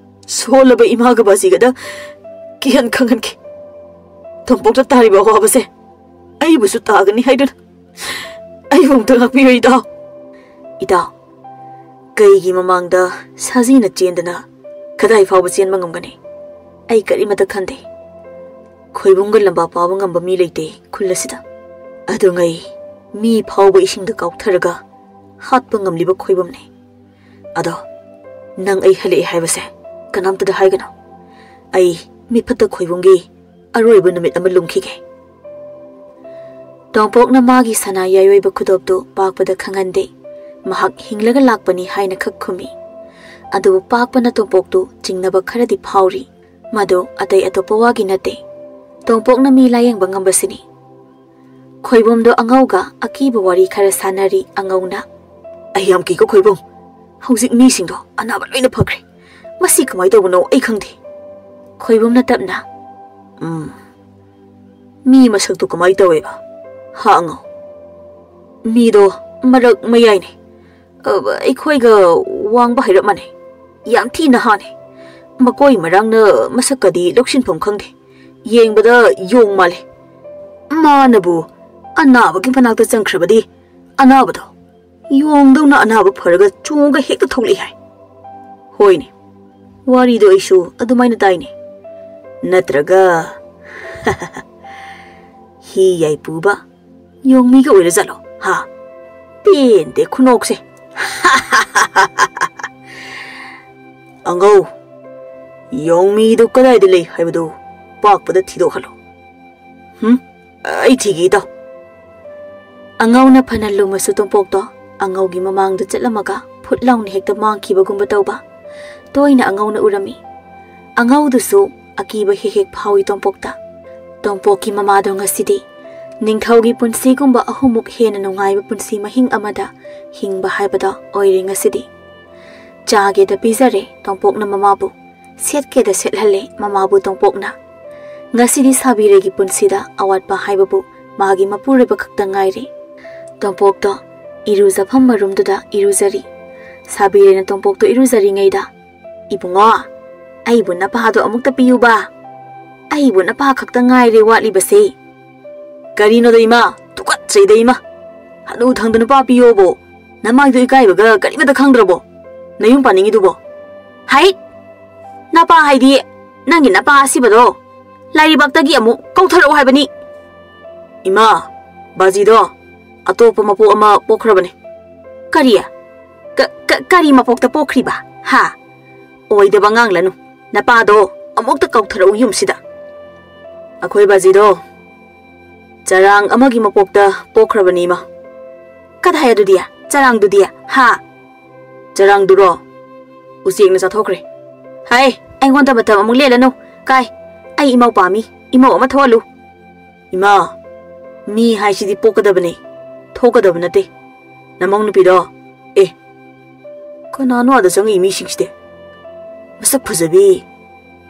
ꯁꯣꯜꯂꯕ ꯏꯃꯥꯒ ꯕꯥꯖꯤꯒꯗ ꯀꯤꯍꯟ ꯈꯪꯍꯟꯈꯤ꯫ ꯇꯣꯝꯄꯣꯛꯇ ꯇꯥꯔꯤꯕ ꯑꯋꯥꯕꯁꯦ ꯑꯩꯕꯨꯁꯨ ꯇꯥꯒꯅꯤ ꯍꯥꯏꯗꯨꯅ ꯑꯩꯕꯨ ꯑꯃꯨꯛꯇ ꯉꯥꯛꯄꯤꯌꯨ ꯏꯇꯥꯎ꯫" "ꯏꯇꯥꯎ, ꯀꯩꯒꯤ ꯃꯃꯥꯡꯗ ꯁꯥꯖꯤꯅ ꯆꯦꯟꯗꯅ ꯀꯗꯥꯏ ꯐꯥꯎꯕ ꯆꯦꯟꯕ ꯉꯝꯒꯅꯤ? ꯑꯩ ꯀꯔꯤꯃꯠꯇ ꯈꯟꯗꯦ꯫ ꯈꯣꯏꯕꯨꯝꯒ ꯂꯝꯕꯥ ꯄꯥꯕ ꯉꯝꯕ ꯃꯤ ꯂꯩꯇꯦ ꯈꯨꯜ ꯑꯁꯤꯗ꯫ ꯑꯗꯨꯉꯩ ꯃꯤ ꯐꯥꯎꯕ ꯏꯁꯤꯡꯗ ꯀꯥꯎꯊꯔꯒ ꯍꯥꯠꯄ ꯉꯝꯂꯤꯕ ꯈꯣꯏꯕꯨꯝꯅꯤ꯫ ꯑꯗꯣ ꯅꯪ ꯑꯩ ꯍꯜꯂꯛꯑꯦ ꯍꯥꯏꯕꯁꯦ ꯀꯅꯥꯝꯇꯗ ꯍꯥꯏꯒꯅꯨ꯫ ꯑꯩ ꯃꯤꯐꯠꯇ ꯈꯣꯏꯕꯨꯝꯒꯤ ꯑꯔꯣꯏꯕ ꯅꯨꯃꯤꯠ ꯑꯃ ꯂꯨꯝꯈꯤꯒꯦ꯫" ꯇꯣꯝꯄꯣꯛꯅ ꯃꯥꯒꯤ ꯁꯅꯥ ꯌꯥꯏꯑꯣꯏꯕ ꯈꯨꯗꯣꯞꯇꯨ ꯄꯥꯛꯄꯗ ꯈꯪꯍꯟꯗꯦ꯫ ꯃꯍꯥꯛ ꯍꯤꯡꯂꯒ ꯂꯥꯛꯄꯅꯤ ꯍꯥꯏꯅ ꯈꯛ ꯈꯨꯝꯃꯤ꯫ ꯑꯗꯨꯕꯨ ꯄꯥꯛꯄꯅ ꯇꯣꯝꯄꯣꯛꯇꯨ ꯆꯤꯡꯅꯕ ꯈꯔꯗꯤ ꯐꯥꯎꯔꯤ꯫ ꯃꯗꯨ ꯑꯇꯩ ꯑꯇꯣꯞꯄ ꯋꯥꯒꯤ ꯅꯠꯇꯦ꯫ ꯇꯣꯝꯄꯣꯛꯅ ꯃꯤ ꯂꯥꯌꯦꯡꯕ ꯉꯝꯕꯁꯤꯅꯤ꯫ ꯈꯣꯏꯕꯨꯝꯗꯣ ꯑꯉꯧꯒ ꯑꯀꯤꯕ ꯋꯥꯔꯤ ꯈꯔ ꯁꯥꯟꯅꯔꯤ꯫ ꯑꯉꯧꯅ, "ꯑꯩ ꯌꯥꯝ ꯀꯤꯀꯣ ꯈꯣꯏꯕꯨꯝ꯫ ꯍꯧꯖꯤꯛ ꯃꯤꯁꯤꯡꯗꯣ ꯑꯅꯥꯕ ꯂꯣꯏꯅ ꯐꯈ꯭ꯔꯦ꯫ ꯃꯁꯤ ꯀꯃꯥꯏꯅ ꯇꯧꯕꯅꯣ ꯑꯩ ꯈꯪꯗꯦ꯫" ꯈꯣꯏꯕꯨꯝꯅ ꯇꯞꯅ, "ꯎꯝ, ꯃꯤ ꯃꯁꯛꯇꯨ ꯀꯃꯥꯏꯅ ꯇꯧꯋꯦꯕ? ꯍꯥ ꯑꯉꯧ?" "ꯃꯤꯗꯣ ꯃꯔꯛ ꯃꯌꯥꯏꯅꯦ꯫ ꯑ, ꯑꯩꯈꯣꯏꯒ ꯋꯥꯡꯕ ꯍꯥꯏꯔꯞ ꯃꯥꯟꯅꯩ꯫ ꯌꯥꯝ ꯊꯤ ꯅꯍꯥꯅꯦ꯫ ꯃꯀꯣꯏ ꯃꯔꯥꯡꯅ ꯃꯁꯛꯀꯗꯤ ꯂꯧꯁꯤꯟꯐꯝ ꯈꯪꯗꯦ꯫ ꯌꯦꯡꯕꯗ ꯌꯣꯡ ꯃꯥꯜꯂꯦ꯫ ꯃꯥꯅꯕꯨ ꯑꯅꯥꯕꯒꯤ ꯃꯅꯥꯛꯇ ꯆꯪꯈ꯭ꯔꯕꯗꯤ ꯑꯅꯥꯕꯗꯣ ꯌꯣꯡꯗꯧꯅ ꯑꯅꯥꯕ ꯐꯔꯒ ꯆꯣꯡꯉꯒ ꯍꯦꯛꯇ ꯊꯣꯛꯂꯛꯏ ꯍꯥꯏ꯫ ꯍꯣꯏꯅꯦ, ꯋꯥꯔꯤꯗꯣ ꯑꯩꯁꯨ ꯑꯗꯨꯃꯥꯏꯅ ꯇꯥꯏꯅꯦ꯫ ꯅꯠꯇ꯭ꯔꯒ ꯍꯤ ꯌꯥꯏꯄꯨꯕ ꯌꯣꯡꯃꯤꯒ ꯑꯣꯏꯔꯖꯥꯠꯂꯣ? ꯍꯥ? ꯄꯦꯟꯗꯦ ꯈꯨꯅꯣꯛꯁꯦ꯫ ꯑꯉꯧ, ꯌꯣꯡꯃꯤꯗꯨ ꯀꯗꯥꯏꯗ ꯂꯩ ꯍꯥꯏꯕꯗꯨ ꯄꯥꯛꯄꯗ ꯊꯤꯗꯣꯛꯍꯜꯂꯣ꯫ ꯍꯨꯝ? ꯑꯩ ꯊꯤꯒꯦ, ꯏꯇꯥꯎ꯫ ꯑꯉꯧꯅ ꯐꯅ ꯂꯨꯝꯃꯁꯨ ꯇꯣꯝꯄꯣꯛꯇꯣ ꯑꯉꯧꯒꯤ ꯃꯃꯥꯡꯗ ꯆꯠꯂꯝꯃꯒ ꯐꯨꯠ ꯂꯥꯎꯅ ꯍꯦꯛꯇ ꯃꯥꯡꯈꯤꯕꯒꯨꯝꯕ ꯇꯧꯕ ꯇꯣꯏꯅ ꯑꯉꯧꯅ ꯎꯔꯝꯃꯤ꯫ ꯑꯉꯧꯗꯨꯁꯨ ꯑꯀꯤꯕ ꯍꯦꯛ ꯍꯦꯛ ꯐꯥꯎꯏ ꯇꯣꯝꯄꯣꯛꯇ꯫ ꯇꯣꯝꯄꯣꯛꯀꯤ ꯃꯃꯥꯗꯣ ꯉꯁꯤꯗꯤ ꯅꯤꯡꯊꯧꯒꯤ ꯄꯨꯟꯁꯤꯒꯨꯝꯕ ꯑꯍꯨꯝꯃꯨꯛ ꯍꯦꯟꯅ ꯅꯨꯡꯉꯥꯏꯕ ꯄꯨꯟꯁꯤ ꯃꯍꯤꯡ ꯑꯃꯗ ꯍꯤꯡꯕ ꯍꯥꯏꯕꯗꯣ ꯑꯣꯏꯔꯦ ꯉꯁꯤꯗꯤ꯫ ꯆꯥꯒꯦꯗ ꯄꯤꯖꯔꯦ ꯇꯣꯝꯄꯣꯛꯅ ꯃꯃꯥꯕꯨ, ꯁꯦꯠꯀꯦꯗ ꯁꯦꯠꯍꯜꯂꯦ ꯃꯃꯥꯕꯨ ꯇꯣꯝꯄꯣꯛꯅ꯫ ꯉꯁꯤꯗꯤ ꯁꯥꯕꯤꯔꯩꯒꯤ ꯄꯨꯟꯁꯤꯗ ꯑꯋꯥꯠꯄ ꯍꯥꯏꯕꯕꯨ ꯃꯥꯒꯤ ꯃꯄꯨꯔꯣꯏꯕ ꯈꯛꯇ ꯉꯥꯏꯔꯦ꯫ ꯇꯣꯝꯄꯣꯛꯇꯣ ꯏꯔꯨꯖꯐꯝ ꯃꯔꯨꯝꯗꯨꯗ ꯏꯔꯨꯖꯔꯤ꯫ ꯁꯥꯕꯤꯔꯩꯅ ꯇꯣꯝꯄꯣꯛꯇꯣ ꯏꯔꯨꯖꯔꯤꯉꯩꯗ, "ꯏꯕꯨꯡꯉꯣ, ꯑꯩꯕꯨ ꯅꯄꯥꯗꯣ ꯑꯃꯨꯛꯇ ꯄꯤꯌꯨꯕ꯫ ꯑꯩꯕꯨ ꯅꯄꯥ ꯈꯛꯇ ꯉꯥꯏꯔꯦ ꯋꯥꯠꯂꯤꯕꯁꯦ꯫" "ꯀꯔꯤꯅꯣꯗ ꯏꯃꯥ, ꯇꯨꯀꯠꯆꯩꯗ ꯏꯃꯥ꯫ ꯍꯅꯨ ꯊꯪꯗ ꯅꯨꯄꯥ ꯄꯤꯌꯣꯕꯣ? ꯅꯃꯥꯏꯗꯣ ꯏꯀꯥꯏꯕꯒ ꯀꯔꯤꯃꯇ ꯈꯪꯗ꯭ꯔꯕꯣ? ꯅꯌꯨꯝ ꯄꯥꯅꯤꯡꯉꯤꯗꯨꯕꯣ?" "ꯍꯥꯏꯠ! ꯅꯄꯥ ꯍꯥꯏꯗꯤ ꯅꯪꯒꯤ ꯅꯄꯥ ꯑꯁꯤꯕꯗꯣ ꯂꯥꯏꯔꯤꯕꯥꯛꯇꯒꯤ ꯑꯃꯨꯛ ꯀꯧꯊꯔꯛꯑꯣ ꯍꯥꯏꯕꯅꯤ꯫" "ꯏꯃꯥ, ꯕꯥꯖꯤꯗꯣ ꯑꯇꯣꯞꯄ ꯃꯄꯣꯛ ꯑꯃ ꯄꯣꯛꯈ꯭ꯔꯕꯅꯦ꯫" "ꯀꯔꯤ? ꯀ-, ꯀ-, ꯀꯔꯤ ꯃꯄꯣꯛꯇ ꯄꯣꯛꯈ꯭ꯔꯤꯕ? ꯍꯥ? ꯑꯣꯏꯗꯕ ꯉꯥꯡꯂꯅꯨ꯫ ꯅꯄꯥꯗꯣ ꯑꯃꯨꯛꯇ ꯀꯧꯊꯔꯛꯎ ꯌꯨꯝꯁꯤꯗ꯫" "ꯑꯩꯈꯣꯏ ꯕꯥꯖꯤꯗꯣ ꯆꯔꯥꯡ ꯑꯃꯒꯤ ꯃꯄꯣꯛꯇ ꯄꯣꯛꯈ꯭ꯔꯕꯅꯤ, ꯏꯃꯥ꯫" "ꯀꯗꯥꯏ ꯑꯗꯨꯗꯤ? ꯆꯔꯥꯡꯗꯨꯗꯤ? ꯍꯥ?" "ꯆꯔꯥꯡꯗꯨꯔꯣ? ꯎꯆꯦꯛꯅ ꯆꯥꯊꯣꯛꯈ꯭ꯔꯦ꯫" "ꯍꯥꯏ, ꯑꯩꯉꯣꯟꯗ ꯃꯇꯝ ꯑꯃꯨꯛ ꯂꯦꯜꯂꯅꯨ꯫ ꯀꯥꯏ, ꯑꯩ ꯏꯃꯧ ꯄꯥꯝꯃꯤ꯫ ꯏꯃꯧ ꯑꯃ ꯊꯣꯛꯍꯜꯂꯨ꯫" "ꯏꯃꯥ, ꯃꯤ ꯍꯥꯏꯁꯤꯗꯤ ꯄꯣꯛꯀꯗꯕꯅꯦ, ꯊꯣꯛꯀꯗꯕ ꯅꯠꯇꯦ꯫ ꯅꯃꯧ ꯅꯨꯄꯤꯗꯣ, ꯑꯦ, ꯀꯅꯥꯅꯣ ꯑꯥꯗ ꯆꯪꯉꯛꯏ ꯃꯤꯁꯤꯡꯁꯤꯗꯤ? ꯃꯁꯛ ꯐꯖꯕꯤ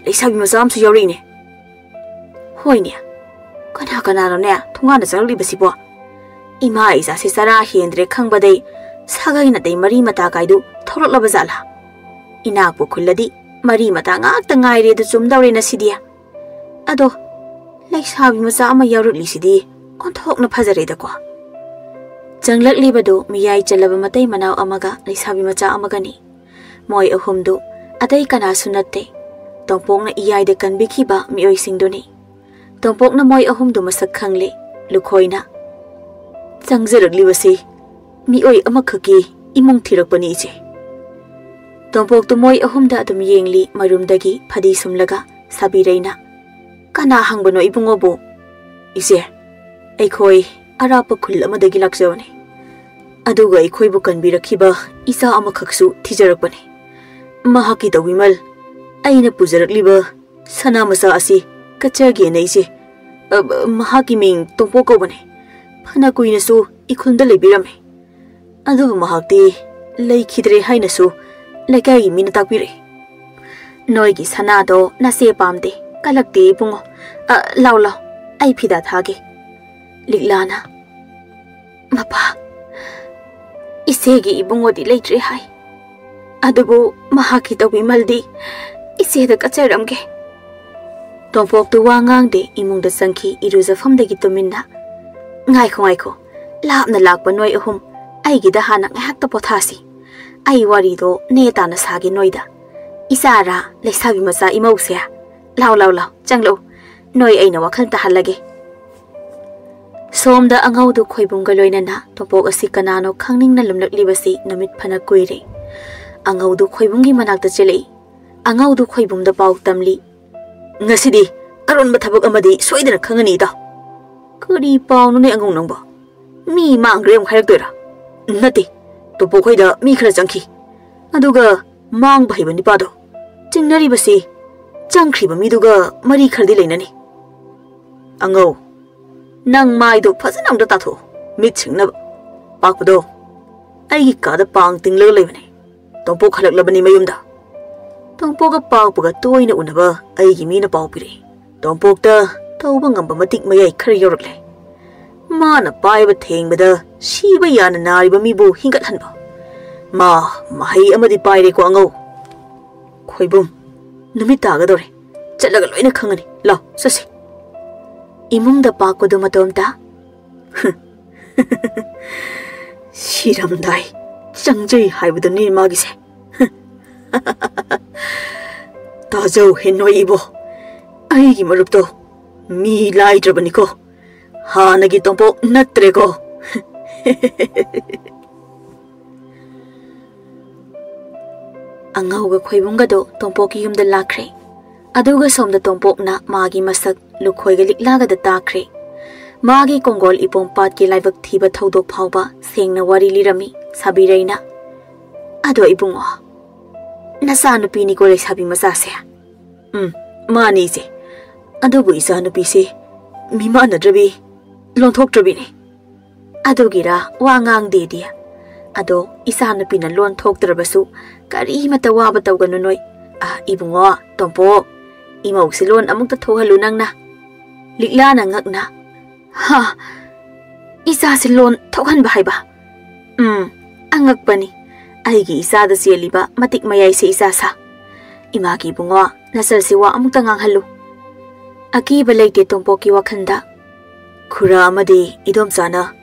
ꯂꯩꯁꯥꯕꯤ ꯃꯆꯥ ꯑꯃꯁꯨ ꯌꯥꯎꯔꯛꯏꯅꯦ꯫" "ꯍꯣꯏꯅꯦ, ꯀꯅꯥ ꯀꯅꯥꯅꯣꯅꯦ ꯊꯣꯡꯒꯥꯟꯗ ꯆꯪꯂꯛꯂꯤꯕꯁꯤꯕꯣ? ꯏꯃꯥ ꯏꯆꯥꯁꯤ ꯆꯔꯥ ꯍꯦꯟꯗ꯭ꯔꯦ ꯈꯪꯕꯗꯩ ꯁꯥꯒꯩ ꯅꯥꯇꯩ ꯃꯔꯤ ꯃꯇꯥ ꯀꯥꯏꯗꯨ ꯊꯣꯛꯂꯛꯂꯕ ꯖꯥꯠꯂꯥ? ꯏꯅꯥꯛꯄꯨ ꯈꯨꯜꯂꯗꯤ ꯃꯔꯤ ꯃꯇꯥ ꯉꯥꯛꯇ ꯉꯥꯏꯔꯦ ꯑꯗꯨ ꯆꯨꯝꯗꯧꯔꯦ ꯅꯁꯤꯗꯤ꯫ ꯑꯗꯣ ꯂꯩꯁꯥꯕꯤ ꯃꯆꯥ ꯑꯃ ꯌꯥꯎꯔꯛꯂꯤꯁꯤꯗꯤ ꯑꯣꯟꯊꯣꯛꯅ ꯐꯖꯔꯦꯗꯀꯣ꯫ ꯆꯪꯂꯛꯂꯤꯕꯗꯨ ꯃꯤꯌꯥꯏ ꯆꯜꯂꯕ ꯃꯇꯩ ꯃꯅꯥꯎ ꯑꯃꯒ ꯂꯩꯁꯥꯕꯤ ꯃꯆꯥ ꯑꯃꯒꯅꯤ꯫ ꯃꯣꯏ ꯑꯍꯨꯝꯗꯨ ꯑꯇꯩ ꯀꯅꯥꯁꯨ ꯅꯠꯇꯦ, ꯇꯣꯝꯄꯣꯛꯅ ꯏꯌꯥꯏꯗ ꯀꯟꯕꯤꯈꯤꯕ ꯃꯤꯑꯣꯏꯁꯤꯡꯗꯨꯅꯤ꯫ ꯇꯣꯝꯄꯣꯛꯅ ꯃꯣꯏ ꯑꯍꯨꯝꯗꯨ ꯃꯁꯛ ꯈꯪꯂꯦ꯫ ꯂꯨꯈꯣꯏꯅ, "ꯆꯪꯖꯔꯛꯂꯤꯕꯁꯤ ꯃꯤꯑꯣꯏ ꯑꯃꯈꯛꯀꯤ ꯏꯃꯨꯡ ꯊꯤꯔꯛꯄꯅꯤ, ꯏꯆꯦ"꯫ ꯇꯣꯝꯄꯣꯛꯇꯨ ꯃꯣꯏ ꯑꯍꯨꯝꯗ ꯑꯗꯨꯝ ꯌꯦꯡꯂꯤ, ꯃꯔꯨꯝꯗꯒꯤ ꯐꯗꯤ ꯁꯨꯝꯂꯒ ꯁꯥꯕꯤꯔꯩꯅ, "ꯀꯅꯥ ꯍꯪꯕꯅꯣ ꯏꯕꯨꯡꯉꯣꯕꯨ?" "ꯏꯆꯦ, ꯑꯩꯈꯣꯏ ꯑꯔꯥꯞꯄ ꯈꯨꯜ ꯑꯃꯗꯒꯤ ꯂꯥꯛꯆꯕꯅꯤ꯫ ꯑꯗꯨꯒ ꯑꯩꯈꯣꯏꯕꯨ ꯀꯟꯕꯤꯔꯛꯈꯤꯕ ꯏꯆꯥ ꯑꯃꯈꯛꯁꯨ ꯊꯤꯖꯔꯛꯄꯅꯤ꯫ ꯃꯍꯥꯛꯀꯤ ꯇꯧꯕꯤꯃꯜ ꯑꯩꯅ ꯄꯨꯖꯔꯛꯂꯤꯕ ꯁꯅꯥ ꯃꯆꯥ ꯑꯁꯤ ꯀꯠꯆꯒꯦꯅ, ꯏꯆꯦ꯫ ꯑ, ꯃꯍꯥꯛꯀꯤ ꯃꯤꯡ ꯇꯣꯝꯄꯣꯛ ꯀꯧꯕꯅꯤ꯫ ꯐꯅ ꯀꯨꯏꯅꯁꯨ ꯏꯈꯨꯜꯗ ꯂꯩꯕꯤꯔꯝꯃꯤ꯫ ꯑꯗꯨꯕꯨ ꯃꯍꯥꯛꯇꯤ ꯂꯩꯈꯤꯗ꯭ꯔꯦ ꯍꯥꯏꯅꯁꯨ ꯂꯩꯀꯥꯏꯒꯤ ꯃꯤꯅ ꯇꯥꯛꯄꯤꯔꯛꯏ"꯫ "ꯅꯣꯏꯒꯤ ꯁꯅꯥꯗꯣ ꯅꯆꯦ ꯄꯥꯝꯗꯦ, ꯀꯜꯂꯛꯇꯦ ꯏꯕꯨꯡꯉꯣ꯫ ꯑ, ꯂꯥꯎ, ꯂꯥꯎ, ꯑꯩ ꯐꯤꯗꯥ ꯊꯥꯒꯦ"꯫ ꯂꯤꯛꯂꯥꯅ, "ꯃꯄꯥ, ꯏꯆꯦꯒꯤ ꯏꯕꯨꯡꯉꯣꯗꯤ ꯂꯩꯇ꯭ꯔꯦ ꯍꯥꯏ꯫ ꯑꯗꯨꯕꯨ ꯃꯍꯥꯛꯀꯤ ꯇꯧꯕꯤꯃꯜꯗꯤ ꯏꯆꯦꯗ ꯀꯠꯆꯔꯝꯒꯦ"꯫ ꯇꯣꯝꯄꯣꯛꯇꯨ ꯋꯥ ꯉꯥꯡꯗꯦ, ꯏꯃꯨꯡꯗ ꯆꯪꯈꯤ, ꯏꯔꯨꯖꯐꯝꯗꯒꯤ ꯇꯨꯃꯤꯟꯅ꯫ "ꯉꯥꯏꯈꯣ, ꯉꯥꯏꯈꯣ, ꯂꯥꯞꯅ ꯂꯥꯛꯄ ꯅꯣꯏ ꯑꯍꯨꯝ, ꯑꯩꯒꯤꯗ ꯍꯥꯟꯅ ꯉꯥꯏꯍꯥꯛꯇ ꯄꯣꯊꯥꯁꯤ꯫ ꯑꯩ ꯋꯥꯔꯤꯗꯣ ꯅꯦ ꯇꯥꯅ ꯁꯥꯒꯦ ꯅꯣꯏꯗ꯫ ꯏꯆꯥꯔꯥ, ꯂꯩꯁꯥꯕꯤ ꯃꯆꯥ ꯏꯃꯧꯁꯦ? ꯂꯥꯎ, ꯂꯥꯎ, ꯂꯥꯎ, ꯆꯪꯂꯛꯎ꯫ ꯅꯣꯏ ꯑꯩꯅ ꯋꯥꯈꯜ ꯇꯥꯍꯜꯂꯒꯦ"꯫ ꯁꯣꯝꯗ ꯑꯉꯧꯗꯨ ꯈꯣꯏꯕꯨꯝꯒ ꯂꯣꯏꯅꯅ ꯇꯣꯝꯄꯣꯛ ꯑꯁꯤ ꯀꯅꯥꯅꯣ ꯈꯪꯅꯤꯡꯅ ꯂꯨꯝꯂꯛꯂꯤꯕꯁꯤ ꯅꯨꯃꯤꯠ ꯐꯅ ꯀꯨꯏꯔꯦ꯫ ꯑꯉꯧꯗꯨ ꯈꯣꯏꯕꯨꯝꯒꯤ ꯃꯅꯥꯛꯇ ꯆꯦꯜꯂꯛꯏ꯫ ꯑꯉꯧꯗꯨ ꯈꯣꯏꯕꯨꯝꯗ ꯄꯥꯎ ꯇꯝꯂꯤ꯫ "ꯉꯁꯤꯗꯤ ꯑꯔꯣꯟꯕ ꯊꯕꯛ ꯑꯃꯗꯤ ꯁꯣꯏꯗꯅ ꯈꯪꯉꯅꯤ, ꯏꯇꯥꯎ"꯫ "ꯀꯔꯤ ꯄꯥꯎꯅꯣꯅꯦ ꯑꯉꯧ ꯅꯪꯕꯣ? ꯃꯤ ꯃꯥꯡꯈ꯭ꯔꯦ ꯑꯃꯨꯛ ꯍꯥꯏꯔꯛꯇꯣꯏꯔꯥ?" "ꯅꯠꯇꯦ, ꯇꯣꯝꯄꯣꯛ ꯈꯣꯏꯗ ꯃꯤ ꯈꯔ ꯆꯪꯈꯤ꯫ ꯑꯗꯨꯒ ꯃꯥꯡꯕ ꯍꯩꯕ ꯅꯤꯄꯥꯗꯣ ꯆꯤꯡꯅꯔꯤꯕꯁꯤ ꯆꯪꯈ꯭ꯔꯤꯕ ꯃꯤꯗꯨꯒ ꯃꯔꯤ ꯈꯔꯗꯤ ꯂꯩꯅꯅꯤ"꯫ "ꯑꯉꯧ, ꯅꯪ ꯃꯥꯏꯗꯣ ꯐꯖꯅ ꯑꯝꯇ ꯇꯥꯊꯣꯛꯑꯣ, ꯃꯤꯠ ꯁꯤꯡꯅꯕ꯫ ꯄꯥꯛꯄꯗꯣ ꯑꯩꯒꯤ ꯀꯥꯗ ꯄꯥꯡ ꯇꯤꯡꯂꯒ ꯂꯩꯕꯅꯦ꯫ ꯇꯣꯝꯄꯣꯛ ꯍꯜꯂꯛꯂꯕꯅꯤ ꯃꯌꯨꯝꯗ꯫ ꯇꯣꯝꯄꯣꯛꯀ ꯄꯥꯛꯄꯒ ꯇꯣꯏꯅ ꯎꯅꯕ ꯑꯩꯒꯤ ꯃꯤꯅ ꯄꯥꯎ ꯄꯤꯔꯛꯏ꯫ ꯇꯣꯝꯄꯣꯛꯇ ꯇꯧꯕ ꯉꯝꯕ ꯃꯇꯤꯛ ꯃꯌꯥꯏ ꯈꯔ ꯌꯧꯔꯛꯂꯦ꯫ ꯃꯥꯅ ꯄꯥꯏꯕ ꯊꯦꯡꯕꯗ ꯁꯤꯕ ꯌꯥꯅ ꯅꯥꯔꯤꯕ ꯃꯤꯕꯨ ꯍꯤꯡꯒꯠꯍꯟꯕ꯫ ꯃꯥ ꯃꯍꯩ ꯑꯃꯗꯤ ꯄꯥꯏꯔꯦꯀꯣ ꯑꯉꯧ"꯫ "ꯈꯣꯏꯕꯨꯝ, ꯅꯨꯃꯤꯠ ꯇꯥꯒꯗꯧꯔꯦ꯫ ꯆꯠꯂꯒ ꯂꯣꯏꯅ ꯈꯪꯉꯅꯤ꯫ ꯂꯥꯎ, ꯆꯠꯁꯤ"꯫ ꯏꯃꯨꯡꯗ ꯄꯥꯛꯄꯗꯨ ꯃꯇꯣꯝꯇ ꯁꯤꯔꯝꯗꯥꯏ ꯆꯪꯖꯩ ꯍꯥꯏꯕꯗꯨꯅꯤ ꯃꯥꯒꯤꯁꯦ꯫ ꯇꯥꯖꯧ ꯍꯦ ꯅꯣꯏ ꯏꯕꯣ, ꯑꯩꯒꯤ ꯃꯔꯨꯞꯇꯣ ꯃꯤ ꯂꯥꯏꯗ꯭ꯔꯕꯅꯤꯀꯣ, ꯍꯥꯟꯅꯒꯤ ꯇꯣꯝꯄꯣꯛ ꯅꯠꯇ꯭ꯔꯦꯀꯣ꯫ ꯑꯉꯧꯒ ꯈꯣꯏꯕꯨꯝꯒꯗꯣ ꯇꯣꯝꯄꯣꯛꯀꯤ ꯌꯨꯝꯗ ꯂꯥꯛꯈ꯭ꯔꯦ꯫ ꯑꯗꯨꯒ ꯁꯣꯝꯗ ꯇꯣꯝꯄꯣꯛꯅ ꯃꯥꯒꯤ ꯃꯁꯛ ꯂꯨꯈꯣꯏꯒ ꯂꯤꯛꯂꯥꯒꯗ ꯇꯥꯛꯈ꯭ꯔꯦ꯫ ꯃꯥꯒꯤ ꯀꯣꯡꯒꯣꯜ ꯏꯄꯣꯝ ꯄꯥꯠꯀꯤ ꯂꯥꯏꯕꯛ ꯊꯤꯕ ꯊꯧꯗꯣꯛ ꯐꯥꯎꯕ ꯁꯦꯡꯅ ꯋꯥꯔꯤ ꯂꯤꯔꯝꯃꯤ ꯁꯥꯕꯤꯔꯩꯅ꯫ "ꯑꯗꯣ ꯏꯕꯨꯡꯉꯣ, ꯅꯆꯥꯅꯨꯄꯤꯅꯤꯀꯣ ꯂꯩꯁꯥꯕꯤ ꯃꯆꯥꯁꯦ?" "ꯎꯝ, ꯃꯥꯅꯤ ꯏꯆꯦ꯫ ꯑꯗꯨꯕꯨ ꯏꯆꯥꯅꯨꯄꯤꯁꯤ ꯃꯤꯃꯥꯟꯅꯗ꯭ꯔꯕꯤ, ꯂꯣꯟꯊꯣꯛꯇ꯭ꯔꯕꯤꯅꯤ꯫ ꯑꯗꯨꯒꯤꯔ ꯋꯥ ꯉꯥꯡꯗꯦꯗꯤ? ꯑꯗꯣ ꯏꯆꯥꯅꯨꯄꯤꯅ ꯂꯣꯟ ꯊꯣꯛꯇ꯭ꯔꯕꯁꯨ ꯀꯔꯤꯃꯇ ꯋꯥꯕ ꯇꯧꯒꯅꯨ ꯅꯣꯏ꯫ ꯑ, ꯏꯕꯨꯡꯉꯣ, ꯇꯣꯝꯄꯣꯛ, ꯏꯃꯧꯁꯤ ꯂꯣꯟ ꯑꯃꯨꯛꯇ ꯊꯣꯛꯍꯜꯂꯨ ꯅꯪꯅ꯫" ꯂꯤꯛꯂꯥꯅ ꯉꯛꯅ, "ꯍꯥ, ꯏꯆꯥꯁꯤ ꯂꯣꯟ ꯊꯣꯛꯍꯟꯕ ꯍꯥꯏꯕ? ꯎꯝ, ꯑꯉꯛꯄꯅꯤ꯫ ꯑꯩꯒꯤ ꯏꯆꯥꯗ ꯆꯦꯜꯂꯤꯕ ꯃꯇꯤꯛ ꯃꯌꯥꯏꯁꯦ ꯏꯆꯥ ꯁꯥ꯫ ꯏꯃꯥꯒꯤ ꯏꯕꯨꯡꯉꯣ, ꯅꯆꯜꯁꯤ ꯋꯥ ꯑꯃꯨꯛꯇ ꯉꯥꯡꯍꯜꯂꯨ꯫" ꯑꯀꯤꯕ ꯂꯩꯇꯦ ꯇꯣꯝꯄꯣꯛꯀꯤ ꯋꯥꯈꯜꯗ꯫ "ꯈꯨꯔꯥ ꯑꯃꯗꯤ ꯏꯗꯣꯝꯆꯥꯅ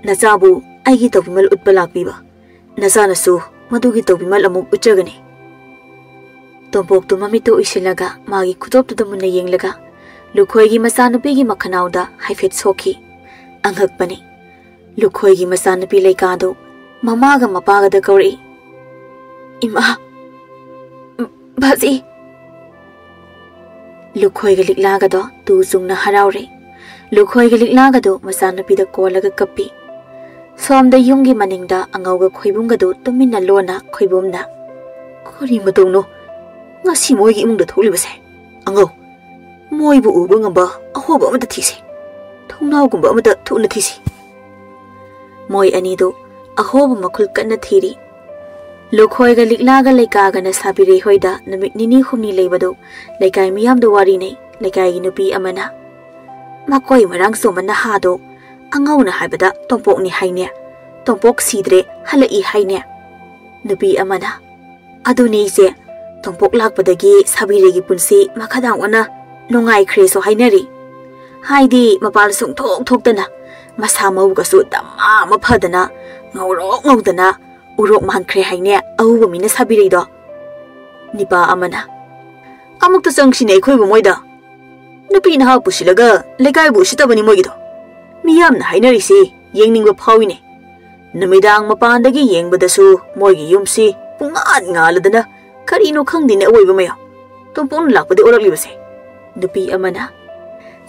ꯅꯆꯥꯕꯨ ꯑꯩꯒꯤ ꯇꯧꯕꯤꯃꯜ ꯎꯠꯄ ꯂꯥꯛꯄꯤꯕ꯫ ꯅꯆꯥꯅꯁꯨ ꯃꯗꯨꯒꯤ ꯇꯧꯕꯤꯃꯜ ꯑꯃꯨꯛ ꯎꯠꯆꯒꯅꯤ꯫" ꯇꯣꯝꯄꯣꯛꯇꯨ ꯃꯃꯤꯠꯇꯨ ꯎꯏꯁꯤꯜꯂꯒ ꯃꯥꯒꯤ ꯈꯨꯗꯣꯞꯇꯨꯗ ꯃꯨꯟꯅ ꯌꯦꯡꯂꯒ ꯂꯨꯈꯣꯏꯒꯤ ꯃꯆꯥꯅꯨꯄꯤꯒꯤ ꯃꯈꯅꯥꯎꯗ ꯍꯥꯏꯐꯦꯠ ꯁꯣꯛꯈꯤ꯫ ꯑꯉꯛꯄꯅꯤ꯫ ꯂꯨꯈꯣꯏꯒꯤ ꯃꯆꯥꯅꯨꯄꯤ ꯂꯩꯀꯥꯗꯨ ꯃꯃꯥꯒ ꯃꯄꯥꯒꯗ ꯀꯧꯔꯛꯏ꯫ "ꯏꯃꯥ, ꯕꯥꯖꯤ!" ꯂꯨꯈꯣꯏꯒ ꯂꯤꯛꯂꯥꯒꯗꯣ ꯇꯨ ꯆꯨꯡꯅ ꯍꯔꯥꯎꯔꯦ꯫ ꯂꯨꯈꯣꯏꯒ ꯂꯤꯛꯂꯥꯒꯗꯣ ꯃꯆꯥꯅꯨꯄꯤꯗ ꯀꯣꯜꯂꯒ ꯀꯞꯄꯤ꯫ ꯁꯣꯝꯗ ꯌꯨꯝꯒꯤ ꯃꯅꯤꯡꯗ ꯑꯉꯧꯒ ꯈꯣꯏꯕꯨꯝꯒꯗꯨ ꯇꯨꯃꯤꯟꯅ ꯂꯣꯟꯅ ꯈꯣꯏꯕꯨꯝꯅ, "ꯀꯔꯤ ꯃꯇꯧꯅꯣ ꯉꯁꯤ ꯃꯣꯏꯒꯤ ꯏꯃꯨꯡꯗ ꯊꯣꯛꯂꯤꯕꯁꯦ? ꯑꯉꯧ, ꯃꯣꯏꯕꯨ ꯎꯕ ꯉꯝꯕ ꯑꯍꯣꯕ ꯑꯃꯗ ꯊꯤꯁꯤ꯫ ꯊꯣꯡꯅꯥꯎꯒꯨꯝꯕ ꯑꯃꯗ ꯊꯨꯅ ꯊꯤꯁꯤ꯫" ꯃꯣꯏ ꯑꯅꯤꯗꯨ ꯑꯍꯣꯕ ꯃꯈꯨꯜ ꯀꯟꯅ ꯊꯤꯔꯤ꯫ ꯂꯨꯈꯣꯏꯒ ꯂꯤꯛꯂꯥꯒ ꯂꯩꯀꯥꯒꯅ ꯁꯥꯕꯤꯔꯩ ꯍꯣꯏꯗ ꯅꯨꯃꯤꯠ ꯅꯤꯅꯤ ꯍꯨꯝꯅꯤ ꯂꯩꯕꯗꯨ ꯂꯩꯀꯥꯏ ꯃꯤꯌꯥꯝꯗ ꯋꯥꯔꯤꯅꯩ꯫ ꯂꯩꯀꯥꯏꯒꯤ ꯅꯨꯄꯤ ꯑꯃꯅ, "ꯃꯀꯣꯏ ꯃꯔꯥꯡ ꯆꯣꯝꯕ ꯅꯍꯥꯗꯣ ꯑꯉꯧꯅ ꯍꯥꯏꯕꯗ ꯇꯣꯝꯄꯣꯛꯅꯤ ꯍꯥꯏꯅꯦ꯫ ꯇꯣꯝꯄꯣꯛ ꯁꯤꯗ꯭ꯔꯦ, ꯍꯜꯂꯛꯏ ꯍꯥꯏꯅꯦ꯫" ꯅꯨꯄꯤ ꯑꯃꯅ, "ꯑꯗꯨꯅꯤ ꯏꯆꯦ, ꯇꯣꯝꯄꯣꯛ ꯂꯥꯛꯄꯗꯒꯤ ꯁꯥꯕꯤꯔꯩꯒꯤ ꯄꯨꯟꯁꯤ ꯃꯈꯥꯗꯥꯡ ꯑꯣꯟꯅ ꯅꯨꯡꯉꯥꯏꯈ꯭ꯔꯦꯁꯨ ꯍꯥꯏꯅꯔꯤ꯫ ꯍꯥꯏꯗꯤ ꯃꯄꯥꯜ ꯁꯨꯡꯊꯣꯛ ꯊꯣꯛꯇꯅ, ꯃꯁꯥ ꯃꯎꯒꯁꯨ ꯗꯃꯥ ꯑꯃ ꯐꯗꯅ, ꯉꯧꯔꯣꯛ ꯉꯧꯗꯅ, ꯎꯔꯣꯛ ꯃꯥꯟꯈ꯭ꯔꯦ ꯍꯥꯏꯅꯦ ꯑꯎꯕ ꯃꯤꯅ ꯁꯥꯕꯤꯔꯩꯗꯣ꯫ ꯅꯤꯄꯥ ꯑꯃꯅ, "ꯑꯃꯨꯛꯇ ꯆꯪꯁꯤꯅꯦ ꯑꯩꯈꯣꯏꯕꯨ ꯃꯣꯏꯗ꯫ ꯅꯨꯄꯤ ꯅꯍꯥ ꯄꯨꯁꯤꯜꯂꯒ ꯂꯩꯀꯥꯏꯕꯨ ꯎꯁꯤꯠꯇꯕꯅꯤ ꯃꯣꯏꯒꯤꯗꯣ꯫ ꯃꯤꯌꯥꯝꯅ ꯍꯥꯏꯅꯔꯤꯁꯦ ꯌꯦꯡꯅꯤꯡꯕ ꯐꯥꯎꯏꯅꯦ꯫ ꯅꯨꯃꯤꯗꯥꯡ ꯃꯄꯥꯟꯗꯒꯤ ꯌꯦꯡꯕꯗꯁꯨ ꯃꯣꯏꯒꯤ ꯌꯨꯝꯁꯤ ꯄꯨꯡꯉꯥꯟ ꯉꯥꯜꯂꯗꯅ ꯀꯔꯤꯅꯣ ꯈꯪꯗꯦꯅꯦ ꯑꯋꯣꯏꯕ ꯃꯌꯥꯝ꯫ ꯇꯣꯝꯄꯣꯛꯅ ꯂꯥꯛꯄꯗꯤ ꯑꯣꯜꯂꯛꯂꯤꯕꯁꯦ?" ꯅꯨꯄꯤ ꯑꯃꯅ,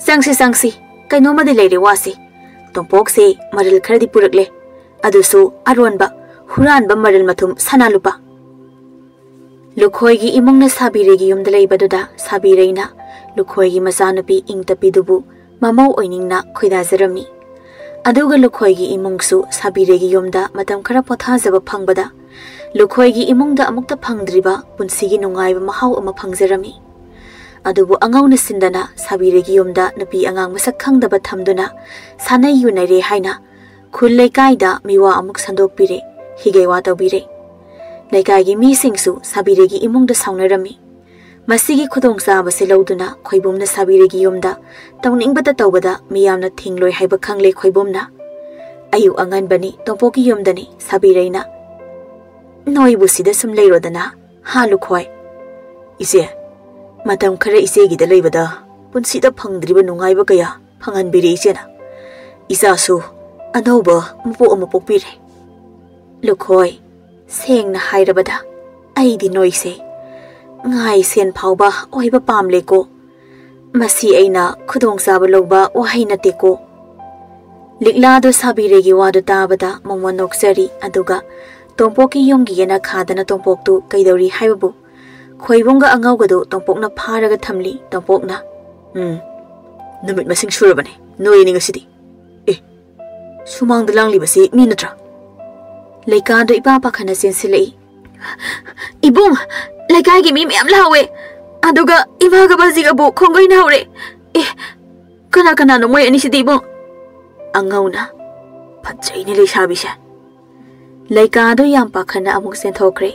"ꯆꯪꯁꯤ, ꯆꯪꯁꯤ, ꯀꯩꯅꯣꯝꯃꯗꯤ ꯂꯩꯔꯦ ꯋꯥꯁꯤ꯫ ꯇꯣꯝꯄꯣꯛꯁꯦ ꯃꯔꯜ ꯈꯔꯗꯤ ꯄꯨꯔꯛꯂꯦ, ꯑꯗꯨꯁꯨ ꯑꯔꯣꯟꯕ, ꯍꯨꯔꯥꯟꯕ ꯃꯔꯜ ꯃꯊꯨꯝ ꯁꯅꯥ ꯂꯨꯄꯥ꯫" ꯂꯨꯈꯣꯏꯒꯤ ꯏꯃꯨꯡꯅ ꯁꯥꯕꯤꯔꯩꯒꯤ ꯌꯨꯝꯗ ꯂꯩꯕꯗꯨꯗ ꯁꯥꯕꯤꯔꯩꯅ ꯂꯨꯈꯣꯏꯒꯤ ꯃꯆꯥꯅꯨꯄꯤ ꯏꯪ ꯇꯞꯄꯤꯗꯨꯕꯨ ꯃꯃꯧ ꯑꯣꯏꯅꯤꯡꯅ ꯈꯣꯏꯗꯥꯖꯔꯝꯃꯤ꯫ ꯑꯗꯨꯒ ꯂꯨꯈꯣꯏꯒꯤ ꯏꯃꯨꯡꯁꯨ ꯁꯥꯕꯤꯔꯩꯒꯤ ꯌꯨꯝꯗ ꯃꯇꯝ ꯈꯔ ꯄꯣꯊꯥꯖꯕ ꯐꯪꯕꯗ ꯂꯨꯈꯣꯏꯒꯤ ꯏꯃꯨꯡꯗ ꯑꯃꯨꯛꯇ ꯐꯪꯗ꯭ꯔꯤꯕ ꯄꯨꯟꯁꯤꯒꯤ ꯅꯨꯡꯉꯥꯏꯕ ꯃꯍꯥꯎ ꯑꯃ ꯐꯪꯖꯔꯝꯃꯤ꯫ ꯑꯗꯨꯕꯨ ꯑꯉꯧꯅ ꯁꯤꯟꯗꯅ ꯁꯥꯕꯤꯔꯩꯒꯤ ꯌꯨꯝꯗ ꯅꯨꯄꯤ ꯑꯉꯥꯡ ꯃꯁꯛ ꯈꯪꯗꯕ ꯊꯝꯗꯨꯅ ꯁꯥꯟꯅꯩ ꯌꯨꯅꯩꯔꯦ ꯍꯥꯏꯅ ꯈꯨꯜ ꯂꯩꯀꯥꯏꯗ ꯃꯤꯋꯥ ꯑꯃꯨꯛ ꯁꯟꯗꯣꯛꯄꯤꯔꯦ, ꯍꯤꯒꯩꯋꯥ ꯇꯧꯕꯤꯔꯦ꯫ ꯂꯩꯀꯥꯏꯒꯤ ꯃꯤꯁꯤꯡꯁꯨ ꯁꯥꯕꯤꯔꯩꯒꯤ ꯏꯃꯨꯡꯗ ꯁꯥꯎꯅꯔꯝꯃꯤ꯫ ꯃꯁꯤꯒꯤ ꯈꯨꯗꯣꯡꯆꯥꯕꯁꯦ ꯂꯧꯗꯨꯅ ꯈꯣꯏꯕꯨꯝꯅ ꯁꯥꯕꯤꯔꯩꯒꯤ ꯌꯨꯝꯗ ꯇꯧꯅꯤꯡꯕꯇ ꯇꯧꯕꯗ ꯃꯤꯌꯥꯝꯅ ꯊꯤꯡꯂꯣꯏ ꯍꯥꯏꯕ ꯈꯪꯂꯦ ꯈꯣꯏꯕꯨꯝꯅ꯫ ꯑꯌꯨꯛ ꯑꯉꯟꯕꯅꯤ, ꯇꯣꯝꯄꯣꯛꯀꯤ ꯌꯨꯝꯗꯅꯤ ꯁꯥꯕꯤꯔꯩꯅ꯫ "ꯅꯣꯏꯕꯨ ꯁꯤꯗ ꯁꯨꯝ ꯂꯩꯔꯣꯗꯅ, ꯍꯥ ꯂꯨꯈꯣꯏ?" "ꯏꯆꯦ, ꯃꯇꯝ ꯈꯔ ꯏꯆꯦꯒꯤꯗ ꯂꯩꯕꯗ ꯄꯨꯟꯁꯤꯗ ꯐꯪꯗ꯭ꯔꯤꯕ ꯅꯨꯡꯉꯥꯏꯕ ꯀꯌꯥ ꯐꯪꯍꯟꯕꯤꯔꯦ ꯏꯆꯦꯅ꯫ ꯏꯆꯥꯁꯨ ꯑꯅꯧꯕ ꯃꯄꯣꯛ ꯑꯃ ꯄꯣꯛꯄꯤꯔꯦ꯫" "ꯂꯨꯈꯣꯏ, ꯁꯦꯡꯅ ꯍꯥꯏꯔꯕꯗ ꯑꯩꯗꯤ ꯅꯣꯏꯁꯦ ꯉꯥꯏ ꯁꯦꯟ ꯐꯥꯎꯕ ꯑꯣꯏꯕ ꯄꯥꯝꯂꯦꯀꯣ꯫ ꯃꯁꯤ ꯑꯩꯅ ꯈꯨꯗꯣꯡꯆꯥꯕ ꯂꯧꯕ ꯋꯥꯍꯩ ꯅꯠꯇꯦꯀꯣ꯫" ꯂꯤꯛꯂꯥꯗꯣ ꯁꯥꯕꯤꯔꯩꯒꯤ ꯋꯥꯗꯨ ꯇꯥꯕꯗ ꯃꯣꯃꯣꯟ ꯅꯣꯛꯆꯔꯤ, ꯑꯗꯨꯒ ꯇꯣꯝꯄꯣꯛꯀꯤ ꯌꯨꯝꯒꯤ ꯌꯦꯅꯈꯥꯗꯅ ꯇꯣꯝꯄꯣꯛꯇꯨ ꯀꯩꯗꯧꯔꯤ ꯍꯥꯏꯕꯕꯨ ꯈꯣꯏꯕꯨꯝꯒ ꯑꯉꯧꯒꯗꯨ ꯇꯣꯝꯄꯣꯛꯅ ꯐꯥꯔꯒ ꯊꯝꯂꯤ꯫ ꯇꯣꯝꯄꯣꯛꯅ, "ꯎꯝ, ꯅꯨꯃꯤꯠ ꯃꯁꯤꯡ ꯁꯨꯔꯕꯅꯦ ꯅꯣꯏ ꯑꯅꯤ ꯉꯁꯤꯗꯤ꯫ ꯑꯦ, ꯁꯨꯃꯥꯡꯗ ꯂꯥꯡꯂꯤꯕꯁꯤ ꯃꯤ ꯅꯠꯇ꯭ꯔꯥ?" ꯂꯩꯀꯥꯗꯨ ꯏꯄꯥ ꯄꯥꯈꯠꯅ ꯆꯦꯟꯁꯤꯜꯂꯛꯏ꯫ "ꯏꯕꯨꯡ, ꯂꯩꯀꯥꯏꯒꯤ ꯃꯤ ꯃꯌꯥꯝ ꯂꯥꯛꯍꯧꯋꯦ, ꯑꯗꯨꯒ ꯏꯃꯥꯒ ꯕꯥꯖꯤꯒꯕꯨ ꯈꯣꯡꯒꯩꯅ ꯍꯧꯔꯦ꯫ ꯑꯦ, ꯀꯅꯥ ꯀꯅꯥꯅꯣ ꯃꯣꯏ ꯑꯅꯤꯁꯤꯗꯤ ꯏꯕꯨꯡ?" ꯑꯉꯧꯅ, "ꯐꯠꯖꯩꯅꯦ ꯂꯩꯁꯥꯕꯤꯁꯦ꯫" ꯂꯩꯀꯥꯗꯨ ꯌꯥꯝ ꯄꯥꯈꯠꯅ ꯑꯃꯨꯛ ꯆꯦꯟꯊꯣꯛꯈ꯭ꯔꯦ꯫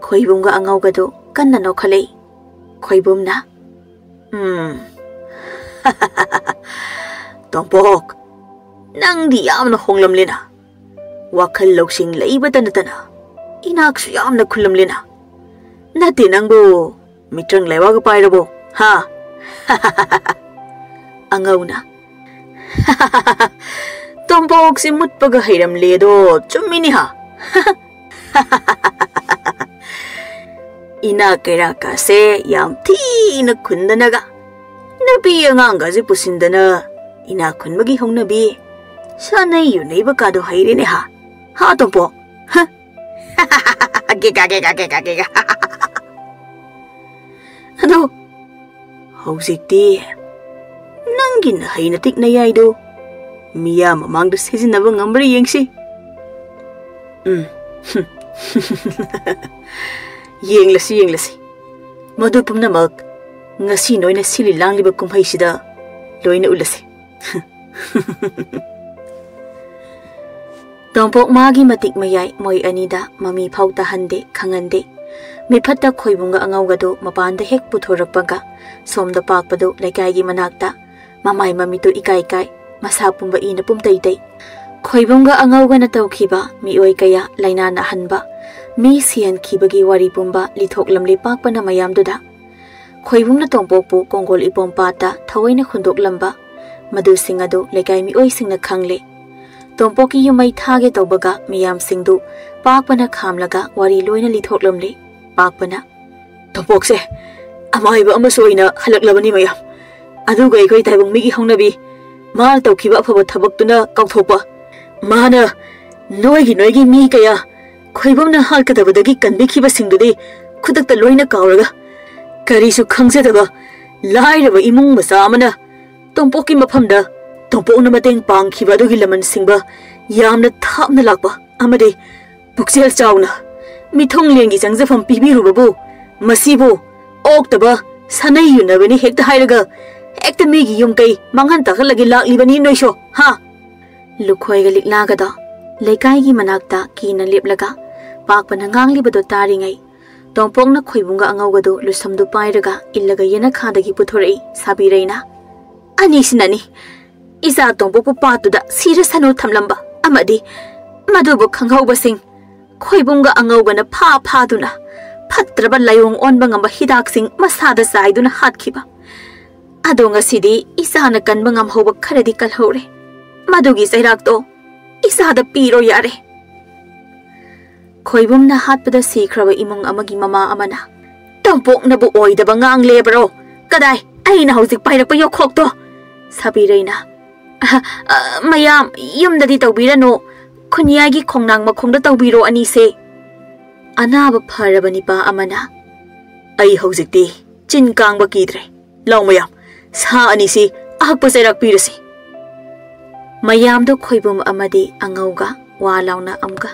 ꯈꯣꯏꯕꯨꯝꯒ ꯑꯉꯧꯒꯗꯨ ꯀꯟꯅ ꯅꯣꯛꯈꯠꯂꯛꯏ꯫ ꯈꯣꯏꯕꯨꯝꯅ, "ꯎꯝ, "ꯇꯣꯝꯄꯣꯛ, ꯅꯪꯗꯤ ꯌꯥꯝꯅ ꯍꯣꯡꯂꯝꯂꯦꯅ꯫ ꯋꯥꯈꯜ ꯂꯧꯁꯤꯡ ꯂꯩꯕꯇ ꯅꯠꯇꯅ ꯏꯅꯥꯛꯁꯨ ꯌꯥꯝꯅ ꯈꯨꯜꯂꯝꯂꯦꯅ꯫ ꯅꯠꯇꯦ ꯅꯪꯕꯨ, ꯃꯤꯇ꯭ꯔꯪ ꯂꯩꯋꯥꯒ ꯄꯥꯏꯔꯕꯣ, ꯍꯥ?" ꯑꯉꯧꯅ, "ꯇꯣꯝꯄꯣꯛꯁꯤ ꯃꯨꯠꯄꯒ ꯍꯩꯔꯝꯂꯦꯗꯣ, ꯆꯨꯝꯃꯤꯅꯤ ꯍꯥ?" "ꯏꯅꯥꯛ ꯀꯩꯔꯥꯛꯀꯁꯦ ꯌꯥꯝ ꯊꯤꯅ ꯈꯨꯟꯗꯅꯒ, ꯅꯨꯄꯤ ꯑꯉꯥꯡꯒꯁꯦ ꯄꯨꯁꯤꯟꯗꯅ ꯏꯅꯥꯛ ꯈꯨꯟꯕꯒꯤ ꯍꯧꯅꯕꯤ, ꯁꯥꯟꯅꯩ ꯌꯨꯅꯩꯕ ꯀꯥꯗꯣ ꯍꯩꯔꯦꯅꯦ ꯍꯥ, ꯍꯥ ꯇꯣꯝꯄꯣꯛ? ꯍꯥ?" ꯀꯦꯀꯥ, ꯀꯦꯀꯥ, ꯀꯦꯀꯥ, ꯀꯦꯀꯥ꯫ "ꯑꯗꯣ ꯍꯧꯖꯤꯛꯇꯤ ꯅꯪꯒꯤ ꯅꯍꯩ ꯅꯇꯤꯛ ꯅꯌꯥꯏꯗꯣ ꯃꯤꯌꯥꯝ ꯃꯃꯥꯡꯗ ꯁꯤꯖꯤꯟꯅꯕ ꯉꯝꯕ꯭ꯔꯥ ꯌꯦꯡꯁꯤ꯫ ꯎꯝ꯫ ꯌꯦꯡꯂꯁꯤ, ꯌꯦꯡꯂꯁꯤ꯫ ꯃꯗꯨ ꯄꯨꯝꯅꯃꯛ ꯉꯁꯤ ꯅꯣꯏꯅ ꯁꯤꯜꯂꯤ ꯂꯥꯡꯂꯤꯕ ꯀꯨꯝꯍꯩꯁꯤꯗ ꯂꯣꯏꯅ ꯎꯠꯂꯁꯤ꯫" ꯇꯣꯝꯄꯣꯛ ꯃꯥꯒꯤ ꯃꯇꯤꯛ ꯃꯌꯥꯏ ꯃꯣꯏ ꯑꯅꯤꯗ ꯃꯃꯤ ꯐꯥꯎ ꯇꯥꯍꯟꯗꯦ, ꯈꯪꯍꯟꯗꯦ꯫ ꯃꯤꯐꯠꯇ ꯈꯣꯏꯕꯨꯝꯒ ꯑꯉꯧꯒꯗꯨ ꯃꯄꯥꯟꯗ ꯍꯦꯛ ꯄꯨꯊꯣꯔꯛꯄꯒ ꯁꯣꯝꯗ ꯄꯥꯛꯄꯗꯨ ꯂꯩꯀꯥꯏꯒꯤ ꯃꯅꯥꯛꯇ ꯃꯃꯥꯏ ꯃꯃꯤꯠꯇꯨ ꯏꯀꯥꯏ ꯀꯥꯏ, ꯃꯁꯥ ꯄꯨꯝꯕ ꯏꯅ ꯄꯨꯝꯇꯩ ꯇꯩ꯫ ꯈꯣꯏꯕꯨꯝꯒ ꯑꯉꯧꯒꯅ ꯇꯧꯈꯤꯕ ꯃꯤꯑꯣꯏ ꯀꯌꯥ ꯂꯥꯏꯅꯥ ꯅꯥꯍꯟꯕ, ꯃꯤ ꯁꯤꯍꯟꯈꯤꯕꯒꯤ ꯋꯥꯔꯤ ꯄꯨꯝꯕ ꯂꯤꯊꯣꯛꯂꯝꯂꯦ ꯄꯥꯛꯄꯅ ꯃꯌꯥꯝꯗꯨꯗ꯫ ꯈꯣꯏꯕꯨꯝꯅ ꯇꯣꯝꯄꯣꯛꯄꯨ ꯀꯣꯡꯒꯣꯜ ꯏꯄꯣꯝ ꯄꯥꯠꯇ ꯊꯑꯣꯏꯅ ꯍꯨꯟꯗꯣꯛꯂꯝꯕ ꯃꯗꯨꯁꯤꯡ ꯑꯗꯨ ꯂꯩꯀꯥꯏ ꯃꯤꯑꯣꯏꯁꯤꯡꯅ ꯈꯪꯂꯦ꯫ ꯇꯣꯝꯄꯣꯛꯀꯤ ꯌꯨꯝꯃꯩ ꯊꯥꯒꯦ ꯇꯧꯕꯒ ꯃꯤꯌꯥꯝꯁꯤꯡꯗꯨ ꯄꯥꯛꯄꯅ ꯈꯥꯝꯂꯒ ꯋꯥꯔꯤ ꯂꯣꯏꯅ ꯂꯤꯊꯣꯛꯂꯝꯂꯦ꯫ ꯄꯥꯛꯄꯅ, "ꯇꯣꯝꯄꯣꯛꯁꯦ ꯑꯃꯥꯏꯕ ꯑꯃꯁꯨ ꯑꯣꯏꯅ ꯍꯜꯂꯛꯂꯕꯅꯤ ꯃꯌꯥꯝ꯫ ꯑꯗꯨꯒ ꯑꯩꯈꯣꯏ ꯇꯥꯏꯕꯪ ꯃꯤꯒꯤ ꯍꯧꯅꯕꯤ, ꯃꯥꯅ ꯇꯧꯈꯤꯕ ꯑꯐꯕ ꯊꯕꯛꯇꯨꯅ ꯀꯥꯎꯊꯣꯛꯄ, ꯃꯥꯅ ꯅꯣꯏꯒꯤ ꯅꯣꯏꯒꯤ ꯃꯤ ꯀꯌꯥ ꯈꯣꯏꯕꯨꯝꯅ ꯍꯥꯠꯀꯗꯕꯗꯒꯤ ꯀꯟꯕꯤꯈꯤꯕꯁꯤꯡꯗꯨꯗꯤ ꯈꯨꯗꯛꯇ ꯂꯣꯏꯅ ꯀꯥꯎꯔꯒ, ꯀꯔꯤꯁꯨ ꯈꯪꯖꯗꯕ ꯂꯥꯏꯔꯕ ꯏꯃꯨꯡ ꯃꯆꯥ ꯑꯃꯅ ꯇꯣꯝꯄꯣꯛꯀꯤ ꯃꯐꯝꯗ ꯇꯣꯝꯄꯣꯛꯅ ꯃꯇꯦꯡ ꯄꯥꯡꯈꯤꯕ ꯑꯗꯨꯒꯤ ꯂꯃꯟ ꯁꯤꯡꯕ ꯌꯥꯝꯅ ꯊꯥꯞꯅ ꯂꯥꯛꯄ ꯑꯃꯗꯤ ꯄꯨꯛꯆꯦꯜ ꯆꯥꯎꯅ ꯃꯤꯊꯨꯡꯂꯦꯟꯒꯤ ꯆꯪꯖꯐꯝ ꯄꯤꯕꯤꯔꯨꯕꯕꯨ, ꯃꯁꯤꯕꯨ ꯑꯣꯛꯇꯕ ꯁꯥꯅꯩ ꯌꯨꯅꯕꯅꯤ ꯍꯦꯛꯇ ꯍꯥꯏꯔꯒ ꯍꯦꯛꯇ ꯃꯤꯒꯤ ꯌꯨꯝ ꯀꯩ ꯃꯥꯡꯍꯟ ꯇꯥꯛꯍꯜꯂꯒꯦ ꯂꯥꯛꯂꯤꯕꯅꯤ ꯅꯣꯏꯁꯨ, ꯍꯥ?" ꯂꯨꯈꯣꯏꯒ ꯂꯤꯛꯂꯥꯒꯗꯣ ꯂꯩꯀꯥꯏꯒꯤ ꯃꯅꯥꯛꯇ ꯀꯤꯅ ꯂꯦꯞꯂꯒ ꯄꯥꯛꯄꯅ ꯉꯥꯡꯂꯤꯕꯗꯣ ꯇꯥꯔꯤꯉꯩ, ꯇꯣꯝꯄꯣꯛꯅ ꯈꯣꯏꯕꯨꯝꯒ ꯑꯉꯧꯒꯗꯨ ꯂꯨꯁꯝꯗꯨ ꯄꯥꯏꯔꯒ ꯏꯜꯂꯒ ꯌꯦꯅꯈꯥꯗꯒꯤ ꯄꯨꯊꯣꯔꯛꯏ ꯁꯥꯕꯤꯔꯩꯅ꯫ ꯑꯅꯤꯁꯤꯅꯅꯤ ꯏꯆꯥ ꯇꯣꯝꯄꯣꯛꯄꯨ ꯄꯥꯠꯇꯨꯗ ꯁꯤꯔꯁꯅꯨ ꯊꯝꯂꯝꯕ ꯑꯃꯗꯤ ꯃꯗꯨꯕꯨ ꯈꯪꯍꯧꯕꯁꯤꯡ ꯈꯣꯏꯕꯨꯝꯒ ꯑꯉꯧꯒꯅ ꯐꯥ ꯐꯥꯗꯨꯅ ꯐꯠꯇ꯭ꯔꯕ ꯂꯥꯏꯑꯣꯡ ꯑꯣꯟꯕ ꯉꯝꯕ ꯍꯤꯗꯥꯛꯁꯤꯡ ꯃꯁꯥꯗ ꯆꯥꯏꯗꯨꯅ ꯍꯥꯠꯈꯤꯕ꯫ ꯑꯗꯣ ꯉꯁꯤꯗꯤ ꯏꯆꯥꯅ ꯀꯟꯕ ꯉꯝꯍꯧꯕ ꯈꯔꯗꯤ ꯀꯜꯍꯧꯔꯦ꯫ ꯃꯗꯨꯒꯤ ꯆꯩꯔꯥꯛꯇꯣ ꯏꯆꯥꯗ ꯄꯤꯔꯣ ꯌꯥꯔꯦ꯫ ꯈꯣꯏꯕꯨꯝꯅ ꯍꯥꯠꯄꯗ ꯁꯤꯈ꯭ꯔꯕ ꯏꯃꯨꯡ ꯑꯃꯒꯤ ꯃꯃꯥ ꯑꯃꯅ, "ꯇꯣꯝꯄꯣꯛꯅꯕꯨ ꯑꯣꯏꯗꯕ ꯉꯥꯡꯂꯦꯕ꯭ꯔꯣ? ꯀꯗꯥꯏ? ꯑꯩꯅ ꯍꯧꯖꯤꯛ ꯄꯥꯏꯔꯛꯄ ꯌꯣꯈꯣꯛꯇꯣ!" ꯁꯥꯕꯤꯔꯩꯅ, "ꯑ, ꯑ, ꯃꯌꯥꯝ, ꯌꯨꯝꯗꯗꯤ ꯇꯧꯕꯤꯔꯅꯨ꯫ ꯈꯨꯟꯌꯥꯏꯒꯤ ꯈꯣꯡꯅꯥꯡ ꯃꯈꯣꯡꯗ ꯇꯧꯕꯤꯔꯣ ꯑꯅꯤꯁꯦ꯫" ꯑꯅꯥꯕ ꯐꯔꯕ ꯅꯤꯄꯥ ꯑꯃꯅ, "ꯑꯩ ꯍꯧꯖꯤꯛꯇꯤ ꯆꯤꯟ ꯀꯥꯡꯕ ꯀꯤꯗ꯭ꯔꯦ꯫ ꯂꯥꯎ ꯃꯌꯥꯝ, ꯁꯥ ꯑꯅꯤꯁꯤ ꯑꯍꯛꯄ ꯆꯩꯔꯥꯛ ꯄꯤꯔꯁꯤ꯫" ꯃꯌꯥꯝꯗꯣ ꯈꯣꯏꯕꯨꯝ ꯑꯃꯗꯤ ꯑꯉꯧꯒ ꯋꯥ ꯂꯥꯎꯅ ꯑꯃꯒ꯫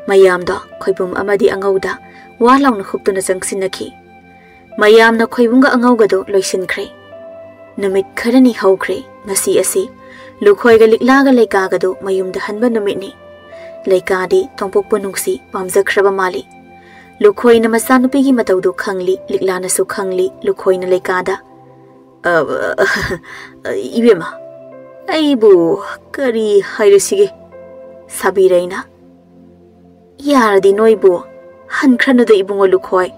ꯃꯌꯥꯝꯗꯣ ꯈꯣꯏꯕꯨꯝ ꯑꯃꯗꯤ ꯑꯉꯧꯗ ꯋꯥ ꯂꯥꯎꯅ ꯍꯨꯞꯇꯨꯅ ꯆꯪꯁꯤꯟꯅꯈꯤ꯫ ꯃꯌꯥꯝꯅ ꯈꯣꯏꯕꯨꯝꯒ ꯑꯉꯧꯒꯗꯨ ꯂꯣꯏꯁꯤꯟꯈ꯭ꯔꯦ꯫ ꯅꯨꯃꯤꯠ ꯈꯔꯅꯤ ꯍꯧꯈ꯭ꯔꯦ꯫ ꯉꯁꯤ ꯑꯁꯤ ꯂꯨꯈꯣꯏꯒ ꯂꯤꯛꯂꯥꯒ ꯂꯩꯀꯥꯒꯗꯨ ꯃꯌꯨꯝꯗ ꯍꯟꯕ ꯅꯨꯃꯤꯠꯅꯤ꯫ ꯂꯩꯀꯥꯗꯤ ꯇꯣꯝꯄꯣꯛꯄ ꯅꯨꯡꯁꯤ ꯄꯥꯝꯖꯈ꯭ꯔꯕ ꯃꯥꯜꯂꯤ꯫ ꯂꯨꯈꯣꯏꯅ ꯃꯆꯥꯅꯨꯄꯤꯒꯤ ꯃꯇꯧꯗꯨ ꯈꯪꯂꯤ, ꯂꯤꯛꯂꯥꯅꯁꯨ ꯈꯪꯂꯤ꯫ ꯂꯨꯈꯣꯏꯅ ꯂꯩꯀꯥꯗ, "ꯑ, ꯏꯕꯦꯝꯃ, ꯑꯩꯕꯨ ꯀꯔꯤ ꯍꯥꯏꯔꯁꯤꯒꯦ?" ꯁꯥꯕꯤꯔꯩꯅ, "ꯌꯥꯔꯗꯤ ꯅꯣꯏꯕꯨ ꯍꯟꯈ꯭ꯔꯅꯨꯗ ꯏꯕꯨꯡꯉꯣ ꯂꯨꯈꯣꯏ꯫"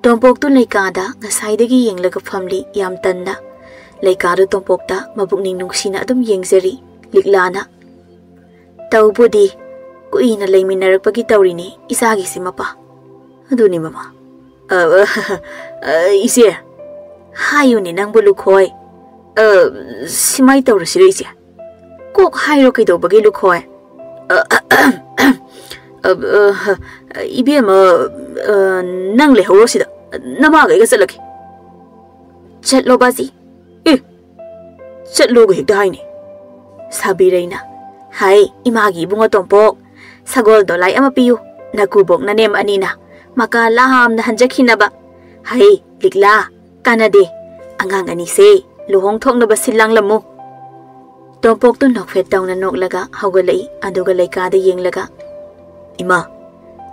ꯇꯣꯝꯄꯣꯛꯇꯨ ꯂꯩꯀꯥꯗ ꯉꯁꯥꯏꯗꯒꯤ ꯌꯦꯡꯂꯒ ꯐꯝꯂꯤ, ꯌꯥꯝ ꯇꯟꯅ꯫ ꯂꯩꯀꯥꯗꯨ ꯇꯣꯝꯄꯣꯛꯇ ꯃꯕꯨꯛꯅꯤꯡ ꯅꯨꯡꯁꯤꯅ ꯑꯗꯨꯝ ꯌꯦꯡꯖꯔꯤ꯫ ꯂꯤꯛꯂꯥꯅ, "ꯇꯧꯕꯨꯗꯤ ꯀꯨꯏꯅ ꯂꯩꯃꯤꯟꯅꯔꯛꯄꯒꯤ ꯇꯧꯔꯤꯅꯤ ꯏꯆꯥꯒꯤꯁꯤ ꯃꯄꯥ꯫ ꯑꯗꯨꯅꯤ ꯃꯃꯥ꯫ ꯑ, ꯑ, ꯏꯆꯦ, ꯍꯥꯏꯌꯨꯅꯦ ꯅꯪꯕꯨ ꯂꯨꯈꯣꯏ꯫ ꯑ, ꯁꯤꯃꯥꯏ ꯇꯧꯔꯁꯤꯔ ꯏꯆꯦ? ꯀꯣꯛ ꯍꯥꯏꯔꯣ ꯀꯩꯗꯧꯕꯒꯤ ꯂꯨꯈꯣꯏ?" ꯑ, ꯑ, ꯑ, ꯏꯕꯦꯝꯃ, ꯑ, ꯅꯪ ꯂꯩꯍꯧꯔꯣ ꯁꯤꯗ꯫ ꯅꯃꯥꯒ ꯑꯩꯒ ꯆꯠꯂꯒꯦ꯫ "ꯆꯠꯂꯣ ꯕꯥꯖꯤ꯫" "ꯑꯦ, ꯆꯠꯂꯣꯒ ꯍꯦꯛꯇ ꯍꯥꯏꯅꯦ꯫" ꯁꯥꯕꯤꯔꯩꯅ, "ꯍꯥꯏ, ꯏꯃꯥꯒꯤ ꯏꯕꯨꯡꯉꯣ ꯇꯣꯝꯄꯣꯛ, ꯁꯒꯣꯜ ꯗꯣꯂꯥꯏ ꯑꯃ ꯄꯤꯌꯨ꯫ ꯅꯀꯨꯕꯣꯛ ꯅꯅꯦꯝ ꯑꯅꯤꯅ ꯃꯀꯥ ꯂꯥꯝꯅ ꯍꯟꯖꯈꯤꯅꯕ꯫ ꯍꯥꯏ, ꯂꯤꯛꯂꯥ, ꯀꯥꯟꯅꯗꯦ꯫ ꯑꯉꯥꯡ ꯑꯅꯤꯁꯦ ꯂꯨꯍꯣꯡ ꯊꯣꯛꯅꯕ ꯁꯤꯜ ꯂꯥꯡꯂꯝꯃꯨ꯫" ꯇꯣꯝꯄꯣꯛꯇꯨ ꯅꯣꯛꯐꯦꯠ ꯇꯧꯅ ꯅꯣꯛꯂꯒ ꯍꯧꯒꯠꯂꯛꯏ꯫ ꯑꯗꯨꯒ ꯂꯩꯀꯥꯗ ꯌꯦꯡꯂꯒ, "ꯏꯃꯥ,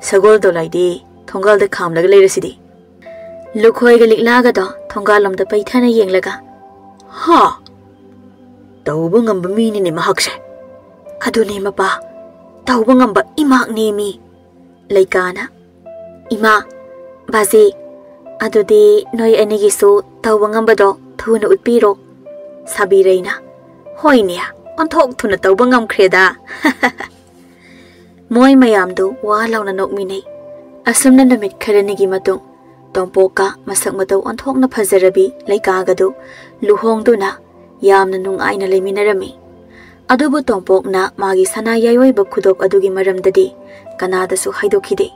ꯁꯒꯣꯜ ꯗꯣꯂꯥꯏꯗꯤ ꯊꯣꯡꯒꯥꯜꯗ ꯈꯥꯝꯂꯒ ꯂꯩꯔꯁꯤꯗꯤ꯫" ꯂꯨꯈꯣꯏꯒ ꯂꯤꯛꯂꯥꯒꯗꯣ ꯊꯣꯡꯒꯥꯜꯂꯣꯝꯗ ꯄꯩꯊꯅ ꯌꯦꯡꯂꯒ, "ꯍꯥ? ꯇꯧꯕ ꯉꯝꯕ ꯃꯤꯅꯤꯅꯦ ꯃꯍꯥꯛꯁꯦ!" "ꯑꯗꯨꯅꯦ ꯃꯄꯥ, ꯇꯧꯕ ꯉꯝꯕ ꯏꯃꯥꯛꯅꯦꯃꯤ!" ꯂꯩꯀꯥꯅ, "ꯏꯃꯥ, ꯕꯥꯖꯤ, ꯑꯗꯨꯗꯤ ꯅꯣꯏ ꯑꯅꯤꯒꯤꯁꯨ ꯇꯧꯕ ꯉꯝꯕꯗꯣ ꯊꯨꯅ ꯎꯠꯄꯤꯔꯣ꯫" ꯁꯥꯕꯤꯔꯩꯅ, "ꯍꯣꯏꯅꯦ, ꯑꯣꯟꯊꯣꯛ ꯊꯨꯅ ꯇꯧꯕ ꯉꯝꯈ꯭ꯔꯦꯗ!" ꯃꯣꯏ ꯃꯌꯥꯝꯗꯨ ꯋꯥ ꯂꯥꯎꯅ ꯅꯣꯛꯃꯤꯟꯅꯩ꯫ ꯑꯁꯨꯝꯅ ꯅꯨꯃꯤꯠ ꯈꯔꯅꯤꯒꯤ ꯃꯇꯨꯡ ꯇꯣꯝꯄꯣꯛꯀ ꯃꯁꯛ ꯃꯇꯧ ꯑꯣꯟꯊꯣꯛꯅ ꯐꯖꯔꯕꯤ ꯂꯩꯀꯥꯒꯗꯨ ꯂꯨꯍꯣꯡꯗꯨꯅ ꯌꯥꯝꯅ ꯅꯨꯡꯉꯥꯏꯅ ꯂꯩꯃꯤꯟꯅꯔꯝꯃꯤ꯫ ꯑꯗꯨꯕꯨ ꯇꯣꯝꯄꯣꯛꯅ ꯃꯥꯒꯤ ꯁꯅꯥ ꯌꯥꯏꯑꯣꯏꯕ ꯈꯨꯗꯣꯞ ꯑꯗꯨꯒꯤ ꯃꯔꯝꯗꯗꯤ ꯀꯅꯥꯗꯁꯨ ꯍꯥꯏꯗꯣꯛꯈꯤꯗꯦ꯫